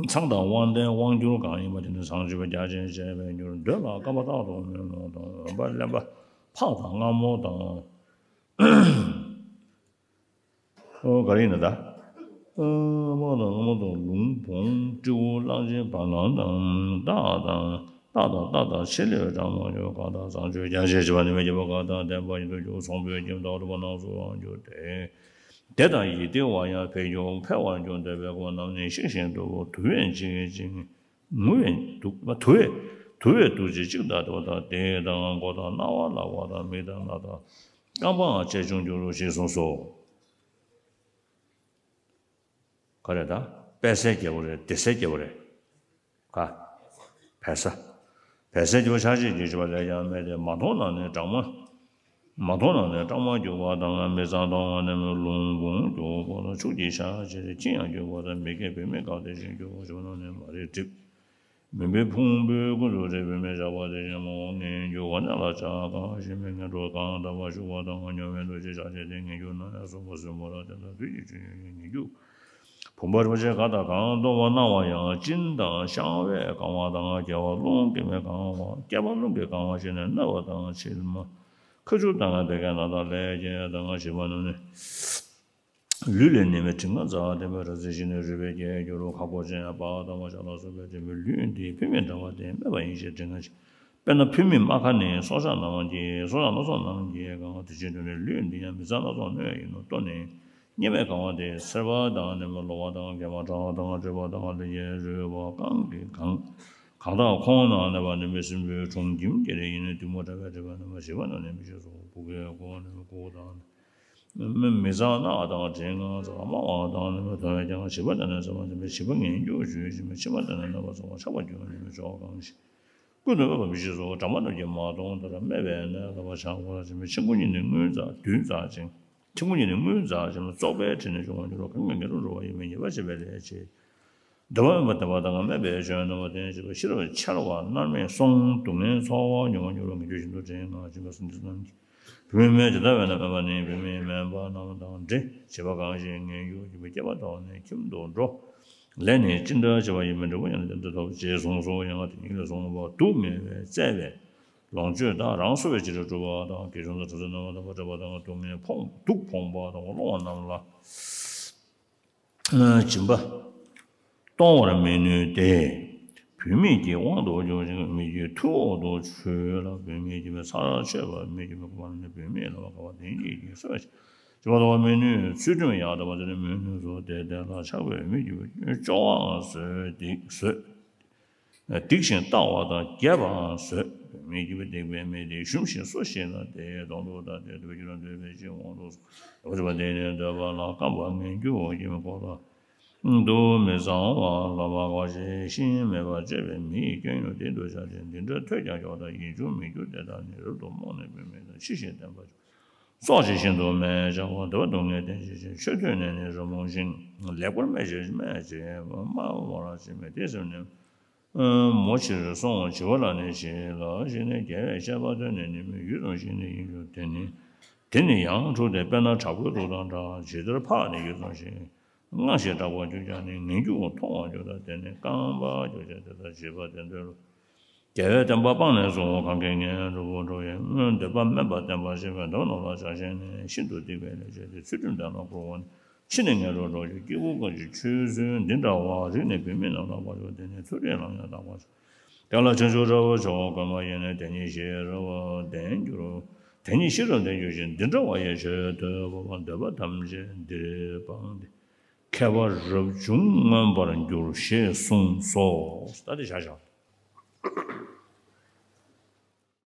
ཚངས་དང་དབང་ལྡན་དབང་སྒྱུར་གང་ཡིན་པ་དེ་ནི་བཟང་སྤྱོད་པ་རྒྱ་ཆེན་བྱེད་པར་འགྱུར། འདོད་ལ་སྐབས་པ་རྟག་ཏུ་མོས་ལོང་དང་། འོན་པ་གླེན་པ་ཕག་དང་རྔ་མོང་དང་། ཨོ་ག་རེ་ཡིན་ན་ད། དམག་དང་དམག་དང་ལུང་བོང་སྤྲེའུ་གླང་ཆེན་བ་ལང་དང་སྟག་དང་སྟག་དང་སྟག་དང་ཆེ་ལེ་བའི་གྲངས་མང་ཡོད་ག་དང་བཟང་སྤྱོད་རྒྱ་ཆེ་བྱེད་པ་ནི་མི་བྱེད་པ་ག་དང་ལྡན་པ་ཡིན་དུ་འགྱུར་ཚོང་དཔོན་ཁྱིམ་བདག་སྒྲུབ་པ་རྣམས་སུ་ཡང་འགྱུར་ཏེ། དེ་དང་ཡིད་བདེ་བ་ཡང་འཕེལ་འགྱུར་འཕེལ་བར་འགྱུར་འདོད་པའི་སྒོ་རྣམས་ནི་ཤིང་བཞིན་དུ་དུ་བས་འཇིག་ཅིང་ངུ་བས་དུ་དུ་བས་དུ་བས་དུ་ཅི་གཅིག་ལྟ་དུ་དང་དེ་དང་མགོ་དང་རྣ་བ་ལག་པ་དང་མིག་དང་སྣ་དང་རྐང་པའང་ཆེ་ཆུང་འགྱུར་རོ་ཞེས་གསུངས་སོ། ག་རེ་ད། བལ་སའི་རྒྱལ་པོ་རེད་སྡེ་སའི་རྒྱལ་པོ་རེད། ག་བལ་ས། བལ་སའི་རྒྱལ་པོ་ཆགས་ཤིང་འཇིགས་བྱེད་པ་ལས་ཀྱང་སྨད་དེ་མ་མཐོང་ན་ནི་སྦྲང་མ། མ་མཐོང་ན་ནི་སྦྲང་མ་རྒྱུག་པ་དང་མི་གཙང་དང་ནི་ལུང་བོང་རྒྱུག་པ་དང་ཕྱུགས་ཀྱི་ཤ་ཆེ་ཁྱི་ཡང་རྒྱུག་པ་དང་མི་སྐད་བུད་མེད་གང་དེ་བཞིན་རྒྱུག་པ་བྱུང་ན་ནི་མ་རིག་གྲིབ། མུན་པའི་ཕུང་པོའི་ཀུན་ཏུ་རེག་བུད་མེད་ཇག་པ་དེ་བཞིན་མོ་ངན་རྒྱུག་ག་ནས་ལ་ཆགས་གང་ཞིག་མི་ངན་འགྲོ་གང་དག་པ་ཞུགས་པ་དང་ཉོན་མོངས་འདུ་བྱེད་ཆགས་བྱེད་དེ་ངན་རྒྱུག་ན་ཡང་སོགས་པ་གསུམ་པོ་ལ་དེ་དག་དུས་ཀྱི་ཆོས་ཉིད་ངན་རྒྱུག་ཕུང་པོ་རིན་པོ་ཆེ་གང་དང་གང་གཏོར་བ་གནང་བ་ཡང་གཅིན་དང་བཤང་བས་གང་བ་དང་རྐྱལ་པ་རླུང་གིས་མི་གང་བ་རྐྱལ་པ་རླུང་གིས་གང་བ་ཞིག་ནི་མནར་བ་དང་མཆིལ་མ་ཁ་ཆུ་དང་བད་ཀན་དང་ལས་ཀྱི་དང་ཞེས་པ་རྣམས་ནི། ལུས་ལས་ནད་མེད་མགྲིན་ཁ་འཛག་ལྡན་པའི་ར་ཙི་ཤི་ནས་རུས་པའི་རྒྱལ་འགྱུར་རོ་ཁ་ཁོག་ཅན་པ་དང་མ་ཤ་ལ་སོགས་པའི་འབྲས་བུ་ལུས་འདི་བུད་མེད་འདྲ་བ་སྟེ་སྨད་པ་ཡིན་ཞེས་དྲན་ངེས། དཔེར་ན་བུད་མེད་རྨ་ཁ་ནི་སྲོག་ཆགས་རྣམས་ཀྱིས་སྲོག་ཆགས་སྣ་ཚོགས་རྣམས་ཀྱིས་གང་བ་དེ་བཞིན་དུ་ནི་ལུས་འདི་ཡང་མི་གཙང་སྣ་ཚོགས་གནོད་ཡིན་ནོ་ལྟོས་ནས་གཉེར་མས་གང་བ་དེ་སེར་བ་དང་ནི་མ་ལོ་བ་དང་མགལ་མ་བྲག་དང་བཀྲེས་པ་དང་ལུས་ཀྱི་རུས་པ་རྐང་གིས་གང་། གང་དག་ཁོང་ན་གནས་པ་ནི་མི་སྲིན་པོའི་གྲོང་ཁྱིམ་གྱི་རི་ཡིན་ནི་གཏི་མུག་འདྲ་བའི་སྒྲིབ་པ་རྣམ་པ་བཞི་པ་རྣམས་ནི་མི་ཤེས་སོ། བུ་གའི་སྒོ་ནི་མི་ཁུག་དང་། མི་མི་གཙང་སྣ་དང་དྲན་ངག་ཚ་སྨྲ་བ་དང་ནི་མི་མཐོང་བས་ཀྱང་བྱིས་པ་དང་ནི་ཚེར་མ་འཛིན་པའི་བྱིས་པ་ངན་སྐྱུག་བརྗོད་བཞིན་པའི་ཕྱི་མ་དང་ནི་རྣམ་པ་ཚ་བ་ཆགས་པ་སྐྱུག་ནི་མི་ཆོག་གང་ཞིག་ཀུན་ཏུ་སྨད་པ་མི་ཤེས་སོ། སྦྲང་མ་རྣམས་ཀྱིས་མ་མཐོང་ལྟར་སྨད་པས་ནི་ལག་པ་ཆག་པར་བྱིན་པའི་ཆུ་ཁོང་ཉིད་ནི་རྔུལ་འཛག་རྡུལ་འཛག་ཅིང་། ཆུ་ཁོང་ཉིད་ནི་རྔུལ་འཛག་ཅིང་བཙོག་པའི་དྲི་ནི་བྱུང་བར་འགྱུར་རོ། གང་གིས་ངན་འགྲོར་འགྲོ་བ་ཡི་མི་ཉེས་པར་བྱེད་པའི་ལས་བྱེད། འདོད་པ་མེད་པར་ལྡན་པ་དང་སྨད་པའི་སྐྱོན་རྣམ་པར་ལྡན་བྱེད་པ་ཤེས་རབ་འཆལ་བ་མནར་མེད་སོང་སྡུག་བསྔལ་ཚོར་བ་མྱོང་བར་འགྱུར་རོ། ངན་སྐྱུག་བཞིན་དུ་དྲན་ངག་བྱིན་པ་སྲིན་རྗེ་རྣམས་ཀྱིས། བུད་མེད་མེད་དེ་ལྟ་བས་ན་སྨད་པ་ནི་བུད་མེད་མིན་པ་རྣམས་དང་འདྲེ། བྱིས་པ་གང་ཞིག་ངན་སྐྱུག་བགྱིས་པས་སྐྱེས་པ་དང་ནི་ཁྱིམ་དུ་འགྲོ། ལས་ནི་ཅི་འདྲ་བྱས་པ་ཡིན་མིན་འབྲས་བུ་ཡང་ནི་དེ་འདྲ་ཐོབ་ཅེས་གསུངས་སོ། ཡང་ང་དེ་ཉིད་ལས་གསུངས་པ་སྡུག་བསྔལ་བའི་བཙལ་བའི་ལོངས་སྤྱོད་དག་རང་གསོ་བའི་ཕྱིར་སྒྲུབ་པ་དང་དགེ་སྦྱོང་དང་གྲོགས་སེམས་རྣམ་པར་དག་པ་སྤྲོས་པ་དང་སྡུག་བསྔལ་ཕོངས་སྡུག་ཕོངས་པ་དང་སློང་བ་རྣམས་ལ། སྦྱིན་པ་གཏོང་བར་མི་ནུས་ཏེ། བུད་མེད་ཀྱི་དབང་དུ་འགྱུར་ཞིང་མི་ཡི་ཐུ་འོག་ཏུ་ཆུད་ལ། བུད་མེད་ཀྱི་ཚར་ཆད་པ་མི་ཡི་མི་ཁོ་པ་ནི་བུད་མེད་ལ་བ་ཀ་བ་དེ་ཉིད་ཀྱིས་གསོད་པ་བྱེད་པ་དང་མི་ནུས། ཚུལ་ཁྲིམས་ཡང་དག་པ་དེ་ནི་མི་ནུས་སོ། དེ་དེ་ལ་ཆགས་པའི་མི་ཡི་སྐྱོ་བའང་བཟོད་སྡིག་བཟོད། སྡིག་ཅིང་ལྟ་བ་དང་རྒྱས་པའང་བཟོད། མི་སྐྱིད་པའི་སྡིག་པའི་མི་དེ་ཞུམ་ཞིང་གསོ་ཞིང་ན་དེའི་དོན་དུ་ད་དེ་འདོད་ཀྱི་རང་འདོད་པའི་ཕྱིར་དབང་དུ་སོང་བ་དེ་ནི་འདོད་པ་ལ་བརྐམ་པ་ངན་སྐྱུག་བགྱིས་མི་ཁོ་ལ་དུ་མི་གཙང་བ་ལ་མ་དགའ་ཞིང་ཤིང་མེད་པར་སྤྱད་པའི་མི་ཡི་སྐྱོན་ཡང་དེ་འདུ་བྱ་སྟེ། འདི་འདྲ་ཐོས་ཀྱང་མགྱོགས་དང་ཡིད་འབྱུང་མི་འགྱུར་དེ་དག་ནི་རབ་ཏུ་རྨོངས་ནས་བུད་མེད་དང་ཕྱི་བཞིན་ལྡན་པ་སྲོག་ཆགས་བཞིན་དུ་སྨད་ཆགས་པ་འདོད་པ་སྡུག་བསྔལ་ལྡན་ཞེས་བྱ། ཆོས་ཐོས་ནས་ནི་རབ་རྨོངས་ཤིང་། ལེགས་པར་སྨྲས་ཤིང་སྨྲས་ཅེས་སྨྲ་བར་བྱེད་མི་དེ་སེམས་ནི། མོ་ཕྱིར་སོང་བྱིས་པ་ལ་ནི་བྱིས་ལ་ཞེས་ནས་རྒྱལ་བའི་བཤད་པ་ཐོས་ནས་ནི་མི་ཡུད་ཙམ་ཞིག་ནི་ཡིད་འགྱུར་དེ་ནི། དེ་ནི་ཡང་འཁྲུགས་ཏེ་དཔེར་ན་དྲག་པོའི་དུག་དང་འདྲ། ཇི་ལྟར་ཕག་ནི་ཡུད་ཙམ་ཞིག་སྔངས་ཤིང་སྐྲག་པར་གྱུར་ཀྱང་ནི་ངན་སྐྱུག་མཐོང་བར་འགྱུར་ཏོ། དེ་ནི་རྐང་པ་རྒྱུ་བྱས་དེ་ལྟར་བྱིས་པ་དེ་འདོད་ལ། རྒྱལ་བའི་བསྟན་པ་སྤངས་ནས་སུ་གང་གིས་ངན་འགྲོ་བར་འགྲོ་བའི་སྔོན་འདོད་པ་དམན་པ་བསྟན་པ་ཞེས་པའི་འདོད་རྣམས་ལ་ཆགས་ཞེན་ནས་ཤིན་ཏུ་སྡིག་པའི་ལས་བྱས་ཏེ་ཚུལ་ཁྲིམས་ལྡན་ལ་གུས་པ་ནི་ཕྱིས་ནས་ངན་འགྲོར་འགྲོ་ཞིང་སྐྱེ་བོ་ཀུན་གྱི་ཆོས་སྲོལ་འདི་འདྲ་བ་རིག་ནས་བུད་མེད་རྣམས་ལ་བར་ཆོག་དེ་ནི་ཚུལ་ཁྲིམས་ལམ་ཡང་དག་པར་ཆོག་དེ་ལ་བྱང་ཆུབ་འདྲ་བར་ཆོག་གོས་མ་ཡིན་ནས་དེ་ཉིད་ཤེས་རབ་ལྡན་འགྱུར། དེ་ཉིད་ཤེས་རབ་ལྡན་འགྱུར་ཞིང་འདི་འདྲ་བ་ཡི་ཆོས་ཐོས་པ་འདོད་པ་ཐམས་ཅད་འདིར་སྤངས་ཏེ་མཁས་པ་རབ་བྱུང་མངོན་པར་འགྱུར་ཞེས་གསུངས་སོ། ད་དེ་བཞག་བཞག